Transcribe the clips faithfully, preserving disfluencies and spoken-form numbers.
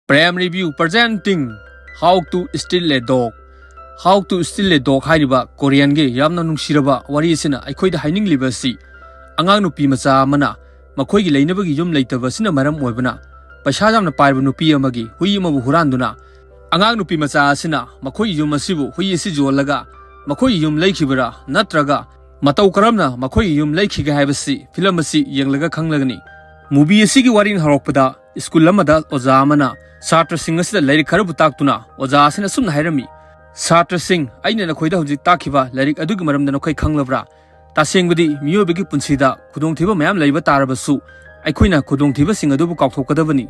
Prem Review presenting How to Steal a Dog. How to Steal a Dog ꯍꯥꯏꯔꯤꯕ ꯀꯣꯔꯤꯌꯟꯒꯤ ꯌꯥꯝꯅ ꯅꯨꯡꯁꯤꯔꯕ ꯋꯥꯔꯤ ꯑꯁꯤꯅ ꯑꯩꯈꯣꯏꯗ ꯍꯥꯏꯅꯤꯡꯂꯤꯕ ꯑꯁꯤ, ꯑꯉꯥꯡ ꯅꯨꯄꯤ ꯃꯆꯥ ꯑꯃꯅ ꯃꯈꯣꯏꯒꯤ ꯂꯩꯅꯕꯒꯤ ꯌꯨꯝ ꯂꯩꯇꯕ ꯑꯁꯤꯅ ꯃꯔꯝ ꯑꯣꯏꯕꯅ, ꯄꯩꯁꯥ ꯌꯥꯝꯅ ꯄꯥꯏꯕ ꯅꯨꯄꯤ ꯑꯃꯒꯤ ꯍꯨꯏ ꯑꯃꯕꯨ ꯍꯨꯔꯥꯟꯗꯨꯅ, ꯑꯉꯥꯡ ꯅꯨꯄꯤ ꯃꯆꯥ ꯑꯁꯤꯅ ꯃꯈꯣꯏꯒꯤ ꯌꯨꯝ ꯑꯁꯤꯕꯨ, ꯍꯨꯏ ꯑꯁꯤ ꯌꯣꯜꯂꯒ ꯃꯈꯣꯏꯒꯤ ꯌꯨꯝ ꯂꯩꯈꯤꯕꯔꯥ, ꯅꯠꯇ꯭ꯔꯒ ꯃꯇꯧ ꯀꯔꯝꯅ ꯃꯈꯣꯏꯒꯤ ꯌꯨꯝ ꯂꯩꯈꯤꯒꯦ ꯍꯥꯏꯕꯁꯤ ꯐꯤꯂꯝ ꯑꯁꯤ ꯌꯦꯡꯂꯒ ꯈꯪꯂꯒꯅꯤ꯫ ꯃꯨꯚꯤ ꯑꯁꯤꯒꯤ ꯋꯥꯔꯤꯅ ꯍꯧꯔꯛꯄꯗ, ꯁ꯭ꯀꯨꯜ ꯑꯃꯗ ꯑꯣꯖꯥ ꯑꯃꯅ ꯁꯥꯇ꯭ꯔꯁꯤꯡ ꯑꯁꯤꯗ ꯂꯥꯏꯔꯤꯛ ꯈꯔꯕꯨ ꯇꯥꯛꯇꯨꯅ ꯑꯣꯖꯥ ꯑꯁꯤꯅ ꯑꯁꯨꯝꯅ ꯍꯥꯏꯔꯝꯃꯤ, "ꯁꯥꯇ꯭ꯔꯁꯤꯡ, ꯑꯩꯅ ꯅꯈꯣꯏꯗ ꯍꯧꯖꯤꯛ ꯇꯥꯛꯈꯤꯕ ꯂꯥꯏꯔꯤꯛ ꯑꯗꯨꯒꯤ ꯃꯔꯝꯗ ꯅꯈꯣꯏ ꯈꯪꯂꯕ꯭ꯔꯥ? ꯇꯁꯦꯡꯕꯗꯤ ꯃꯤꯑꯣꯏꯕꯒꯤ ꯄꯨꯟꯁꯤꯗ ꯈꯨꯗꯣꯡꯊꯤꯕ ꯃꯌꯥꯝ ꯂꯩꯕ ꯇꯥꯔꯕꯁꯨ, ꯑꯩꯈꯣꯏꯅ ꯈꯨꯗꯣꯡꯊꯤꯕꯁꯤꯡ ꯑꯗꯨꯕꯨ ꯀꯥꯎꯊꯣꯛꯀꯗꯕꯅꯤ꯫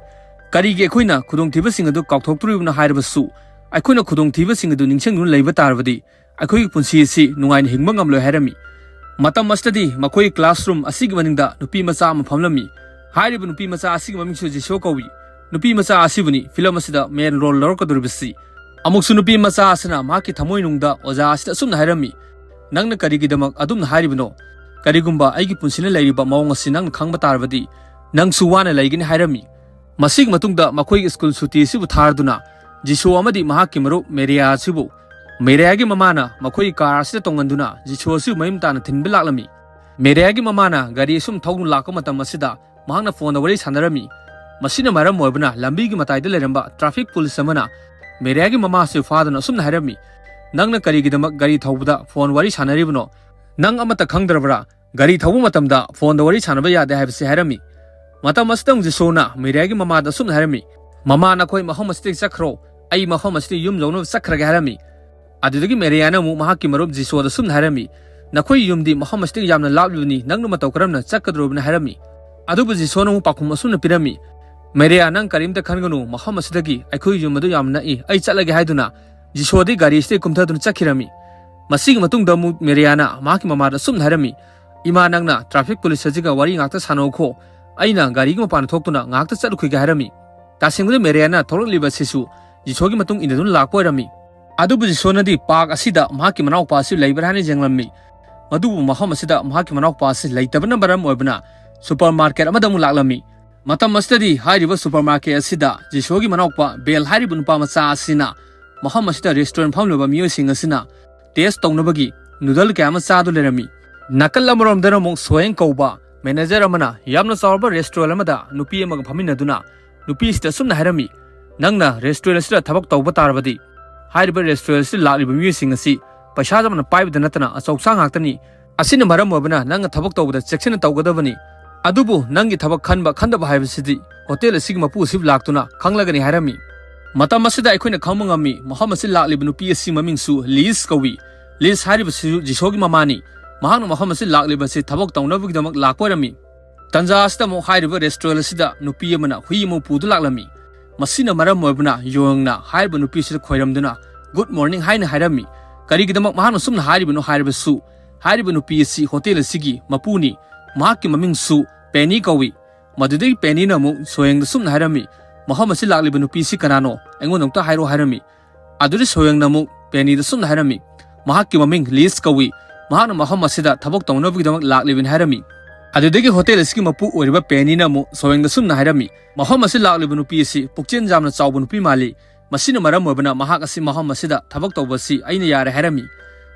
ꯀꯔꯤꯒꯤ ꯑꯩꯈꯣꯏꯅ ꯈꯨꯗꯣꯡꯊꯤꯕꯁꯤꯡ ꯑꯗꯨ ꯀꯥꯎꯊꯣꯛꯇꯣꯔꯤꯕꯅꯣ ꯍꯥꯏꯔꯕꯁꯨ, ꯑꯩꯈꯣꯏꯅ ꯈꯨꯗꯣꯡꯊꯤꯕꯁꯤꯡ ꯑꯗꯨ ꯅꯤꯡꯁꯤꯡꯗꯨꯅ ꯂꯩꯕ ꯇꯥꯔꯕꯗꯤ, ꯑꯩꯈꯣꯏꯒꯤ ꯄꯨꯟꯁꯤ ꯑꯁꯤ ꯅꯨꯡꯉꯥꯏꯅ ꯍꯤꯡꯕ ꯉꯝꯂꯣꯏ" ꯍꯥꯏꯔꯝꯃꯤ꯫ ꯃꯇꯝ ꯑꯁꯤꯗꯗꯤ ꯃꯈꯣꯏꯒꯤ ꯀ꯭ꯂꯥꯁꯔꯨꯝ ꯑꯁꯤꯒꯤ ꯃꯅꯤꯡꯗ ꯅꯨꯄꯤ ꯃꯆꯥ ꯑꯃ ꯐꯝꯂꯝꯃꯤ꯫ ꯍꯥꯏꯔꯤꯕ ꯅꯨꯄꯤ ꯃꯆꯥ ꯑꯁꯤꯒꯤ ꯃꯃꯤꯡꯁꯨ ꯖꯤꯁꯣ ꯀꯧꯏ꯫ ꯅꯨꯄꯤ ꯃꯆꯥ ꯑꯁꯤꯕꯨꯅꯤ ꯐꯤꯂꯝ ꯑꯁꯤꯗ ꯃꯦꯟ ꯔꯣꯜ ꯂꯧꯔꯛꯀꯗꯧꯔꯤꯕꯁꯤ꯫ ꯑꯃꯨꯛꯁꯨ ꯅꯨꯄꯤ ꯃꯆꯥ ꯑꯁꯤꯅ ꯃꯍꯥꯛꯀꯤ ꯊꯃꯣꯏꯅꯨꯡꯗ ꯑꯣꯖꯥ ꯑꯁꯤꯗ ꯑꯁꯨꯝꯅ ꯍꯥꯏꯔꯝꯃꯤ, "ꯅꯪꯅ ꯀꯔꯤꯒꯤꯗꯃꯛ ꯑꯗꯨꯝꯅ ꯍꯥꯏꯔꯤꯕꯅꯣ? ꯀꯔꯤꯒꯨꯝꯕ ꯑꯩꯒꯤ ꯄꯨꯟꯁꯤꯅ ꯂꯩꯔꯤꯕ ꯃꯑꯣꯡ ꯑꯁꯤ ꯅꯪꯅ ꯈꯪꯕ ꯇꯥꯔꯕꯗꯤ, ꯅꯪꯁꯨ ꯋꯥꯅ ꯂꯩꯒꯅꯤ" ꯍꯥꯏꯔꯝꯃꯤ꯫ ꯃꯁꯤꯒꯤ ꯃꯇꯨꯡꯗ ꯃꯈꯣꯏꯒꯤ ꯁ꯭ꯀꯨꯜ ꯁꯨꯇꯤ ꯑꯁꯤꯕꯨ ꯊꯥꯔꯗꯨꯅ, ꯖꯤꯁꯣ ꯑꯃꯗꯤ ꯃꯍꯥꯛꯀꯤ ꯃꯔꯨꯞ ꯃꯦꯔꯤꯌꯥ ꯑꯁꯤꯕꯨ, ꯃꯦꯔꯤꯌꯥꯒꯤ ꯃꯃꯥꯅ ꯃꯈꯣꯏꯒꯤ ꯀꯥꯔ ꯑꯁꯤꯗ ꯇꯣꯡꯍꯟꯗꯨꯅ ꯖꯤꯁꯣ ꯑꯁꯤꯕꯨ ꯃꯌꯨꯝ ꯇꯥꯅ ꯊꯤꯟꯕ ꯂꯥꯛꯂꯝꯃꯤ꯫ ꯃꯦꯔꯤꯌꯥꯒꯤ ꯃꯃꯥꯅ ꯒꯥꯔꯤ ꯑꯁꯨꯝ ꯊꯧꯗꯨꯅ ꯂꯥꯛꯄ ꯃꯇꯝ ꯑꯁꯤꯗ ꯃꯍꯥꯛꯅ ꯐꯣꯟꯗ ꯋꯥꯔꯤ ꯁꯥꯟꯅꯔꯝꯃꯤ꯫ ꯃꯁꯤꯅ ꯃꯔꯝ ꯑꯣꯏꯕꯅ ꯂꯝꯕꯤꯒꯤ ꯃꯇꯥꯏꯗ ꯂꯩꯔꯝꯕ ꯇ꯭ꯔꯥꯐꯤꯛ ꯄꯨꯂꯤꯁ ꯑꯃꯅ ꯃꯦꯔꯤꯌꯥꯒꯤ ꯃꯃꯥ ꯑꯁꯤ ꯐꯥꯗꯨꯅ ꯑꯁꯨꯝꯅ ꯍꯥꯏꯔꯝꯃꯤ, "ꯅꯪꯅ ꯀꯔꯤꯒꯤꯗꯃꯛ ꯒꯥꯔꯤ ꯊꯧꯕꯗ ꯐꯣꯟ ꯋꯥꯔꯤ ꯁꯥꯟꯅꯔꯤꯕꯅꯣ? ꯅꯪ ꯑꯃꯠꯇ ꯈꯪꯗ꯭ꯔꯕ꯭ꯔꯥ? ꯒꯥꯔꯤ ꯊꯧꯕ ꯃꯇꯝꯗ ꯐꯣꯟꯗ ꯋꯥꯔꯤ ꯁꯥꯟꯅꯕ ꯌꯥꯗꯦ" ꯍꯥꯏꯕꯁꯤ ꯍꯥꯏꯔꯝꯃꯤ꯫ ꯃꯇꯝ ꯑꯁꯤꯗ ꯑꯃꯨꯛ ꯖꯤꯁꯣꯅ ꯃꯦꯔꯤꯌꯥꯒꯤ ꯃꯃꯥꯗ ꯑꯁꯨꯝꯅ ꯍꯥꯏꯔꯝꯃꯤ, "ꯃꯃꯥ, ꯅꯈꯣꯏ ꯃꯐꯝ ꯑꯁꯤꯗꯒꯤ ꯆꯠꯈ꯭ꯔꯣ, ꯑꯩ ꯃꯐꯝ ꯑꯁꯤꯗ ꯌꯨꯝ ꯌꯧꯅꯕ ꯆꯠꯈ꯭ꯔꯒꯦ" ꯍꯥꯏꯔꯝꯃꯤ꯫ ꯑꯗꯨꯗꯒꯤ ꯃꯦꯔꯤꯌꯥꯅ ꯑꯃꯨꯛ ꯃꯍꯥꯛꯀꯤ ꯃꯔꯨꯞ ꯖꯤꯁꯣꯗ ꯑꯁꯨꯝꯅ ꯍꯥꯏꯔꯝꯃꯤ, "ꯅꯈꯣꯏꯒꯤ ꯌꯨꯝꯗꯤ ꯃꯐꯝ ꯑꯁꯤꯗꯒꯤ ꯌꯥꯝꯅ ꯂꯥꯞꯂꯤꯕꯅꯤ, ꯅꯪꯅ ꯃꯇꯧ ꯀꯔꯝꯅ ꯆꯠꯀꯗꯧꯔꯤꯕꯅꯣ?" ꯍꯥꯏꯔꯝꯃꯤ꯫ ꯑꯗꯨꯕꯨ ꯖꯤꯁꯣꯅ ꯑꯃꯨꯛ ꯄꯥꯎꯈꯨꯝ ꯑꯁꯨꯝꯅ ꯄꯤꯔꯝꯃꯤ, "ꯃꯦꯔꯤꯌꯥ, ꯅꯪ ꯀꯔꯤꯝꯇ ꯈꯟꯒꯅꯨ, ꯃꯐꯝ ꯑꯁꯤꯗꯒꯤ ꯑꯩꯈꯣꯏꯒꯤ ꯌꯨꯝ ꯑꯗꯨ ꯌꯥꯝꯅ ꯅꯛꯏ, ꯑꯩ ꯆꯠꯂꯒꯦ" ꯍꯥꯏꯗꯨꯅ ꯖꯤꯁꯣꯗꯤ ꯒꯥꯔꯤ ꯑꯁꯤꯗꯒꯤ ꯀꯨꯝꯊꯗꯨꯅ ꯆꯠꯈꯤꯔꯝꯃꯤ꯫ ꯃꯁꯤꯒꯤ ꯃꯇꯨꯡꯗ ꯑꯃꯨꯛ ꯃꯦꯔꯤꯌꯥꯅ ꯃꯍꯥꯛꯀꯤ ꯃꯃꯥꯗ ꯑꯁꯨꯝꯅ ꯍꯥꯏꯔꯝꯃꯤ, "ꯏꯃꯥ, ꯅꯪꯅ ꯇ꯭ꯔꯥꯐꯤꯛ ꯄꯨꯂꯤꯁ ꯑꯁꯤꯒ ꯋꯥꯔꯤ ꯉꯥꯛꯇ ꯁꯥꯟꯅꯧꯀꯣ, ꯑꯩꯅ ꯒꯥꯔꯤꯒꯤ ꯃꯄꯥꯟꯗ ꯊꯣꯛꯇꯨꯅ ꯉꯥꯛꯇ ꯆꯠꯂꯨꯈꯤꯒꯦ" ꯍꯥꯏꯔꯝꯃꯤ꯫ ꯇꯁꯦꯡꯕꯗ ꯃꯦꯔꯤꯌꯥꯅ ꯊꯣꯛꯂꯛꯂꯤꯕ ꯑꯁꯤꯁꯨ ꯖꯤꯁꯣꯒꯤ ꯃꯇꯨꯡ ꯏꯟꯅꯗꯨꯅ ꯂꯥꯛꯄ ꯑꯣꯏꯔꯝꯃꯤ꯫ ꯑꯗꯨꯕꯨ ꯖꯤꯁꯣꯅꯗꯤ ꯄꯥꯔꯛ ꯑꯁꯤꯗ ꯃꯍꯥꯛꯀꯤ ꯃꯅꯥꯎꯄꯥ ꯑꯁꯤ ꯂꯩꯕ꯭ꯔꯥ ꯍꯥꯏꯅ ꯌꯦꯡꯂꯝꯃꯤ꯫ ꯃꯗꯨꯕꯨ ꯃꯐꯝ ꯑꯁꯤꯗ ꯃꯍꯥꯛꯀꯤ ꯃꯅꯥꯎꯄꯥ ꯑꯁꯤ ꯂꯩꯇꯕꯅ ꯃꯔꯝ ꯑꯣꯏꯕꯅ ꯁꯨꯄꯔ ꯃꯥꯔꯀꯦꯠ ꯑꯃꯗ ꯑꯃꯨꯛ ꯂꯥꯛꯂꯝꯃꯤ꯫ ꯃꯇꯝ ꯑꯁꯤꯗꯗꯤ ꯍꯥꯏꯔꯤꯕ ꯁꯨꯄꯔ ꯃꯥꯔꯀꯦꯠ ꯑꯁꯤꯗ ꯖꯤꯁꯣꯒꯤ ꯃꯅꯥꯎꯄꯥ ꯕꯦꯜ ꯍꯥꯏꯔꯤꯕ ꯅꯨꯄꯥ ꯃꯆꯥ ꯑꯁꯤꯅ ꯃꯐꯝ ꯑꯁꯤꯗ ꯔꯦꯁꯇꯨꯔꯦꯟ ꯐꯝꯂꯤꯕ ꯃꯤꯑꯣꯏꯁꯤꯡ ꯑꯁꯤꯅ ꯇꯦꯁ ꯇꯧꯅꯕꯒꯤ ꯅꯨꯗꯜ ꯀꯌꯥ ꯑꯃ ꯆꯥꯗꯨꯅ ꯂꯩꯔꯝꯃꯤ꯫ ꯅꯥꯀꯜ ꯑꯃꯔꯣꯝꯗꯅ ꯑꯃꯨꯛ ꯁꯣꯌꯦꯡ ꯀꯧꯕ ꯃꯦꯅꯦꯖꯔ ꯑꯃꯅ ꯌꯥꯝꯅ ꯆꯥꯎꯔꯕ ꯔꯦꯁꯇꯨꯔꯦꯟ ꯑꯃꯗ ꯅꯨꯄꯤ ꯑꯃꯒ ꯐꯝꯃꯤꯟꯅꯗꯨꯅ ꯅꯨꯄꯤ ꯑꯁꯤꯗ ꯑꯁꯨꯝꯅ ꯍꯥꯏꯔꯝꯃꯤ, "ꯅꯪꯅ ꯔꯦꯁꯇꯨꯔꯦꯟ ꯑꯁꯤꯗ ꯊꯕꯛ ꯇꯧꯕ ꯇꯥꯔꯕꯗꯤ ꯍꯥꯏꯔꯤꯕ ꯔꯦꯁꯇꯨꯔꯦꯟ ꯑꯁꯤꯗ ꯂꯥꯛꯂꯤꯕ ꯃꯤꯑꯣꯏꯁꯤꯡ ꯑꯁꯤ ꯄꯩꯁꯥ ꯌꯥꯝꯅ ꯄꯥꯏꯕꯗ ꯅꯠꯇꯅ ꯑꯆꯧꯁꯥ ꯉꯥꯛꯇꯅꯤ꯫ ꯑꯁꯤꯅ ꯃꯔꯝ ꯑꯣꯏꯕꯅ ꯅꯪꯅ ꯊꯕꯛ ꯇꯧꯕꯗ ꯆꯦꯛꯁꯤꯟꯅ ꯇꯧꯒꯗꯕꯅꯤ꯫ ꯑꯗꯨꯕꯨ ꯅꯪꯒꯤ ꯊꯕꯛ ꯈꯟꯕ ꯈꯟꯗꯕ ꯍꯥꯏꯕꯁꯤꯗꯤ ꯍꯣꯇꯦꯜ ꯑꯁꯤꯒꯤ ꯃꯄꯨ ꯑꯁꯤ ꯂꯥꯛꯇꯨꯅ ꯈꯪꯂꯒꯅꯤ" ꯍꯥꯏꯔꯝꯃꯤ꯫ ꯃꯇꯝ ꯑꯁꯤꯗ ꯑꯩꯈꯣꯏꯅ ꯈꯪꯕ ꯉꯝꯃꯤ, ꯃꯐꯝ ꯑꯁꯤ ꯂꯥꯛꯂꯤꯕ ꯅꯨꯄꯤ ꯑꯁꯤ ꯃꯃꯤꯡꯁꯨ ꯂꯤꯁ ꯀꯧꯏ꯫ ꯂꯤꯁ ꯍꯥꯏꯔꯤꯕꯁꯤꯁꯨ ꯖꯤꯁꯣꯒꯤ ꯃꯃꯥꯅꯤ꯫ ꯃꯍꯥꯛꯅ ꯃꯐꯝ ꯑꯁꯤ ꯂꯥꯛꯂꯤꯕꯁꯤ ꯊꯕꯛ ꯇꯧꯅꯕꯒꯤꯗꯃꯛ ꯂꯥꯛꯄ ꯑꯣꯏꯔꯝꯃꯤ꯫ ꯇꯟꯖꯥ ꯑꯁꯤꯗ ꯑꯃꯨꯛ ꯍꯥꯏꯔꯤꯕ ꯔꯦꯁꯇꯨꯔꯦꯟ ꯑꯁꯤꯗ ꯅꯨꯄꯤ ꯑꯃꯅ ꯍꯨꯏ ꯑꯃ ꯄꯨꯗꯨꯅ ꯂꯥꯛꯂꯝꯃꯤ꯫ ꯃꯁꯤꯅ ꯃꯔꯝ ꯑꯣꯏꯕꯅ ꯌꯣꯌꯪꯅ ꯍꯥꯏꯔꯤꯕ ꯅꯨꯄꯤ ꯑꯁꯤꯗ ꯈꯣꯏꯔꯝꯗꯨꯅ "Good morning" ꯍꯥꯏꯅ ꯍꯥꯏꯔꯝꯃꯤ꯫ ꯀꯔꯤꯒꯤꯗꯃꯛ ꯃꯍꯥꯛꯅ ꯁꯨꯝꯅ ꯍꯥꯏꯔꯤꯕꯅꯣ ꯍꯥꯏꯔꯕꯁꯨ, ꯍꯥꯏꯔꯤꯕ ꯅꯨꯄꯤ ꯑꯁꯤ ꯍꯣꯇꯦꯜ ꯑꯁꯤꯒꯤ ꯃꯄꯨꯅꯤ꯫ ꯃꯍꯥꯛꯀꯤ ꯃꯃꯤꯡꯁꯨ ꯄꯦꯅꯤ ꯀꯧꯏ꯫ ꯃꯗꯨꯗꯒꯤ ꯄꯦꯅꯤꯅ ꯑꯃꯨꯛ ꯁꯣꯌꯦꯡꯗ ꯁꯨꯝꯅ ꯍꯥꯏꯔꯝꯃꯤ, "ꯃꯐꯝ ꯑꯁꯤ ꯂꯥꯛꯂꯤꯕ ꯅꯨꯄꯤ ꯑꯁꯤ ꯀꯅꯥꯅꯣ? ꯑꯩꯉꯣꯟꯗ ꯑꯃꯨꯛꯇ ꯍꯥꯏꯔꯣ" ꯍꯥꯏꯔꯝꯃꯤ꯫ ꯑꯗꯨꯗꯤ ꯁꯣꯌꯦꯡꯅ ꯑꯃꯨꯛ ꯄꯦꯅꯤꯗ ꯁꯨꯝꯅ ꯍꯥꯏꯔꯝꯃꯤ, "ꯃꯍꯥꯛꯀꯤ ꯃꯃꯤꯡ ꯂꯤꯁ ꯀꯧꯏ꯫ ꯃꯍꯥꯛꯅ ꯃꯐꯝ ꯑꯁꯤꯗ ꯊꯕꯛ ꯇꯧꯅꯕꯒꯤꯗꯃꯛ ꯂꯥꯛꯂꯤꯕꯅꯤ" ꯍꯥꯏꯔꯝꯃꯤ꯫ ꯑꯗꯨꯗꯒꯤ ꯍꯣꯇꯦꯜ ꯑꯁꯤꯒꯤ ꯃꯄꯨ ꯑꯣꯏꯔꯤꯕ ꯄꯦꯅꯤꯅ ꯑꯃꯨꯛ ꯁꯣꯌꯦꯡꯗ ꯁꯨꯝꯅ ꯍꯥꯏꯔꯝꯃꯤ, "ꯃꯐꯝ ꯑꯁꯤ ꯂꯥꯛꯂꯤꯕ ꯅꯨꯄꯤ ꯑꯁꯤ ꯄꯨꯛꯆꯦꯜ ꯌꯥꯝꯅ ꯆꯥꯎꯕ ꯅꯨꯄꯤ ꯃꯥꯜꯂꯤ꯫ ꯃꯁꯤꯅ ꯃꯔꯝ ꯑꯣꯏꯕꯅ ꯃꯍꯥꯛ ꯑꯁꯤ ꯃꯐꯝ ꯑꯁꯤꯗ ꯊꯕꯛ ꯇꯧꯕ ꯑꯁꯤ ꯑꯩꯅ ꯌꯥꯔꯦ" ꯍꯥꯏꯔꯝꯃꯤ꯫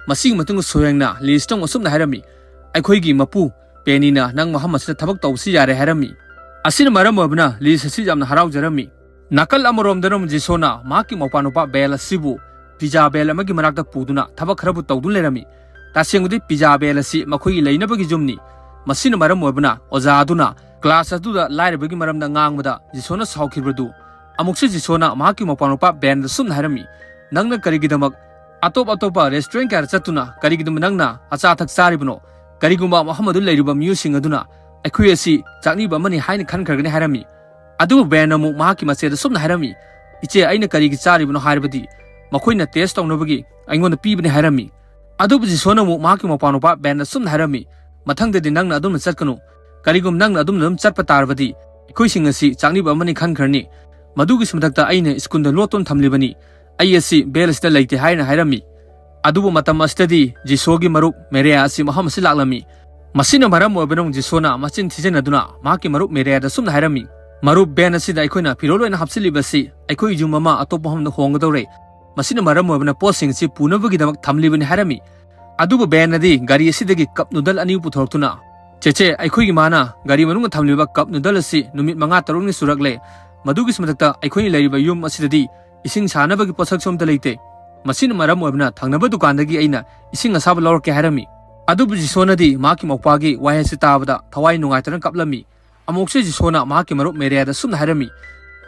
ꯃꯁꯤꯒꯤ ꯃꯇꯨꯡꯗ ꯁꯣꯌꯦꯡꯅ ꯂꯤꯁꯇ ꯑꯃꯨꯛ ꯑꯁꯨꯝꯅ ꯍꯥꯏꯔꯝꯃꯤ, "ꯑꯩꯈꯣꯏꯒꯤ ꯃꯄꯨ ꯄꯦꯅꯤꯅ ꯅꯪ ꯃꯐꯝ ꯑꯁꯤꯗ ꯊꯕꯛ ꯇꯧꯕꯁꯤ ꯌꯥꯔꯦ" ꯍꯥꯏꯔꯝꯃꯤ꯫ ꯑꯁꯤꯅ ꯃꯔꯝ ꯑꯣꯏꯕꯅ ꯂꯤꯁ ꯑꯁꯤ ꯌꯥꯝꯅ ꯍꯔꯥꯎꯖꯔꯝꯃꯤ꯫ ꯅꯥꯀꯜ ꯑꯃꯔꯣꯝꯗꯅ ꯑꯃꯨꯛ ꯖꯤꯁꯣꯅ ꯃꯍꯥꯛꯀꯤ ꯃꯧꯄꯥꯅꯨꯄꯥ ꯕꯦꯜ ꯑꯁꯤꯕꯨ ꯄꯤꯖꯥ ꯕꯦꯜ ꯑꯃꯒꯤ ꯃꯅꯥꯛꯇ ꯄꯨꯗꯨꯅ ꯊꯕꯛ ꯈꯔꯕꯨ ꯇꯧꯗꯨꯅ ꯂꯩꯔꯝꯃꯤ꯫ ꯇꯁꯦꯡꯕꯗꯤ ꯄꯤꯖꯥ ꯕꯦꯜ ꯑꯁꯤ ꯃꯈꯣꯏꯒꯤ ꯂꯩꯅꯕꯒꯤ ꯌꯨꯝꯅꯤ꯫ ꯃꯁꯤꯅ ꯃꯔꯝ ꯑꯣꯏꯕꯅ ꯑꯣꯖꯥ ꯑꯗꯨꯅ ꯀ꯭ꯂꯥꯁ ꯑꯗꯨꯗ ꯂꯥꯏꯔꯕꯒꯤ ꯃꯔꯝꯗ ꯉꯥꯡꯕꯗ ꯖꯤꯁꯣꯅ ꯁꯥꯎꯈꯤꯕꯗꯨ꯫ ꯑꯃꯨꯛꯁꯨ ꯖꯤꯁꯣꯅ ꯃꯍꯥꯛꯀꯤ ꯃꯧꯄꯥꯅꯨꯄꯥ ꯕꯦꯟꯗ ꯁꯨꯝꯅ ꯍꯥꯏꯔꯝꯃꯤ, "ꯅꯪꯅ ꯀꯔꯤꯒꯤꯗꯃꯛ ꯑꯇꯣꯞ ꯑꯇꯣꯞꯄ ꯔꯦꯁꯇꯨꯔꯦꯟ ꯀꯌꯥꯗ ꯆꯠꯇꯨꯅ ꯀꯔꯤꯒꯤꯗꯃꯛ ꯅꯪꯅ ꯑꯆꯥ ꯑꯊꯛ ꯆꯥꯔꯤꯕꯅꯣ? ꯀꯔꯤꯒꯨꯝꯕ ꯃꯐꯝ ꯑꯗꯨ ꯂꯩꯔꯤꯕ ꯃꯤꯑꯣꯏꯁꯤꯡ ꯑꯗꯨꯅ ꯑꯩꯈꯣꯏ ꯑꯁꯤ ꯆꯥꯛꯅꯤꯕ ꯑꯃꯅꯤ ꯍꯥꯏꯅ ꯈꯟꯈ꯭ꯔꯒꯅꯤ" ꯍꯥꯏꯔꯝꯃꯤ꯫ ꯑꯗꯨꯕꯨ ꯕꯦꯟꯅ ꯑꯃꯨꯛ ꯃꯍꯥꯛꯀꯤ ꯃꯆꯦꯗ ꯁꯨꯝꯅ ꯍꯥꯏꯔꯝꯃꯤ, "ꯏꯆꯦ, ꯑꯩꯅ ꯀꯔꯤꯒꯤ ꯆꯥꯔꯤꯕꯅꯣ ꯍꯥꯏꯔꯕꯗꯤ ꯃꯈꯣꯏꯅ ꯇꯦꯁ ꯇꯧꯅꯕꯒꯤ ꯑꯩꯉꯣꯟꯗ ꯄꯤꯕꯅꯤ" ꯍꯥꯏꯔꯝꯃꯤ꯫ ꯑꯗꯨꯕꯨ ꯖꯤꯁꯣꯅ ꯑꯃꯨꯛ ꯃꯍꯥꯛꯀꯤ ꯃꯧꯄꯥꯅꯨꯄꯥ ꯕꯦꯟꯗ ꯁꯨꯝꯅ ꯍꯥꯏꯔꯝꯃꯤ, "ꯃꯊꯪꯗꯗꯤ ꯅꯪꯅ ꯑꯗꯨꯝꯅ ꯆꯠꯀꯅꯨ꯫ ꯀꯔꯤꯒꯨꯝꯕ ꯅꯪꯅ ꯑꯗꯨꯝꯅ ꯑꯗꯨꯝ ꯆꯠꯄ ꯇꯥꯔꯕꯗꯤ ꯑꯩꯈꯣꯏꯁꯤꯡ ꯑꯁꯤ ꯆꯥꯛꯅꯤꯕ ꯑꯃꯅꯤ ꯈꯟꯈ꯭ꯔꯅꯤ꯫ ꯃꯗꯨꯒꯤꯁꯨ ꯃꯊꯛꯇ ꯑꯩꯅ ꯁ꯭ꯀꯨꯜꯗ ꯂꯣꯠꯇꯨꯅ ꯊꯝꯂꯤꯕꯅꯤ꯫ ꯑꯩ ꯑꯁꯤ ꯕꯦꯜ ꯑꯁꯤꯗ ꯂꯩꯇꯦ" ꯍꯥꯏꯅ ꯍꯥꯏꯔꯝꯃꯤ꯫ ꯑꯗꯨꯕꯨ ꯃꯇꯝ ꯑꯁꯤꯗꯗꯤ ꯖꯤꯁꯣꯒꯤ ꯃꯔꯨꯞ ꯃꯦꯔꯤꯌꯥ ꯑꯁꯤ ꯃꯐꯝ ꯑꯁꯤ ꯂꯥꯛꯂꯝꯃꯤ꯫ ꯃꯁꯤꯅ ꯃꯔꯝ ꯑꯣꯏꯕꯅ ꯖꯤꯁꯣꯅ ꯃꯆꯤꯟ ꯊꯤꯖꯤꯟꯅꯗꯨꯅ ꯃꯍꯥꯛꯀꯤ ꯃꯔꯨꯞ ꯃꯦꯔꯤꯌꯥꯗ ꯁꯨꯝꯅ ꯍꯥꯏꯔꯝꯃꯤ, "ꯃꯔꯨꯞ, ꯚꯦꯟ ꯑꯁꯤꯗ ꯑꯩꯈꯣꯏꯅ ꯐꯤꯔꯣꯜ ꯂꯣꯏꯅ ꯍꯥꯞꯆꯤꯜꯂꯤꯕꯁꯤ ꯑꯩꯈꯣꯏ ꯌꯨꯝ ꯑꯃ ꯑꯇꯣꯞꯄ ꯃꯐꯝꯗ ꯍꯣꯡꯒꯗꯧꯔꯦ꯫ ꯃꯁꯤꯅ ꯃꯔꯝ ꯑꯣꯏꯕꯅ ꯄꯣꯠꯁꯤꯡ ꯑꯁꯤ ꯄꯨꯅꯕꯒꯤꯗꯃꯛ ꯊꯝꯂꯤꯕꯅꯤ" ꯍꯥꯏꯔꯝꯃꯤ꯫ ꯑꯗꯨꯕꯨ ꯚꯦꯟ ꯑꯗꯤ ꯒꯥꯔꯤ ꯑꯁꯤꯗꯒꯤ ꯀꯞ ꯅꯨꯗꯜ ꯑꯅꯤ ꯄꯨꯊꯣꯔꯛꯇꯨꯅ, "ꯆꯦꯆꯦ, ꯑꯩꯈꯣꯏꯒꯤ ꯃꯥꯅ ꯒꯥꯔꯤ ꯃꯅꯨꯡꯗ ꯊꯝꯂꯤꯕ ꯀꯞ ꯅꯨꯗꯜ ꯑꯁꯤ ꯅꯨꯃꯤꯠ ꯃꯉꯥ ꯇꯔꯨꯛꯅꯤ ꯁꯨꯔꯛꯂꯦ꯫ ꯃꯗꯨꯒꯤꯁꯨ ꯃꯊꯛꯇ ꯑꯩꯈꯣꯏꯅ ꯂꯩꯔꯤꯕ ꯌꯨꯝ ꯑꯁꯤꯗꯗꯤ ꯏꯁꯤꯡ ꯁꯥꯅꯕꯒꯤ ꯄꯣꯠꯁꯛꯁꯨ ꯑꯝꯇ ꯂꯩꯇꯦ꯫ ꯃꯁꯤꯅ ꯃꯔꯝ ꯑꯣꯏꯕꯅ ꯊꯪꯅꯕ ꯗꯨꯀꯥꯟꯗꯒꯤ ꯑꯩꯅ ꯏꯁꯤꯡ ꯑꯁꯥꯕ ꯂꯧꯔꯛꯀꯦ" ꯍꯥꯏꯔꯝꯃꯤ꯫ ꯑꯗꯨꯕꯨ ꯖꯤꯁꯣꯅꯗꯤ ꯃꯍꯥꯛꯀꯤ ꯃꯧꯄ꯭ꯋꯥꯒꯤ ꯋꯥꯍꯩ ꯑꯁꯤ ꯇꯥꯕꯗ ꯊꯋꯥꯏ ꯅꯨꯡꯉꯥꯏꯇꯅ ꯀꯞꯂꯝꯃꯤ꯫ ꯑꯃꯨꯛꯁꯨ ꯖꯤꯁꯣꯅ ꯃꯍꯥꯛꯀꯤ ꯃꯔꯨꯞ ꯃꯦꯔꯤꯌꯥꯗ ꯁꯨꯝꯅ ꯍꯥꯏꯔꯝꯃꯤ,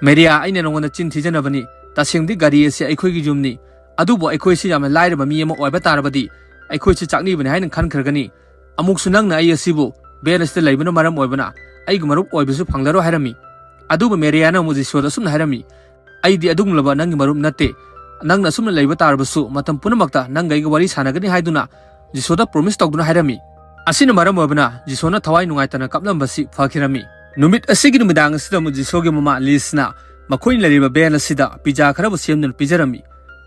"ꯃꯦꯔꯤꯌꯥ, ꯑꯩꯅ ꯅꯉꯣꯟꯗ ꯆꯤꯟ ꯊꯤꯖꯅꯕꯅꯤ꯫ ꯇꯁꯦꯡꯕꯗꯤ ꯒꯥꯔꯤ ꯑꯁꯤ ꯑꯩꯈꯣꯏꯒꯤ ꯌꯨꯝꯅꯤ꯫ ꯑꯗꯨꯕꯨ ꯑꯩꯈꯣꯏꯁꯤ ꯌꯥꯝꯅ ꯂꯥꯏꯔꯕ ꯃꯤ ꯑꯃ ꯑꯣꯏꯕ ꯇꯥꯔꯕꯗꯤ ꯑꯩꯈꯣꯏꯁꯤ ꯆꯥꯛꯅꯤꯕꯅꯤ ꯍꯥꯏꯅ ꯈꯟꯈ꯭ꯔꯒꯅꯤ꯫ ꯑꯃꯨꯛꯁꯨ ꯅꯪꯅ ꯑꯩ ꯑꯁꯤꯕꯨ ꯚꯦꯟ ꯑꯁꯤꯗ ꯂꯩꯕꯅ ꯃꯔꯝ ꯑꯣꯏꯕꯅ ꯑꯩꯒꯤ ꯃꯔꯨꯞ ꯑꯣꯏꯕꯁꯨ ꯐꯪꯂꯔꯣꯏ" ꯍꯥꯏꯔꯝꯃꯤ꯫ ꯑꯗꯨꯕꯨ ꯃꯦꯔꯤꯌꯥꯅ ꯑꯃꯨꯛ ꯖꯤꯁꯣꯗ ꯑꯁꯨꯝꯅ ꯍꯥꯏꯔꯝꯃꯤ, "ꯑꯩꯗꯤ ꯑꯗꯨꯒꯨꯝꯂꯕ ꯅꯪꯒꯤ ꯃꯔꯨꯞ ꯅꯠꯇꯦ꯫ ꯅꯪꯅ ꯑꯁꯨꯝꯅ ꯂꯩꯕ ꯇꯥꯔꯕꯁꯨ ꯃꯇꯝ ꯄꯨꯝꯅꯃꯛꯇ ꯅꯪꯒ ꯑꯩꯒ ꯋꯥꯔꯤ ꯁꯥꯟꯅꯒꯅꯤ" ꯍꯥꯏꯗꯨꯅ ꯖꯤꯁꯣꯗ ꯄ꯭ꯔꯣꯃꯤꯁ ꯇꯧꯗꯨꯅ ꯍꯥꯏꯔꯝꯃꯤ꯫ ꯑꯁꯤꯅ ꯃꯔꯝ ꯑꯣꯏꯕꯅ ꯖꯤꯁꯣꯅ ꯊꯋꯥꯏ ꯅꯨꯡꯉꯥꯏꯇꯅ ꯀꯞꯂꯝꯕꯁꯤ ꯐꯈꯤꯔꯝꯃꯤ꯫ ꯅꯨꯃꯤꯠ ꯑꯁꯤꯒꯤ ꯅꯨꯃꯤꯗꯥꯡ ꯑꯁꯤꯗ ꯑꯃꯨꯛ ꯖꯤꯁꯣꯒꯤ ꯃꯃꯥ ꯂꯤꯁꯅ ꯃꯈꯣꯏꯅ ꯂꯩꯔꯤꯕ ꯚꯦꯟ ꯑꯁꯤꯗ ꯄꯤꯖꯥ ꯈꯔꯕꯨ ꯁꯦꯝꯗꯨꯅ ꯄꯤꯖꯔꯝꯃꯤ꯫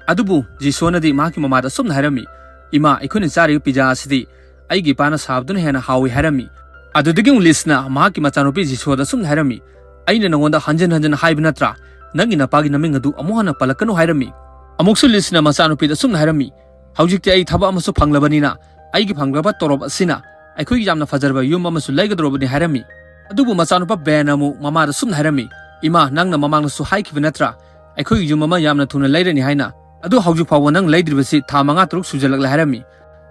ꯑꯗꯨꯕꯨ ꯖꯤꯁꯣꯅꯗꯤ ꯃꯍꯥꯛꯀꯤ ꯃꯃꯥꯗ ꯑꯁꯨꯝꯅ ꯍꯥꯏꯔꯝꯃꯤ, "ꯏꯃꯥ, ꯑꯩꯈꯣꯏꯅ ꯆꯥꯔꯤꯕ ꯄꯤꯖꯥ ꯑꯁꯤꯗꯤ ꯑꯩꯒꯤ ꯏꯄꯥꯅ ꯁꯥꯕꯗꯨꯅ ꯍꯦꯟꯅ ꯍꯥꯎꯏ" ꯍꯥꯏꯔꯝꯃꯤ꯫ ꯑꯗꯨꯗꯒꯤ ꯑꯃꯨꯛ ꯂꯤꯁꯅ ꯃꯍꯥꯛꯀꯤ ꯃꯆꯥꯅꯨꯄꯤ ꯖꯤꯁꯣꯗ ꯑꯁꯨꯝꯅ ꯍꯥꯏꯔꯝꯃꯤ, "ꯑꯩꯅ ꯅꯉꯣꯟꯗ ꯍꯟꯖꯤꯟ ꯍꯟꯖꯤꯟ ꯍꯥꯏꯕ ꯅꯠꯇ꯭ꯔꯥ, ꯅꯪꯒꯤ ꯅꯄꯥꯒꯤ ꯃꯃꯤꯡ ꯑꯗꯨ ꯑꯃꯨꯛ ꯍꯟꯅ ꯄꯜꯂꯛꯀꯅꯨ" ꯍꯥꯏꯔꯝꯃꯤ꯫ ꯑꯃꯨꯛꯁꯨ ꯂꯤꯁꯅ ꯃꯆꯥꯅꯨꯄꯤꯗ ꯑꯁꯨꯝꯅ ꯍꯥꯏꯔꯝꯃꯤ, "ꯍꯧꯖꯤꯛꯇꯤ ꯑꯩ ꯊꯕꯛ ꯑꯃꯁꯨ ꯐꯪꯂꯕꯅꯤꯅ ꯑꯩꯒꯤ ꯐꯪꯂꯕ ꯇꯣꯂꯣꯞ ꯑꯁꯤꯅ ꯑꯩꯈꯣꯏꯒꯤ ꯌꯥꯝꯅ ꯐꯖꯔꯕ ꯌꯨꯝ ꯑꯃꯁꯨ ꯂꯩꯒꯗꯧꯔꯕꯅꯤ" ꯍꯥꯏꯔꯝꯃꯤ꯫ ꯑꯗꯨꯕꯨ ꯃꯆꯥꯅꯨꯄꯥ ꯚꯦꯟ ꯑꯃꯨꯛ ꯃꯃꯥꯗ ꯁꯨꯝꯅ ꯍꯥꯏꯔꯝꯃꯤ, "ꯏꯃꯥ, ꯅꯪꯅ ꯃꯃꯥꯡꯗꯁꯨ ꯍꯥꯏꯈꯤꯕ ꯅꯠꯇ꯭ꯔꯥ ꯑꯩꯈꯣꯏꯒꯤ ꯌꯨꯝ ꯑꯃ ꯌꯥꯝꯅ ꯊꯨꯅ ꯂꯩꯔꯅꯤ ꯍꯥꯏꯅ? ꯑꯗꯨ ꯍꯧꯖꯤꯛ ꯐꯥꯎꯕ ꯅꯪ ꯂꯩꯗ꯭ꯔꯤꯕꯁꯤ ꯊꯥ ꯃꯉꯥ ꯇꯔꯨꯛ ꯁꯨꯖꯜꯂꯛꯂꯦ" ꯍꯥꯏꯔꯝꯃꯤ꯫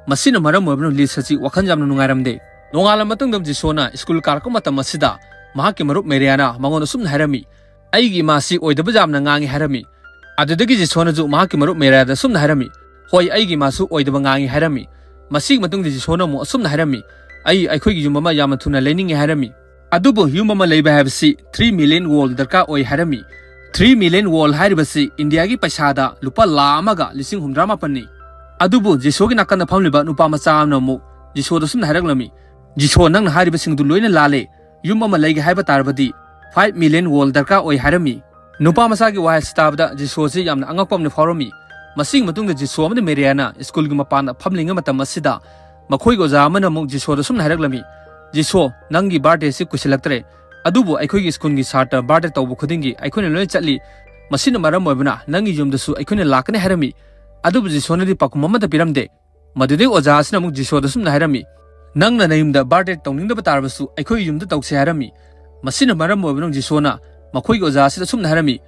ꯃꯁꯤꯅ ꯃꯔꯝ ꯑꯣꯏꯕꯅ ꯂꯤꯁ ꯑꯁꯤ ꯋꯥꯈꯜ ꯌꯥꯝꯅ ꯅꯨꯡꯉꯥꯏꯔꯝꯗꯦ꯫ ꯅꯣꯡꯉꯥꯜꯂ ꯃꯇꯨꯡꯗ ꯖꯤꯁꯣꯅ ꯁ꯭ꯀꯨꯜ ꯀꯥꯔꯛꯄ ꯃꯇꯝ ꯑꯁꯤꯗ ꯃꯍꯥꯛꯀꯤ ꯃꯔꯨꯞ ꯃꯦꯔꯤꯌꯥꯅ ꯃꯉꯣꯟꯗ ꯁꯨꯝꯅ ꯍꯥꯏꯔꯝꯃꯤ, "ꯑꯩꯒꯤ ꯏꯃꯥꯁꯤ ꯑꯣꯏꯗꯕ ꯌꯥꯝꯅ ꯉꯥꯡꯉꯤ" ꯍꯥꯏꯔꯝꯃꯤ꯫ ꯑꯗꯨꯗꯒꯤ ꯖꯤꯁꯣꯅꯁꯨ ꯃꯍꯥꯛꯀꯤ ꯃꯔꯨꯞ ꯃꯦꯔꯤꯌꯥꯗ ꯁꯨꯝꯅ ꯍꯥꯏꯔꯝꯃꯤ, "ꯍꯣꯏ, ꯑꯩꯒꯤ ꯏꯃꯥꯁꯨ ꯑꯣꯏꯗꯕ ꯉꯥꯡꯉꯤ" ꯍꯥꯏꯔꯝꯃꯤ꯫ ꯃꯁꯤꯒꯤ ꯃꯇꯨꯡꯗ ꯖꯤꯁꯣꯅ ꯑꯃꯨꯛ ꯑꯁꯨꯝꯅ ꯍꯥꯏꯔꯝꯃꯤ, "ꯑꯩ ꯑꯩꯈꯣꯏꯒꯤ ꯌꯨꯝ ꯑꯃ ꯌꯥꯝꯅ ꯊꯨꯅ ꯂꯩꯅꯤꯡꯉꯤ" ꯍꯥꯏꯔꯝꯃꯤ꯫ ꯑꯗꯨꯕꯨ ꯌꯨꯝ ꯑꯃ ꯂꯩꯕ ꯍꯥꯏꯕꯁꯤ ꯊ꯭ꯔꯤ ꯃꯤꯂꯤꯌꯟ ꯋꯣꯜ ꯗꯔꯀꯥꯔ ꯑꯣꯏ ꯍꯥꯏꯔꯝꯃꯤ꯫ ꯊ꯭ꯔꯤ ꯃꯤꯂꯤꯌꯟ ꯋꯣꯜ ꯍꯥꯏꯔꯤꯕꯁꯤ ꯏꯟꯗꯤꯌꯥꯒꯤ ꯄꯩꯁꯥꯗ ꯂꯨꯄꯥ ꯂꯥꯈ ꯑꯃꯒ ꯂꯤꯁꯤꯡ ꯍꯨꯝꯗ꯭ꯔꯥ ꯃꯥꯄꯟꯅꯤ꯫ ꯑꯗꯨꯕꯨ ꯖꯤꯁꯣꯒꯤ ꯅꯥꯀꯟꯗ ꯐꯝꯂꯤꯕ ꯅꯨꯄꯥ ꯃꯆꯥ ꯑꯃꯅ ꯑꯃꯨꯛ ꯖꯤꯁꯣꯗ ꯁꯨꯝꯅ ꯍꯥꯏꯔꯛꯂꯝꯃꯤ, "ꯖꯤꯁꯣ, ꯅꯪꯅ ꯍꯥꯏꯔꯤꯕꯁꯤꯡꯗꯨ ꯂꯣꯏꯅ ꯂꯥꯜꯂꯦ꯫ ꯌꯨꯝ ꯑꯃ ꯂꯩꯒꯦ ꯍꯥꯏꯕ ꯇꯥꯔꯕꯗꯤ ꯐꯥꯏꯚ ꯃꯤꯂꯤꯌꯟ ꯋꯣꯜ ꯗꯔꯀꯥꯔ ꯑꯣꯏ" ꯍꯥꯏꯔꯝꯃꯤ꯫ ꯅꯨꯄꯥ ꯃꯆꯥꯒꯤ ꯋꯥꯍꯩ ꯑꯁꯤ ꯇꯥꯕꯗ ꯖꯤꯁꯣꯁꯤ ꯌꯥꯝꯅ ꯑꯉꯛꯄ ꯑꯃ ꯐꯥꯎꯔꯝꯃꯤ꯫ ꯃꯁꯤꯒꯤ ꯃꯇꯨꯡꯗ ꯖꯤꯁꯣ ꯑꯃꯗꯤ ꯃꯦꯔꯤꯌꯥꯅ ꯁ꯭ꯀꯨꯜꯒꯤ ꯃꯄꯥꯟꯗ ꯐꯝꯂꯤꯉꯩ ꯃꯇꯝ ꯑꯁꯤꯗ ꯃꯈꯣꯏꯒꯤ ꯑꯣꯖꯥ ꯑꯃꯅ ꯑꯃꯨꯛ ꯖꯤꯁꯣꯗ ꯁꯨꯝꯅ ꯍꯥꯏꯔꯛꯂꯝꯃꯤ, "ꯖꯤꯁꯣ, ꯅꯪꯒꯤ ꯕꯥꯔꯗꯦꯁꯤ ꯀꯨꯏꯁꯤꯜꯂꯛꯇ꯭ꯔꯦ, ꯑꯗꯨꯕꯨ ꯑꯩꯈꯣꯏꯒꯤ ꯁ꯭ꯀꯨꯜꯒꯤ ꯁꯥꯇ꯭ꯔ ꯕꯥꯔꯗꯦ ꯇꯧꯕ ꯈꯨꯗꯤꯡꯒꯤ ꯑꯩꯈꯣꯏꯅ ꯂꯣꯏꯅ ꯆꯠꯂꯤ꯫ ꯃꯁꯤꯅ ꯃꯔꯝ ꯑꯣꯏꯕꯅ ꯅꯪꯒꯤ ꯌꯨꯝꯗꯁꯨ ꯑꯩꯈꯣꯏꯅ ꯂꯥꯛꯀꯅꯤ" ꯍꯥꯏꯔꯝꯃꯤ꯫ ꯑꯗꯨꯕꯨ ꯖꯤꯁꯣꯅꯗꯤ ꯄꯥꯎꯈꯨꯝ ꯑꯃꯠꯇ ꯄꯤꯔꯝꯗꯦ꯫ ꯃꯗꯨꯗꯩ ꯑꯣꯖꯥ ꯑꯁꯤꯅ ꯑꯃꯨꯛ ꯖꯤꯁꯣꯗ ꯁꯨꯝꯅ ꯍꯥꯏꯔꯝꯃꯤ, "ꯅꯪꯅ ꯅꯌꯨꯝꯗ ꯕꯥꯔꯗꯦ ꯇꯧꯅꯤꯡꯗꯕ ꯇꯥꯔꯕꯁꯨ ꯑꯩꯈꯣꯏꯒꯤ ꯌꯨꯝꯗ ꯇꯧꯁꯦ" ꯍꯥꯏꯔꯝꯃꯤ꯫ ꯃꯁꯤꯅ ꯃꯔꯝ ꯑꯣꯏꯕꯅ ꯖꯤꯁꯣꯅ ꯃꯈꯣꯏꯒꯤ ꯑꯣꯖꯥ ꯑꯁꯤꯗ ꯁꯨꯝꯅ ꯍꯥꯏꯔꯝꯃꯤ,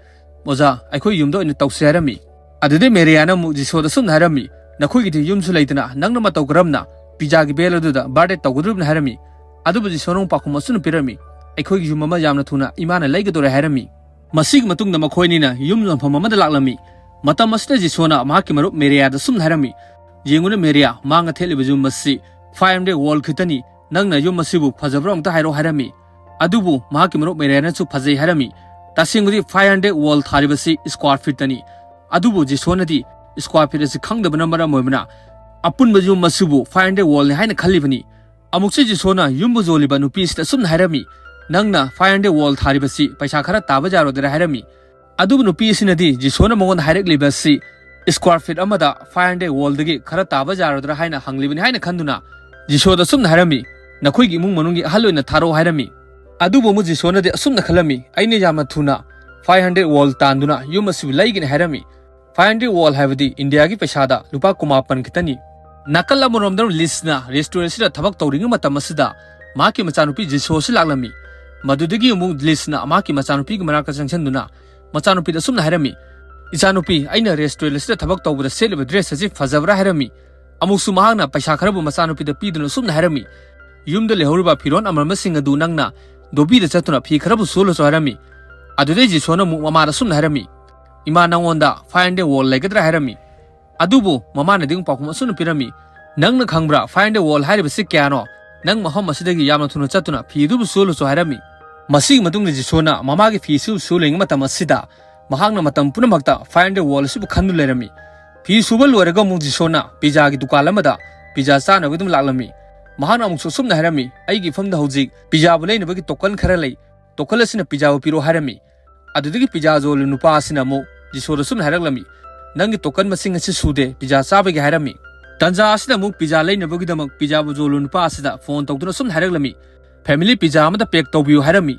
"ꯑꯣꯖꯥ, ꯑꯩꯈꯣꯏ ꯌꯨꯝꯗ ꯑꯣꯏꯅ ꯇꯧꯁꯦ" ꯍꯥꯏꯔꯝꯃꯤ꯫ ꯑꯗꯨꯗꯩ ꯃꯦꯔꯤꯌꯥꯅ ꯑꯃꯨꯛ ꯖꯤꯁꯣꯗ ꯁꯨꯝꯅ ꯍꯥꯏꯔꯝꯃꯤ, "ꯅꯈꯣꯏꯒꯤꯗꯤ ꯌꯨꯝꯁꯨ ꯂꯩꯇꯅ ꯅꯪꯅ ꯃꯇꯧ ꯀꯔꯝꯅ ꯄꯤꯖꯥꯒꯤ ꯕꯦꯜ ꯑꯗꯨꯗ ꯕꯥꯔꯗꯦ ꯇꯧꯒꯗꯧꯔꯤꯕꯅꯣ?" ꯍꯥꯏꯔꯝꯃꯤ꯫ ꯑꯗꯨꯕꯨ ꯖꯤꯁꯣꯅ ꯑꯃꯨꯛ ꯄꯥꯎꯈꯨꯝ ꯑꯁꯨꯝꯅ ꯄꯤꯔꯝꯃꯤ, "ꯑꯩꯈꯣꯏꯒꯤ ꯌꯨꯝ ꯑꯃ ꯌꯥꯝꯅ ꯊꯨꯅ ꯏꯃꯥꯅ ꯂꯩꯒꯗꯧꯔꯦ" ꯍꯥꯏꯔꯝꯃꯤ꯫ ꯃꯁꯤꯒꯤ ꯃꯇꯨꯡꯗ ꯃꯈꯣꯏ ꯑꯅꯤꯅ ꯌꯨꯝ ꯌꯣꯟꯐꯝ ꯑꯃꯗ ꯂꯥꯛꯂꯝꯃꯤ꯫ ꯃꯇꯝ ꯑꯁꯤꯗ ꯖꯤꯁꯣꯅ ꯃꯍꯥꯛꯀꯤ ꯃꯔꯨꯞ ꯃꯦꯔꯤꯌꯥꯗ ꯁꯨꯝꯅ ꯍꯥꯏꯔꯝꯃꯤ, "ꯌꯦꯡꯉꯨꯅꯦ ꯃꯦꯔꯤꯌꯥ, ꯃꯥꯡꯗ ꯊꯦꯠꯂꯤꯕ ꯌꯨꯝ ꯑꯁꯤ ꯐꯥꯏꯚ ꯍꯟꯗ꯭ꯔꯦꯠ ꯋꯣꯜ ꯈꯤꯇꯅꯤ꯫ ꯅꯪꯅ ꯌꯨꯝ ꯑꯁꯤꯕꯨ ꯐꯖꯕ꯭ꯔꯥ ꯑꯝꯇ ꯍꯥꯏꯔꯛꯑꯣ" ꯍꯥꯏꯔꯝꯃꯤ꯫ ꯑꯗꯨꯕꯨ ꯃꯍꯥꯛꯀꯤ ꯃꯔꯨꯞ ꯃꯦꯔꯤꯌꯥꯅꯁꯨ ꯐꯖꯩ ꯍꯥꯏꯔꯝꯃꯤ꯫ ꯇꯁꯦꯡꯕꯗꯤ ꯐꯥꯏꯚ ꯍꯟꯗ꯭ꯔꯦꯠ ꯋꯣꯜ ꯊꯥꯔꯤꯕꯁꯤ ꯁ꯭ꯀ꯭ꯋꯥꯔ ꯐꯤꯠꯇꯅꯤ꯫ ꯑꯗꯨꯕꯨ ꯖꯤꯁꯣꯅꯗꯤ ꯁ꯭ꯀ꯭ꯋꯥꯔ ꯐꯤꯠ ꯑꯁꯤ ꯈꯪꯗꯕꯅ ꯃꯔꯝ ꯑꯣꯏꯕꯅ ꯑꯄꯨꯟꯕ ꯌꯨꯝ ꯑꯁꯤꯕꯨ ꯐꯥꯏꯚ ꯍꯟꯗ꯭ꯔꯦꯠ ꯋꯣꯜꯅꯤ ꯍꯥꯏꯅ ꯈꯜꯂꯤꯕꯅꯤ꯫ ꯑꯃꯨꯛꯁꯨ ꯖꯤꯁꯣꯅ ꯌꯨꯝꯕꯨ ꯌꯣꯜꯂꯤꯕ ꯅꯨꯄꯤ ꯑꯁꯤꯗ ꯑꯁꯨꯝꯅ ꯍꯥꯏꯔꯝꯃꯤ, "ꯅꯪꯅ ꯐꯥꯏꯚ ꯍꯟꯗ꯭ꯔꯦꯠ ꯋꯣꯜ ꯊꯥꯔꯤꯕꯁꯤ ꯄꯩꯁꯥ ꯈꯔ ꯇꯥꯕ ꯌꯥꯔꯣꯏꯗ꯭ꯔꯥ?" ꯍꯥꯏꯔꯝꯃꯤ꯫ ꯑꯗꯨꯕꯨ ꯅꯨꯄꯤ ꯑꯁꯤꯅꯗꯤ ꯖꯤꯁꯣꯅ ꯃꯉꯣꯟꯗ ꯍꯥꯏꯔꯛꯂꯤꯕ ꯑꯁꯤ ꯁ꯭ꯀ꯭ꯋꯥꯔ ꯐꯤꯠ ꯑꯃꯗ ꯐꯥꯏꯚ ꯍꯟꯗ꯭ꯔꯦꯠ ꯋꯣꯜꯗꯒꯤ ꯈꯔ ꯇꯥꯕ ꯌꯥꯔꯣꯏꯗ꯭ꯔꯥ ꯍꯥꯏꯅ ꯍꯪꯂꯤꯕꯅꯤ ꯍꯥꯏꯅ ꯈꯟꯗꯨꯅ ꯖꯤꯁꯣꯗ ꯑꯁꯨꯝꯅ ꯍꯥꯏꯔꯝꯃꯤ, "ꯅꯈꯣꯏꯒꯤ ꯏꯃꯨꯡ ꯃꯅꯨꯡꯒꯤ ꯑꯍꯜ ꯑꯣꯏꯅ ꯊꯥꯔꯛꯑꯣ" ꯍꯥꯏꯔꯝꯃꯤ꯫ ꯑꯗꯨꯕꯨ ꯑꯃꯨꯛ ꯖꯤꯁꯣꯅꯗꯤ ꯑꯁꯨꯝꯅ ꯈꯜꯂꯝꯃꯤ, "ꯑꯩꯅ ꯌꯥꯝꯅ ꯊꯨꯅ ꯐꯥꯏꯚ ꯍꯟꯗ꯭ꯔꯦꯠ ꯋꯣꯜ ꯇꯥꯟꯗꯨꯅ ꯌꯨꯝ ꯑꯁꯤꯕꯨ ꯂꯩꯒꯅꯤ" ꯍꯥꯏꯔꯝꯃꯤ꯫ ꯐꯥꯏꯚ ꯍꯟꯗ꯭ꯔꯦꯠ ꯋꯣꯜ ꯍꯥꯏꯕꯗꯤ ꯏꯟꯗꯤꯌꯥꯒꯤ ꯄꯩꯁꯥꯗ ꯂꯨꯄꯥ ꯀꯨꯟꯃꯥꯄꯟ ꯈꯤꯇꯅꯤ꯫ ꯅꯥꯀꯜ ꯑꯃꯔꯣꯝꯗ ꯂꯤꯁꯅ ꯔꯦꯁꯇꯨꯔꯦꯟꯁꯤꯗ ꯊꯕꯛ ꯇꯧꯔꯤꯉꯩ ꯃꯇꯝ ꯑꯁꯤꯗ ꯃꯍꯥꯛꯀꯤ ꯃꯆꯥꯅꯨꯄꯤ ꯖꯤꯁꯣ ꯑꯁꯤ ꯂꯥꯛꯂꯝꯃꯤ꯫ ꯃꯗꯨꯗꯒꯤ ꯑꯃꯨꯛ ꯂꯤꯁꯅ ꯃꯍꯥꯛꯀꯤ ꯃꯆꯥꯅꯨꯄꯤꯒꯤ ꯃꯅꯥꯛꯇ ꯆꯪꯁꯤꯟꯗꯨꯅ ꯃꯆꯥꯅꯨꯄꯤꯗ ꯑꯁꯨꯝꯅ ꯍꯥꯏꯔꯝꯃꯤ, "ꯏꯆꯥꯅꯨꯄꯤ, ꯑꯩꯅ ꯔꯦꯁꯇꯨꯔꯦꯟ ꯑꯁꯤꯗ ꯊꯕꯛ ꯇꯧꯕꯗ ꯁꯦꯠꯂꯤꯕ ꯗ꯭ꯔꯦꯁ ꯑꯁꯤ ꯐꯖꯕ꯭ꯔꯥ?" ꯍꯥꯏꯔꯝꯃꯤ꯫ ꯑꯃꯨꯛꯁꯨ ꯃꯍꯥꯛꯅ ꯄꯩꯁꯥ ꯈꯔꯕꯨ ꯃꯆꯥꯅꯨꯄꯤꯗ ꯄꯤꯗꯨꯅ ꯑꯁꯨꯝꯅ ꯍꯥꯏꯔꯝꯃꯤ, "ꯌꯨꯝꯗ ꯂꯩꯍꯧꯔꯤꯕ ꯐꯤꯔꯣꯜ ꯑꯃꯟꯕꯁꯤꯡ ꯑꯗꯨ ꯅꯪꯅ ꯗꯣꯕꯤꯗ ꯆꯠꯇꯨꯅ ꯐꯤ ꯈꯔꯕꯨ ꯁꯨꯍꯜꯂꯁꯨ" ꯍꯥꯏꯔꯝꯃꯤ꯫ ꯑꯗꯨꯗꯩ ꯖꯤꯁꯣꯅ ꯑꯃꯨꯛ ꯃꯃꯥꯗ ꯑꯁꯨꯝꯅ ꯍꯥꯏꯔꯝꯃꯤ, "ꯏꯃꯥ, ꯅꯪꯉꯣꯟꯗ ꯐꯥꯏꯚ ꯍꯟꯗ꯭ꯔꯦꯠ ꯋꯣꯜ ꯂꯩꯒꯗ꯭ꯔꯥ?" ꯍꯥꯏꯔꯝꯃꯤ꯫ ꯑꯗꯨꯕꯨ ꯃꯃꯥꯅꯗꯤ ꯑꯃꯨꯛ ꯄꯥꯎꯈꯨꯝ ꯑꯁꯨꯝꯅ ꯄꯤꯔꯝꯃꯤ, "ꯅꯪꯅ ꯈꯪꯕ꯭ꯔꯥ ꯐꯥꯏꯚ ꯍꯟꯗ꯭ꯔꯦꯠ ꯋꯣꯜ ꯍꯥꯏꯔꯤꯕꯁꯤ ꯀꯌꯥꯅꯣ? ꯅꯪ ꯃꯐꯝ ꯑꯁꯤꯗꯒꯤ ꯌꯥꯝꯅ ꯊꯨꯅ ꯆꯠꯇꯨꯅ ꯐꯤ ꯑꯗꯨꯕꯨ ꯁꯨꯍꯜꯂꯨꯆꯣ" ꯍꯥꯏꯔꯝꯃꯤ꯫ ꯃꯁꯤꯒꯤ ꯃꯇꯨꯡꯗ ꯖꯤꯁꯣꯅ ꯃꯃꯥꯒꯤ ꯐꯤ ꯁꯨ ꯁꯨꯍꯜꯂꯤꯉꯩ ꯃꯇꯝ ꯑꯁꯤꯗ ꯃꯍꯥꯛꯅ ꯃꯇꯝ ꯄꯨꯝꯅꯃꯛꯇ ꯐꯥꯏꯚ ꯍꯟꯗ꯭ꯔꯦꯠ ꯋꯣꯜ ꯑꯁꯤꯕꯨ ꯈꯟꯗꯨꯅ ꯂꯩꯔꯝꯃꯤ꯫ ꯐꯤ ꯁꯨꯕ ꯂꯣꯏꯔꯒ ꯑꯃꯨꯛ ꯖꯤꯁꯣꯅ ꯄꯤꯖꯥꯒꯤ ꯗꯨꯀꯥꯟ ꯑꯃꯗ ꯄꯤꯖꯥ ꯆꯥꯅꯕꯒꯤꯗꯃꯛ ꯂꯥꯛꯂꯝꯃꯤ꯫ ꯃꯍꯥꯛꯅ ꯑꯃꯨꯛꯁꯨ ꯑꯁꯨꯝꯅ ꯍꯥꯏꯔꯝꯃꯤ, "ꯑꯩꯒꯤ ꯏꯐꯝꯗ ꯍꯧꯖꯤꯛ ꯄꯤꯖꯥꯕꯨ ꯂꯩꯅꯕꯒꯤ ꯇꯣꯀꯟ ꯈꯔ ꯂꯩ꯫ ꯇꯣꯀꯟ ꯑꯁꯤꯅ ꯄꯤꯖꯥꯕꯨ ꯄꯤꯔꯛꯑꯣ" ꯍꯥꯏꯔꯝꯃꯤ꯫ ꯑꯗꯨꯗꯒꯤ ꯄꯤꯖꯥ ꯌꯣꯜꯂꯤꯕ ꯅꯨꯄꯥ ꯑꯁꯤꯅ ꯑꯃꯨꯛ ꯖꯤꯁꯣꯗ ꯁꯨꯝꯅ ꯍꯥꯏꯔꯛꯂꯝꯃꯤ, "ꯅꯪꯒꯤ ꯇꯣꯀꯟ ꯃꯁꯤꯡ ꯑꯁꯤ ꯁꯨꯗꯦ, ꯄꯤꯖꯥ ꯆꯥꯕꯒꯤ" ꯍꯥꯏꯔꯝꯃꯤ꯫ ꯇꯥꯟꯖꯥ ꯑꯁꯤꯗ ꯑꯃꯨꯛ ꯄꯤꯖꯥ ꯂꯩꯅꯕꯒꯤꯗꯃꯛ ꯄꯤꯖꯥꯕꯨ ꯌꯣꯜꯂꯨ ꯅꯨꯄꯥ ꯑꯁꯤꯗ ꯐꯣꯟ ꯇꯧꯗꯨꯅ ꯑꯁꯨꯝꯅ ꯍꯥꯏꯔꯛꯂꯝꯃꯤ, "ꯐꯦꯃꯤꯂꯤ ꯄꯤꯖꯥ ꯑꯃꯗ ꯄꯦꯛ ꯇꯧꯕꯤꯌꯨ" ꯍꯥꯏꯔꯝꯃꯤ꯫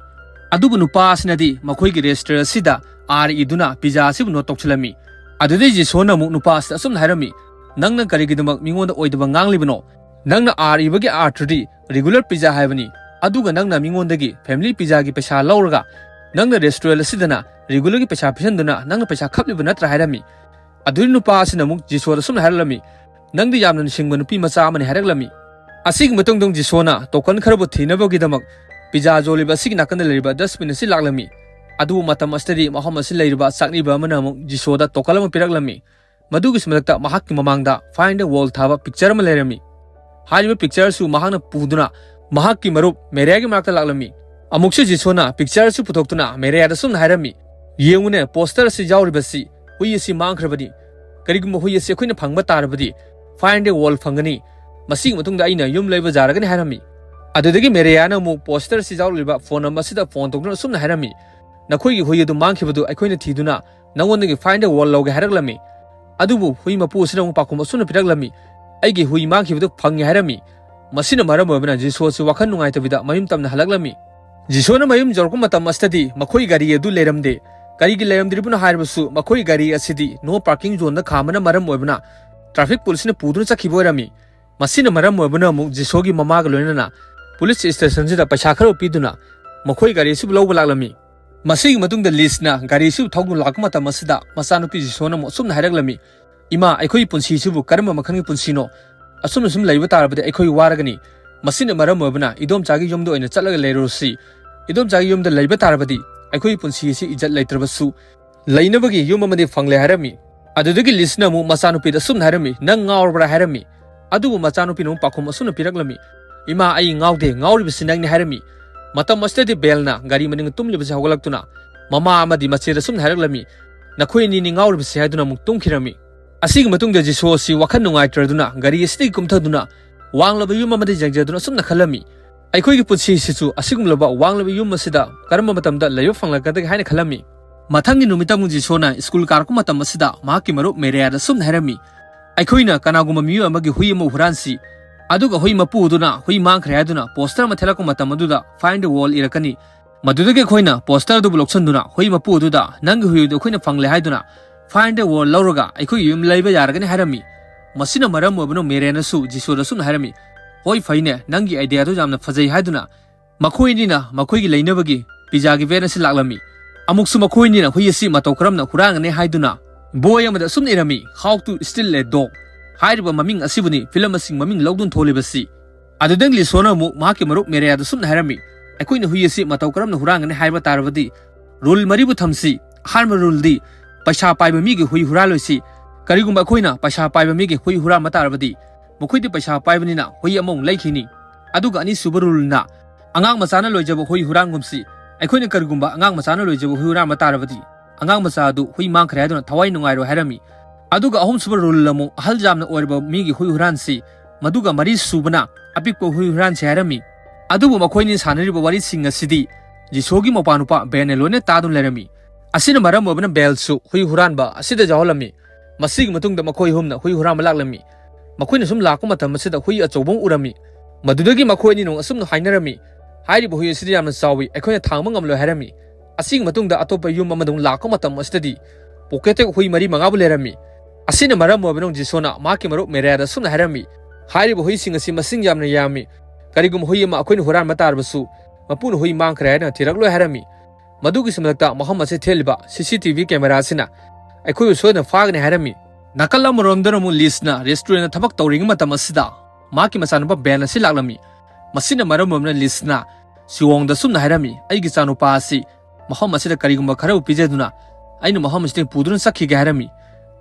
ꯑꯗꯨꯕꯨ ꯅꯨꯄꯥ ꯑꯁꯤꯅꯗꯤ ꯃꯈꯣꯏꯒꯤ ꯔꯦꯁꯇꯨꯔꯦꯟ ꯑꯁꯤꯗ ꯑꯥꯔ ꯏꯗꯨꯅ ꯄꯤꯖꯥ ꯑꯁꯤꯕꯨ ꯅꯣꯠ ꯇꯧꯁꯤꯜꯂꯝꯃꯤ꯫ ꯑꯗꯨꯗꯩ ꯖꯤꯁꯣꯅ ꯑꯃꯨꯛ ꯅꯨꯄꯥ ꯑꯁꯤꯗ ꯑꯁꯨꯝꯅ ꯍꯥꯏꯔꯝꯃꯤ, "ꯅꯪꯅ ꯀꯔꯤꯒꯤꯗꯃꯛ ꯃꯤꯉꯣꯟꯗ ꯑꯣꯏꯗꯕ ꯉꯥꯡꯂꯤꯕꯅꯣ? ꯅꯪꯅ ꯑꯥꯔ ꯏꯕꯒꯤ ꯑꯥꯔꯊꯗꯤ ꯔꯤꯒꯨꯂꯔ ꯄꯤꯖꯥ ꯍꯥꯏꯕꯅꯤ, ꯑꯗꯨꯒ ꯅꯪꯅ ꯃꯤꯉꯣꯟꯗꯒꯤ ꯐꯦꯃꯤꯂꯤ ꯄꯤꯖꯥꯒꯤ ꯄꯩꯁꯥ ꯂꯧꯔꯒ ꯅꯪꯅ ꯔꯦꯁꯇꯨꯔꯦꯟ ꯑꯁꯤꯗꯅ ꯔꯤꯒꯨꯂꯔꯒꯤ ꯄꯩꯁꯥ ꯄꯤꯁꯟꯗꯨꯅ ꯅꯪꯅ ꯄꯩꯁꯥ ꯈꯞꯂꯤꯕ ꯅꯠꯇ꯭ꯔꯥ?" ꯍꯥꯏꯔꯝꯃꯤ꯫ ꯑꯗꯨꯗꯤ ꯅꯨꯄꯥ ꯑꯁꯤꯅ ꯑꯃꯨꯛ ꯖꯤꯁꯣꯗ ꯁꯨꯝꯅ ꯍꯥꯏꯔꯛꯂꯝꯃꯤ, "ꯅꯪꯗꯤ ꯌꯥꯝꯅ ꯅꯨꯡꯁꯤꯡꯕ ꯅꯨꯄꯤ ꯃꯆꯥ ꯑꯃꯅꯤ" ꯍꯥꯏꯔꯛꯂꯝꯃꯤ꯫ ꯑꯁꯤꯒꯤ ꯃꯇꯨꯡꯗ ꯖꯤꯁꯣꯅ ꯇꯣꯀꯟ ꯈꯔꯕꯨ ꯊꯤꯅꯕꯒꯤꯗꯃꯛ ꯄꯤꯖꯥ ꯌꯣꯜꯂꯤꯕ ꯑꯁꯤꯒꯤ ꯅꯥꯀꯟꯗ ꯂꯩꯔꯤꯕ ꯗꯁꯕꯤꯟ ꯑꯁꯤ ꯂꯥꯛꯂꯝꯃꯤ꯫ ꯑꯗꯨꯕꯨ ꯃꯇꯝ ꯑꯁꯤꯗꯗꯤ ꯃꯐꯝ ꯑꯁꯤ ꯂꯩꯔꯤꯕ ꯆꯥꯛꯅꯤꯕ ꯑꯃꯅ ꯑꯃꯨꯛ ꯖꯤꯁꯣꯗ ꯇꯣꯀꯟ ꯑꯃ ꯄꯤꯔꯛꯂꯝꯃꯤ꯫ ꯃꯗꯨꯒꯤꯁꯨ ꯃꯊꯛꯇ ꯃꯍꯥꯛꯀꯤ ꯃꯃꯥꯡꯗ Find the Wall ꯊꯥꯕ ꯄꯤꯛꯆꯔ ꯑꯃ ꯂꯩꯔꯝꯃꯤ꯫ ꯍꯥꯏꯔꯤꯕ ꯄꯤꯛꯆꯔ ꯑꯁꯨ ꯃꯍꯥꯛꯅ ꯄꯨꯗꯨꯅ ꯃꯍꯥꯛꯀꯤ ꯃꯔꯨꯞ ꯃꯦꯔꯤꯌꯥꯒꯤ ꯃꯅꯥꯛꯇ ꯂꯥꯛꯂꯝꯃꯤ꯫ ꯑꯃꯨꯛꯁꯨ ꯖꯤꯁꯣꯅ ꯄꯤꯛꯆꯔ ꯑꯁꯨ ꯄꯨꯊꯣꯛꯇꯨꯅ ꯃꯦꯔꯤꯌꯥꯗ ꯁꯨꯝꯅ ꯍꯥꯏꯔꯝꯃꯤ, "ꯌꯦꯡꯉꯨꯅꯦ, ꯄꯣꯁꯇꯔ ꯑꯁꯤ ꯌꯥꯎꯔꯤꯕꯁꯤ ꯍꯨꯏ ꯑꯁꯤ ꯃꯥꯡꯈ꯭ꯔꯕꯅꯤ꯫ ꯀꯔꯤꯒꯨꯝꯕ ꯍꯨꯏ ꯑꯁꯤ ꯑꯩꯈꯣꯏꯅ ꯐꯪꯕ ꯇꯥꯔꯕꯗꯤ Find the Wall ꯐꯪꯒꯅꯤ꯫ ꯃꯁꯤꯒꯤ ꯃꯇꯨꯡꯗ ꯑꯩꯅ ꯌꯨꯝ ꯂꯩꯕ ꯌꯥꯔꯒꯅꯤ" ꯍꯥꯏꯔꯝꯃꯤ꯫ ꯑꯗꯨꯗꯒꯤ ꯃꯦꯔꯤꯌꯥꯅ ꯑꯃꯨꯛ ꯄꯣꯁꯇꯔ ꯑꯁꯤ ꯌꯥꯎꯔꯤꯕ ꯐꯣꯟ ꯅꯝꯕꯔ ꯑꯁꯤꯗ ꯐꯣꯟ ꯇꯧꯗꯨꯅ ꯑꯁꯨꯝꯅ ꯍꯥꯏꯔꯝꯃꯤ, "ꯅꯈꯣꯏꯒꯤ ꯍꯨꯏ ꯑꯗꯨ ꯃꯥꯡꯈꯤꯕꯗꯨ ꯑꯩꯈꯣꯏꯅ ꯊꯤꯗꯨꯅ ꯅꯉꯣꯟꯗꯒꯤ Find the Wall ꯂꯧꯒꯦ" ꯍꯥꯏꯔꯛꯂꯝꯃꯤ꯫ ꯑꯗꯨꯕꯨ ꯍꯨꯏ ꯃꯄꯨ ꯑꯁꯤꯅ ꯑꯃꯨꯛ ꯄꯥꯎꯈꯨꯝ ꯑꯁꯨꯝꯅ ꯄꯤꯔꯛꯂꯝꯃꯤ, "ꯑꯩꯒꯤ ꯍꯨꯏ ꯃꯥꯡꯈꯤꯕꯗꯨ ꯐꯪꯉꯦ" ꯍꯥꯏꯔꯝꯃꯤ꯫ ꯃꯁꯤꯅ ꯃꯔꯝ ꯑꯣꯏꯕꯅ ꯖꯤꯁꯣ ꯑꯁꯤ ꯋꯥꯈꯜ ꯅꯨꯡꯉꯥꯏꯇꯕꯤꯗ ꯃꯌꯨꯝ ꯇꯝꯅ ꯍꯜꯂꯛꯂꯝꯃꯤ꯫ ꯖꯤꯁꯣꯅ ꯃꯌꯨꯝ ꯌꯧꯔꯛꯄ ꯃꯇꯝ ꯑꯁꯤꯗꯗꯤ ꯃꯈꯣꯏ ꯒꯥꯔꯤ ꯑꯗꯨ ꯂꯩꯔꯝꯗꯦ꯫ ꯀꯔꯤꯒꯤ ꯂꯩꯔꯝꯗ꯭ꯔꯤꯕꯅꯣ ꯍꯥꯏꯔꯕꯁꯨ ꯃꯈꯣꯏ ꯒꯥꯔꯤ ꯑꯁꯤꯗꯤ no parking zoneꯗ ꯈꯥꯝꯕꯅ ꯃꯔꯝ ꯑꯣꯏꯕꯅ ꯇ꯭ꯔꯥꯐꯤꯛ ꯄꯨꯂꯤꯁꯅ ꯄꯨꯗꯨꯅ ꯆꯠꯈꯤꯕ ꯑꯣꯏꯔꯝꯃꯤ꯫ ꯃꯁꯤꯅ ꯃꯔꯝ ꯑꯣꯏꯕꯅ ꯑꯃꯨꯛ ꯖꯤꯁꯣꯒꯤ ꯃꯃꯥꯒ ꯂꯣꯏꯅꯅ ꯄꯨꯂꯤꯁ ꯁ꯭ꯇꯦꯁꯟꯁꯤꯗ ꯄꯩꯁꯥ ꯈꯔ ꯄꯤꯗꯨꯅ ꯃꯈꯣꯏ ꯒꯥꯔꯤ ꯑꯁꯤꯕꯨ ꯂꯧꯕ ꯂꯥꯛꯂꯝꯃꯤ꯫ ꯃꯁꯤꯒꯤ ꯃꯇꯨꯡꯗ ꯂꯤꯁꯅ ꯒꯥꯔꯤ ꯑꯁꯤꯕꯨ ꯊꯧꯗꯨꯅ ꯂꯥꯛꯄ ꯃꯇꯝ ꯑꯁꯤꯗ ꯃꯆꯥꯅꯨꯄꯤ ꯖꯤꯁꯣꯅ ꯑꯃꯨꯛ ꯑꯁꯨꯝꯅ ꯍꯥꯏꯔꯛꯂꯝꯃꯤ, "ꯏꯃꯥ, ꯑꯩꯈꯣꯏꯒꯤ ꯄꯨꯟꯁꯤꯁꯤꯕꯨ ꯀꯔꯝꯕ ꯃꯈꯜꯒꯤ ꯄꯨꯟꯁꯤꯅꯣ? ꯑꯁꯨꯝꯅ ꯁꯨꯝ ꯂꯩꯕ ꯇꯥꯔꯕꯗꯤ ꯑꯩꯈꯣꯏ ꯋꯥꯔꯒꯅꯤ꯫ ꯃꯁꯤꯅ ꯃꯔꯝ ꯑꯣꯏꯕꯅ ꯏꯗꯣꯝꯆꯥꯒꯤ ꯌꯨꯝꯗ ꯑꯣꯏꯅ ꯆꯠꯂꯒ ꯂꯩꯔꯨꯔꯁꯤ꯫ ꯏꯗꯣꯝꯆꯥꯒꯤ ꯌꯨꯝꯗ ꯂꯩꯕ ꯇꯥꯔꯕꯗꯤ ꯑꯩꯈꯣꯏꯒꯤ ꯄꯨꯟꯁꯤ ꯑꯁꯤ ꯏꯖꯠ ꯂꯩꯇ꯭ꯔꯕꯁꯨ ꯂꯩꯅꯕꯒꯤ ꯌꯨꯝ ꯑꯃꯗꯤ ꯐꯪꯂꯦ" ꯍꯥꯏꯔꯝꯃꯤ꯫ ꯑꯗꯨꯗꯒꯤ ꯂꯤꯁꯅ ꯑꯃꯨꯛ ꯃꯆꯥꯅꯨꯄꯤꯗ ꯑꯁꯨꯝꯅ ꯍꯥꯏꯔꯝꯃꯤ, "ꯅꯪ ꯉꯥꯎꯔꯕ꯭ꯔꯥ?" ꯍꯥꯏꯔꯝꯃꯤ꯫ ꯑꯗꯨꯕꯨ ꯃꯆꯥꯅꯨꯄꯤꯅ ꯑꯃꯨꯛ ꯄꯥꯎꯈꯨꯝ ꯑꯁꯨꯝꯅ ꯄꯤꯔꯛꯂꯝꯃꯤ, "ꯏꯃꯥ, ꯑꯩ ꯉꯥꯎꯗꯦ, ꯉꯥꯎꯔꯤꯕꯁꯤ ꯅꯪꯅꯤ" ꯍꯥꯏꯔꯝꯃꯤ꯫ ꯃꯇꯝ ꯑꯁꯤꯗꯗꯤ ꯕꯦꯜꯅ ꯒꯥꯔꯤ ꯃꯅꯤꯡꯗ ꯇꯨꯝꯂꯤꯕꯁꯤ ꯍꯧꯒꯠꯂꯛꯇꯨꯅ ꯃꯃꯥ ꯑꯃꯗꯤ ꯃꯆꯦꯗ ꯑꯁꯨꯝꯅ ꯍꯥꯏꯔꯛꯂꯝꯃꯤ, "ꯅꯈꯣꯏ ꯑꯅꯤꯅꯤ ꯉꯥꯎꯔꯤꯕꯁꯤ" ꯍꯥꯏꯗꯨꯅ ꯑꯃꯨꯛ ꯇꯨꯝꯈꯤꯔꯝꯃꯤ꯫ ꯑꯁꯤꯒꯤ ꯃꯇꯨꯡꯗ ꯖꯤꯁꯨ ꯑꯁꯤ ꯋꯥꯈꯜ ꯅꯨꯡꯉꯥꯏꯇ꯭ꯔꯗꯨꯅ ꯒꯥꯔꯤ ꯑꯁꯤꯗꯒꯤ ꯀꯨꯝꯊꯗꯨꯅ ꯋꯥꯡꯂꯕ ꯌꯨꯝ ꯑꯃꯗ ꯌꯦꯡꯖꯗꯨꯅ ꯑꯁꯨꯝꯅ ꯈꯜꯂꯝꯃꯤ, "ꯑꯩꯈꯣꯏꯒꯤ ꯄꯨꯟꯁꯤꯁꯤꯁꯨ ꯑꯁꯤꯒꯨꯝꯂꯕ ꯋꯥꯡꯂꯕ ꯌꯨꯝ ꯑꯁꯤꯗ ꯀꯔꯝꯕ ꯃꯇꯝꯗ ꯂꯩꯕ ꯐꯪꯂꯛꯀꯗꯒꯦ?" ꯍꯥꯏꯅ ꯈꯜꯂꯝꯃꯤ꯫ ꯃꯊꯪꯒꯤ ꯅꯨꯃꯤꯠꯇ ꯑꯃꯨꯛ ꯖꯤꯁꯣꯅ ꯁ꯭ꯀꯨꯜ ꯀꯥꯔꯛꯄ ꯃꯇꯝ ꯑꯁꯤꯗ ꯃꯍꯥꯛꯀꯤ ꯃꯔꯨꯞ ꯃꯦꯔꯤꯌꯥꯗ ꯑꯁꯨꯝꯅ ꯍꯥꯏꯔꯝꯃꯤ, ꯑꯩꯈꯣꯏꯅ ꯀꯅꯥꯒꯨꯝꯕ ꯃꯤꯑꯣꯏ ꯑꯃꯒꯤ ꯍꯨꯏ ꯑꯃ ꯍꯨꯔꯥꯟꯁꯤ, ꯑꯗꯨꯒ ꯍꯨꯏ ꯃꯄꯨ ꯑꯗꯨꯅ ꯍꯨꯏ ꯃꯥꯡꯈ꯭ꯔꯦ ꯍꯥꯏꯗꯨꯅ ꯄꯣꯁꯇꯔ ꯑꯃ ꯊꯦꯠꯂꯛꯄ ꯃꯇꯝ ꯑꯗꯨꯗ "Find the Wolf" ꯏꯔꯛꯀꯅꯤ꯫ ꯃꯗꯨꯗꯒꯤ ꯑꯩꯈꯣꯏꯅ ꯄꯣꯁꯇꯔ ꯑꯗꯨꯕꯨ ꯂꯧꯁꯤꯟꯗꯨꯅ ꯍꯨꯏ ꯃꯄꯨ ꯑꯗꯨꯗ "ꯅꯪꯒꯤ ꯍꯨꯏ ꯑꯗꯨ ꯑꯩꯈꯣꯏꯅ ꯐꯪꯂꯦ" ꯍꯥꯏꯗꯨꯅ "Find the Wolf" ꯂꯧꯔꯒ ꯑꯩꯈꯣꯏꯒꯤ ꯌꯨꯝ ꯂꯩꯕ ꯌꯥꯔꯒꯅꯤ ꯍꯥꯏꯔꯝꯃꯤ꯫ ꯃꯁꯤꯅ ꯃꯔꯝ ꯑꯣꯏꯕꯅ ꯃꯦꯔꯦꯅꯁꯨ ꯖꯤꯁꯣꯗ ꯑꯁꯨꯝꯅ ꯍꯥꯏꯔꯝꯃꯤ, "ꯍꯣꯏ, ꯐꯩꯅꯦ, ꯅꯪꯒꯤ ꯑꯥꯏꯗꯤꯌꯥꯗꯨ ꯌꯥꯝꯅ ꯐꯖꯩ" ꯍꯥꯏꯗꯨꯅ ꯃꯈꯣꯏ ꯑꯅꯤꯅ ꯃꯈꯣꯏꯒꯤ ꯂꯩꯅꯕꯒꯤ ꯄꯤꯖꯥꯒꯤ ꯚꯦꯟ ꯑꯁꯤ ꯂꯥꯛꯂꯝꯃꯤ꯫ ꯑꯃꯨꯛꯁꯨ ꯃꯈꯣꯏ ꯑꯅꯤꯅ ꯍꯨꯏ ꯑꯁꯤ ꯃꯇꯧ ꯀꯔꯝꯅ ꯍꯨꯔꯥꯟꯒꯅꯤ ꯍꯥꯏꯗꯨꯅ ꯕꯣꯏ ꯑꯃꯗ ꯑꯁꯨꯝꯅ ꯏꯔꯝꯃꯤ, "How to Steal a Dog" ꯍꯥꯏꯔꯤꯕ ꯃꯃꯤꯡ ꯑꯁꯤꯕꯨꯅꯤ ꯐꯤꯂꯝ ꯑꯁꯤ ꯃꯃꯤꯡ ꯂꯧꯗꯨꯅ ꯊꯣꯛꯂꯤꯕꯁꯤ꯫ ꯑꯗꯨꯗꯪ ꯂꯤꯁꯣꯅ ꯑꯃꯨꯛ ꯃꯍꯥꯛꯀꯤ ꯃꯔꯨꯞ ꯃꯦꯔꯦꯌꯥꯗ ꯁꯨꯝꯅ ꯍꯥꯏꯔꯝꯃꯤ, "ꯑꯩꯈꯣꯏꯅ ꯍꯨꯏ ꯑꯁꯤ ꯃꯇꯧ ꯀꯔꯝꯅ ꯍꯨꯔꯥꯟꯒꯅꯤ ꯍꯥꯏꯕ ꯇꯥꯔꯕꯗꯤ, ꯔꯨꯜ ꯃꯔꯤꯕꯨ ꯊꯝꯁꯤ꯫ ꯑꯍꯥꯟꯕ ꯔꯨꯜꯗꯤ ꯄꯩꯁꯥ ꯄꯥꯏꯕ ꯃꯤꯒꯤ ꯍꯨꯏ ꯍꯨꯔꯥꯜꯂꯣꯏꯁꯤ꯫ ꯀꯔꯤꯒꯨꯝꯕ ꯑꯩꯈꯣꯏꯅ ꯄꯩꯁꯥ ꯄꯥꯏꯕ ꯃꯤꯒꯤ ꯍꯨꯏ ꯍꯨꯔꯥꯟꯕ ꯇꯥꯔꯕꯗꯤ, ꯃꯈꯣꯏꯗꯤ ꯄꯩꯁꯥ ꯄꯥꯏꯕꯅꯤꯅ ꯍꯨꯏ ꯑꯃꯃꯨꯛ ꯂꯩꯈꯤꯅꯤ꯫ ꯑꯗꯨꯒ ꯑꯅꯤꯁꯨꯕ ꯔꯨꯜꯅ ꯑꯉꯥꯡ ꯃꯆꯥꯅ ꯂꯣꯏꯖꯕ ꯍꯨꯏ ꯍꯨꯔꯥꯟꯒꯨꯝꯁꯤ꯫ ꯑꯩꯈꯣꯏꯅ ꯀꯔꯤꯒꯨꯝꯕ ꯑꯉꯥꯡ ꯃꯆꯥꯅ ꯂꯣꯏꯖꯕ ꯍꯨꯏ ꯍꯨꯔꯥꯟꯕ ꯇꯥꯔꯕꯗꯤ, ꯑꯉꯥꯡ ꯃꯆꯥ ꯑꯗꯨ ꯍꯨꯏ ꯃꯥꯡꯈ꯭ꯔꯦ ꯍꯥꯏꯗꯨꯅ ꯊꯋꯥꯏ ꯅꯨꯡꯉꯥꯏꯔꯣꯏ" ꯍꯥꯏꯔꯝꯃꯤ꯫ ꯑꯗꯨꯒ ꯑꯍꯨꯝꯁꯨꯕ ꯔꯨꯜ ꯑꯃꯨꯛ ꯑꯍꯜ ꯌꯥꯝꯅ ꯑꯣꯏꯔꯕ ꯃꯤꯒꯤ ꯍꯨꯏ ꯍꯨꯔꯥꯟꯁꯤ꯫ ꯃꯗꯨꯒ ꯃꯔꯤ ꯁꯨꯕꯅ ꯑꯄꯤꯛꯄ ꯍꯨꯏ ꯍꯨꯔꯥꯟꯁꯤ ꯍꯥꯏꯔꯝꯃꯤ꯫ ꯑꯗꯨꯕꯨ ꯃꯈꯣꯏꯅꯤ ꯁꯥꯟꯅꯔꯤꯕ ꯋꯥꯔꯤꯁꯤꯡ ꯑꯁꯤꯗꯤ ꯖꯤꯁꯣꯒꯤ ꯃꯧꯄꯥꯅꯨꯄꯥ ꯕꯦꯟꯅ ꯂꯣꯏꯅ ꯇꯥꯗꯨꯅ ꯂꯩꯔꯝꯃꯤ꯫ ꯑꯁꯤꯅ ꯃꯔꯝ ꯑꯣꯏꯕꯅ ꯕꯦꯜꯁꯨ ꯍꯨꯏ ꯍꯨꯔꯥꯟꯕ ꯑꯁꯤꯗ ꯌꯥꯎꯍꯜꯂꯝꯃꯤ꯫ ꯃꯁꯤꯒꯤ ꯃꯇꯨꯡꯗ ꯃꯈꯣꯏ ꯑꯍꯨꯝꯅ ꯍꯨꯏ ꯍꯨꯔꯥꯟꯕ ꯂꯥꯛꯂꯝꯃꯤ꯫ ꯃꯈꯣꯏꯅ ꯁꯨꯝ ꯂꯥꯛꯄ ꯃꯇꯝ ꯑꯁꯤꯗ ꯍꯨꯏ ꯑꯆꯧꯕ ꯑꯃ ꯎꯔꯝꯃꯤ꯫ ꯃꯗꯨꯗꯒꯤ ꯃꯈꯣꯏ ꯑꯅꯤꯅ ꯑꯁꯨꯝꯅ ꯍꯥꯏꯅꯔꯝꯃꯤ, "ꯍꯥꯏꯔꯤꯕ ꯍꯨꯏ ꯑꯁꯤꯗꯤ ꯌꯥꯝꯅ ꯆꯥꯎꯏ, ꯑꯩꯈꯣꯏꯅ ꯊꯥꯡꯕ ꯉꯝꯂꯣꯏ" ꯍꯥꯏꯔꯝꯃꯤ꯫ ꯑꯁꯤꯒꯤ ꯃꯇꯨꯡꯗ ꯑꯇꯣꯞꯄ ꯌꯨꯝ ꯑꯃꯗ ꯑꯃꯨꯛ ꯂꯥꯛꯄ ꯃꯇꯝ ꯑꯁꯤꯗꯗꯤ ꯄꯣꯀꯦꯠꯇ ꯍꯨꯏ ꯃꯔꯤ ꯃꯉꯥꯕꯨ ꯂꯩꯔꯝꯃꯤ꯫ ꯑꯁꯤꯅ ꯃꯔꯝ ꯑꯣꯏꯕꯅ ꯖꯤꯁꯣꯅ ꯃꯍꯥꯛꯀꯤ ꯃꯔꯨꯞ ꯃꯦꯔꯦꯌꯥꯗ ꯑꯁꯨꯝꯅ ꯍꯥꯏꯔꯝꯃꯤ, "ꯍꯥꯏꯔꯤꯕ ꯍꯨꯏꯁꯤꯡ ꯑꯁꯤ ꯃꯁꯤꯡ ꯌꯥꯝꯅ ꯌꯥꯝꯃꯤ꯫ ꯀꯔꯤꯒꯨꯝꯕ ꯍꯨꯏ ꯑꯃ ꯑꯩꯈꯣꯏꯅ ꯍꯨꯔꯥꯟꯕ ꯇꯥꯔꯕꯁꯨ, ꯃꯄꯨꯅ ꯍꯨꯏ ꯃꯥꯡꯈ꯭ꯔꯦ ꯍꯥꯏꯅ ꯊꯤꯔꯛꯂꯣꯏ" ꯍꯥꯏꯔꯝꯃꯤ꯫ ꯃꯗꯨꯒꯤꯁꯨ ꯃꯊꯛꯇ ꯃꯐꯝ ꯑꯁꯤ ꯊꯦꯠꯂꯤꯕ ꯁꯤ ꯁꯤ ꯇꯤ ꯚꯤ ꯀꯦꯃꯦꯔꯥ ꯑꯁꯤꯅ ꯑꯩꯈꯣꯏꯕꯨ ꯁꯣꯏꯗꯅ ꯐꯥꯒꯅꯤ ꯍꯥꯏꯔꯝꯃꯤ꯫ ꯅꯥꯀꯜ ꯑꯃꯔꯣꯝꯗꯅ ꯑꯃꯨꯛ ꯂꯤꯁꯅ ꯔꯦꯁꯇꯨꯔꯦꯟꯗ ꯊꯕꯛ ꯇꯧꯔꯤꯉꯩ ꯃꯇꯝ ꯑꯁꯤꯗ ꯃꯍꯥꯛꯀꯤ ꯃꯆꯥꯅꯨꯄꯥ ꯕꯦꯟ ꯑꯁꯤ ꯂꯥꯛꯂꯝꯃꯤ꯫ ꯃꯁꯤꯅ ꯃꯔꯝ ꯑꯣꯏꯕꯅ ꯂꯤꯁꯅ ꯁꯤꯑꯣꯡꯗ ꯁꯨꯝꯅ ꯍꯥꯏꯔꯝꯃꯤ, "ꯑꯩꯒꯤ ꯏꯆꯥꯅꯨꯄꯥ ꯑꯁꯤ ꯃꯐꯝ ꯑꯁꯤꯗ ꯀꯔꯤꯒꯨꯝꯕ ꯈꯔꯕꯨ ꯄꯤꯖꯗꯨꯅ ꯑꯩꯅ ꯃꯐꯝ ꯑꯁꯤꯗꯒꯤ ꯄꯨꯗꯨꯅ ꯆꯠꯈꯤꯒꯦ" ꯍꯥꯏꯔꯝꯃꯤ꯫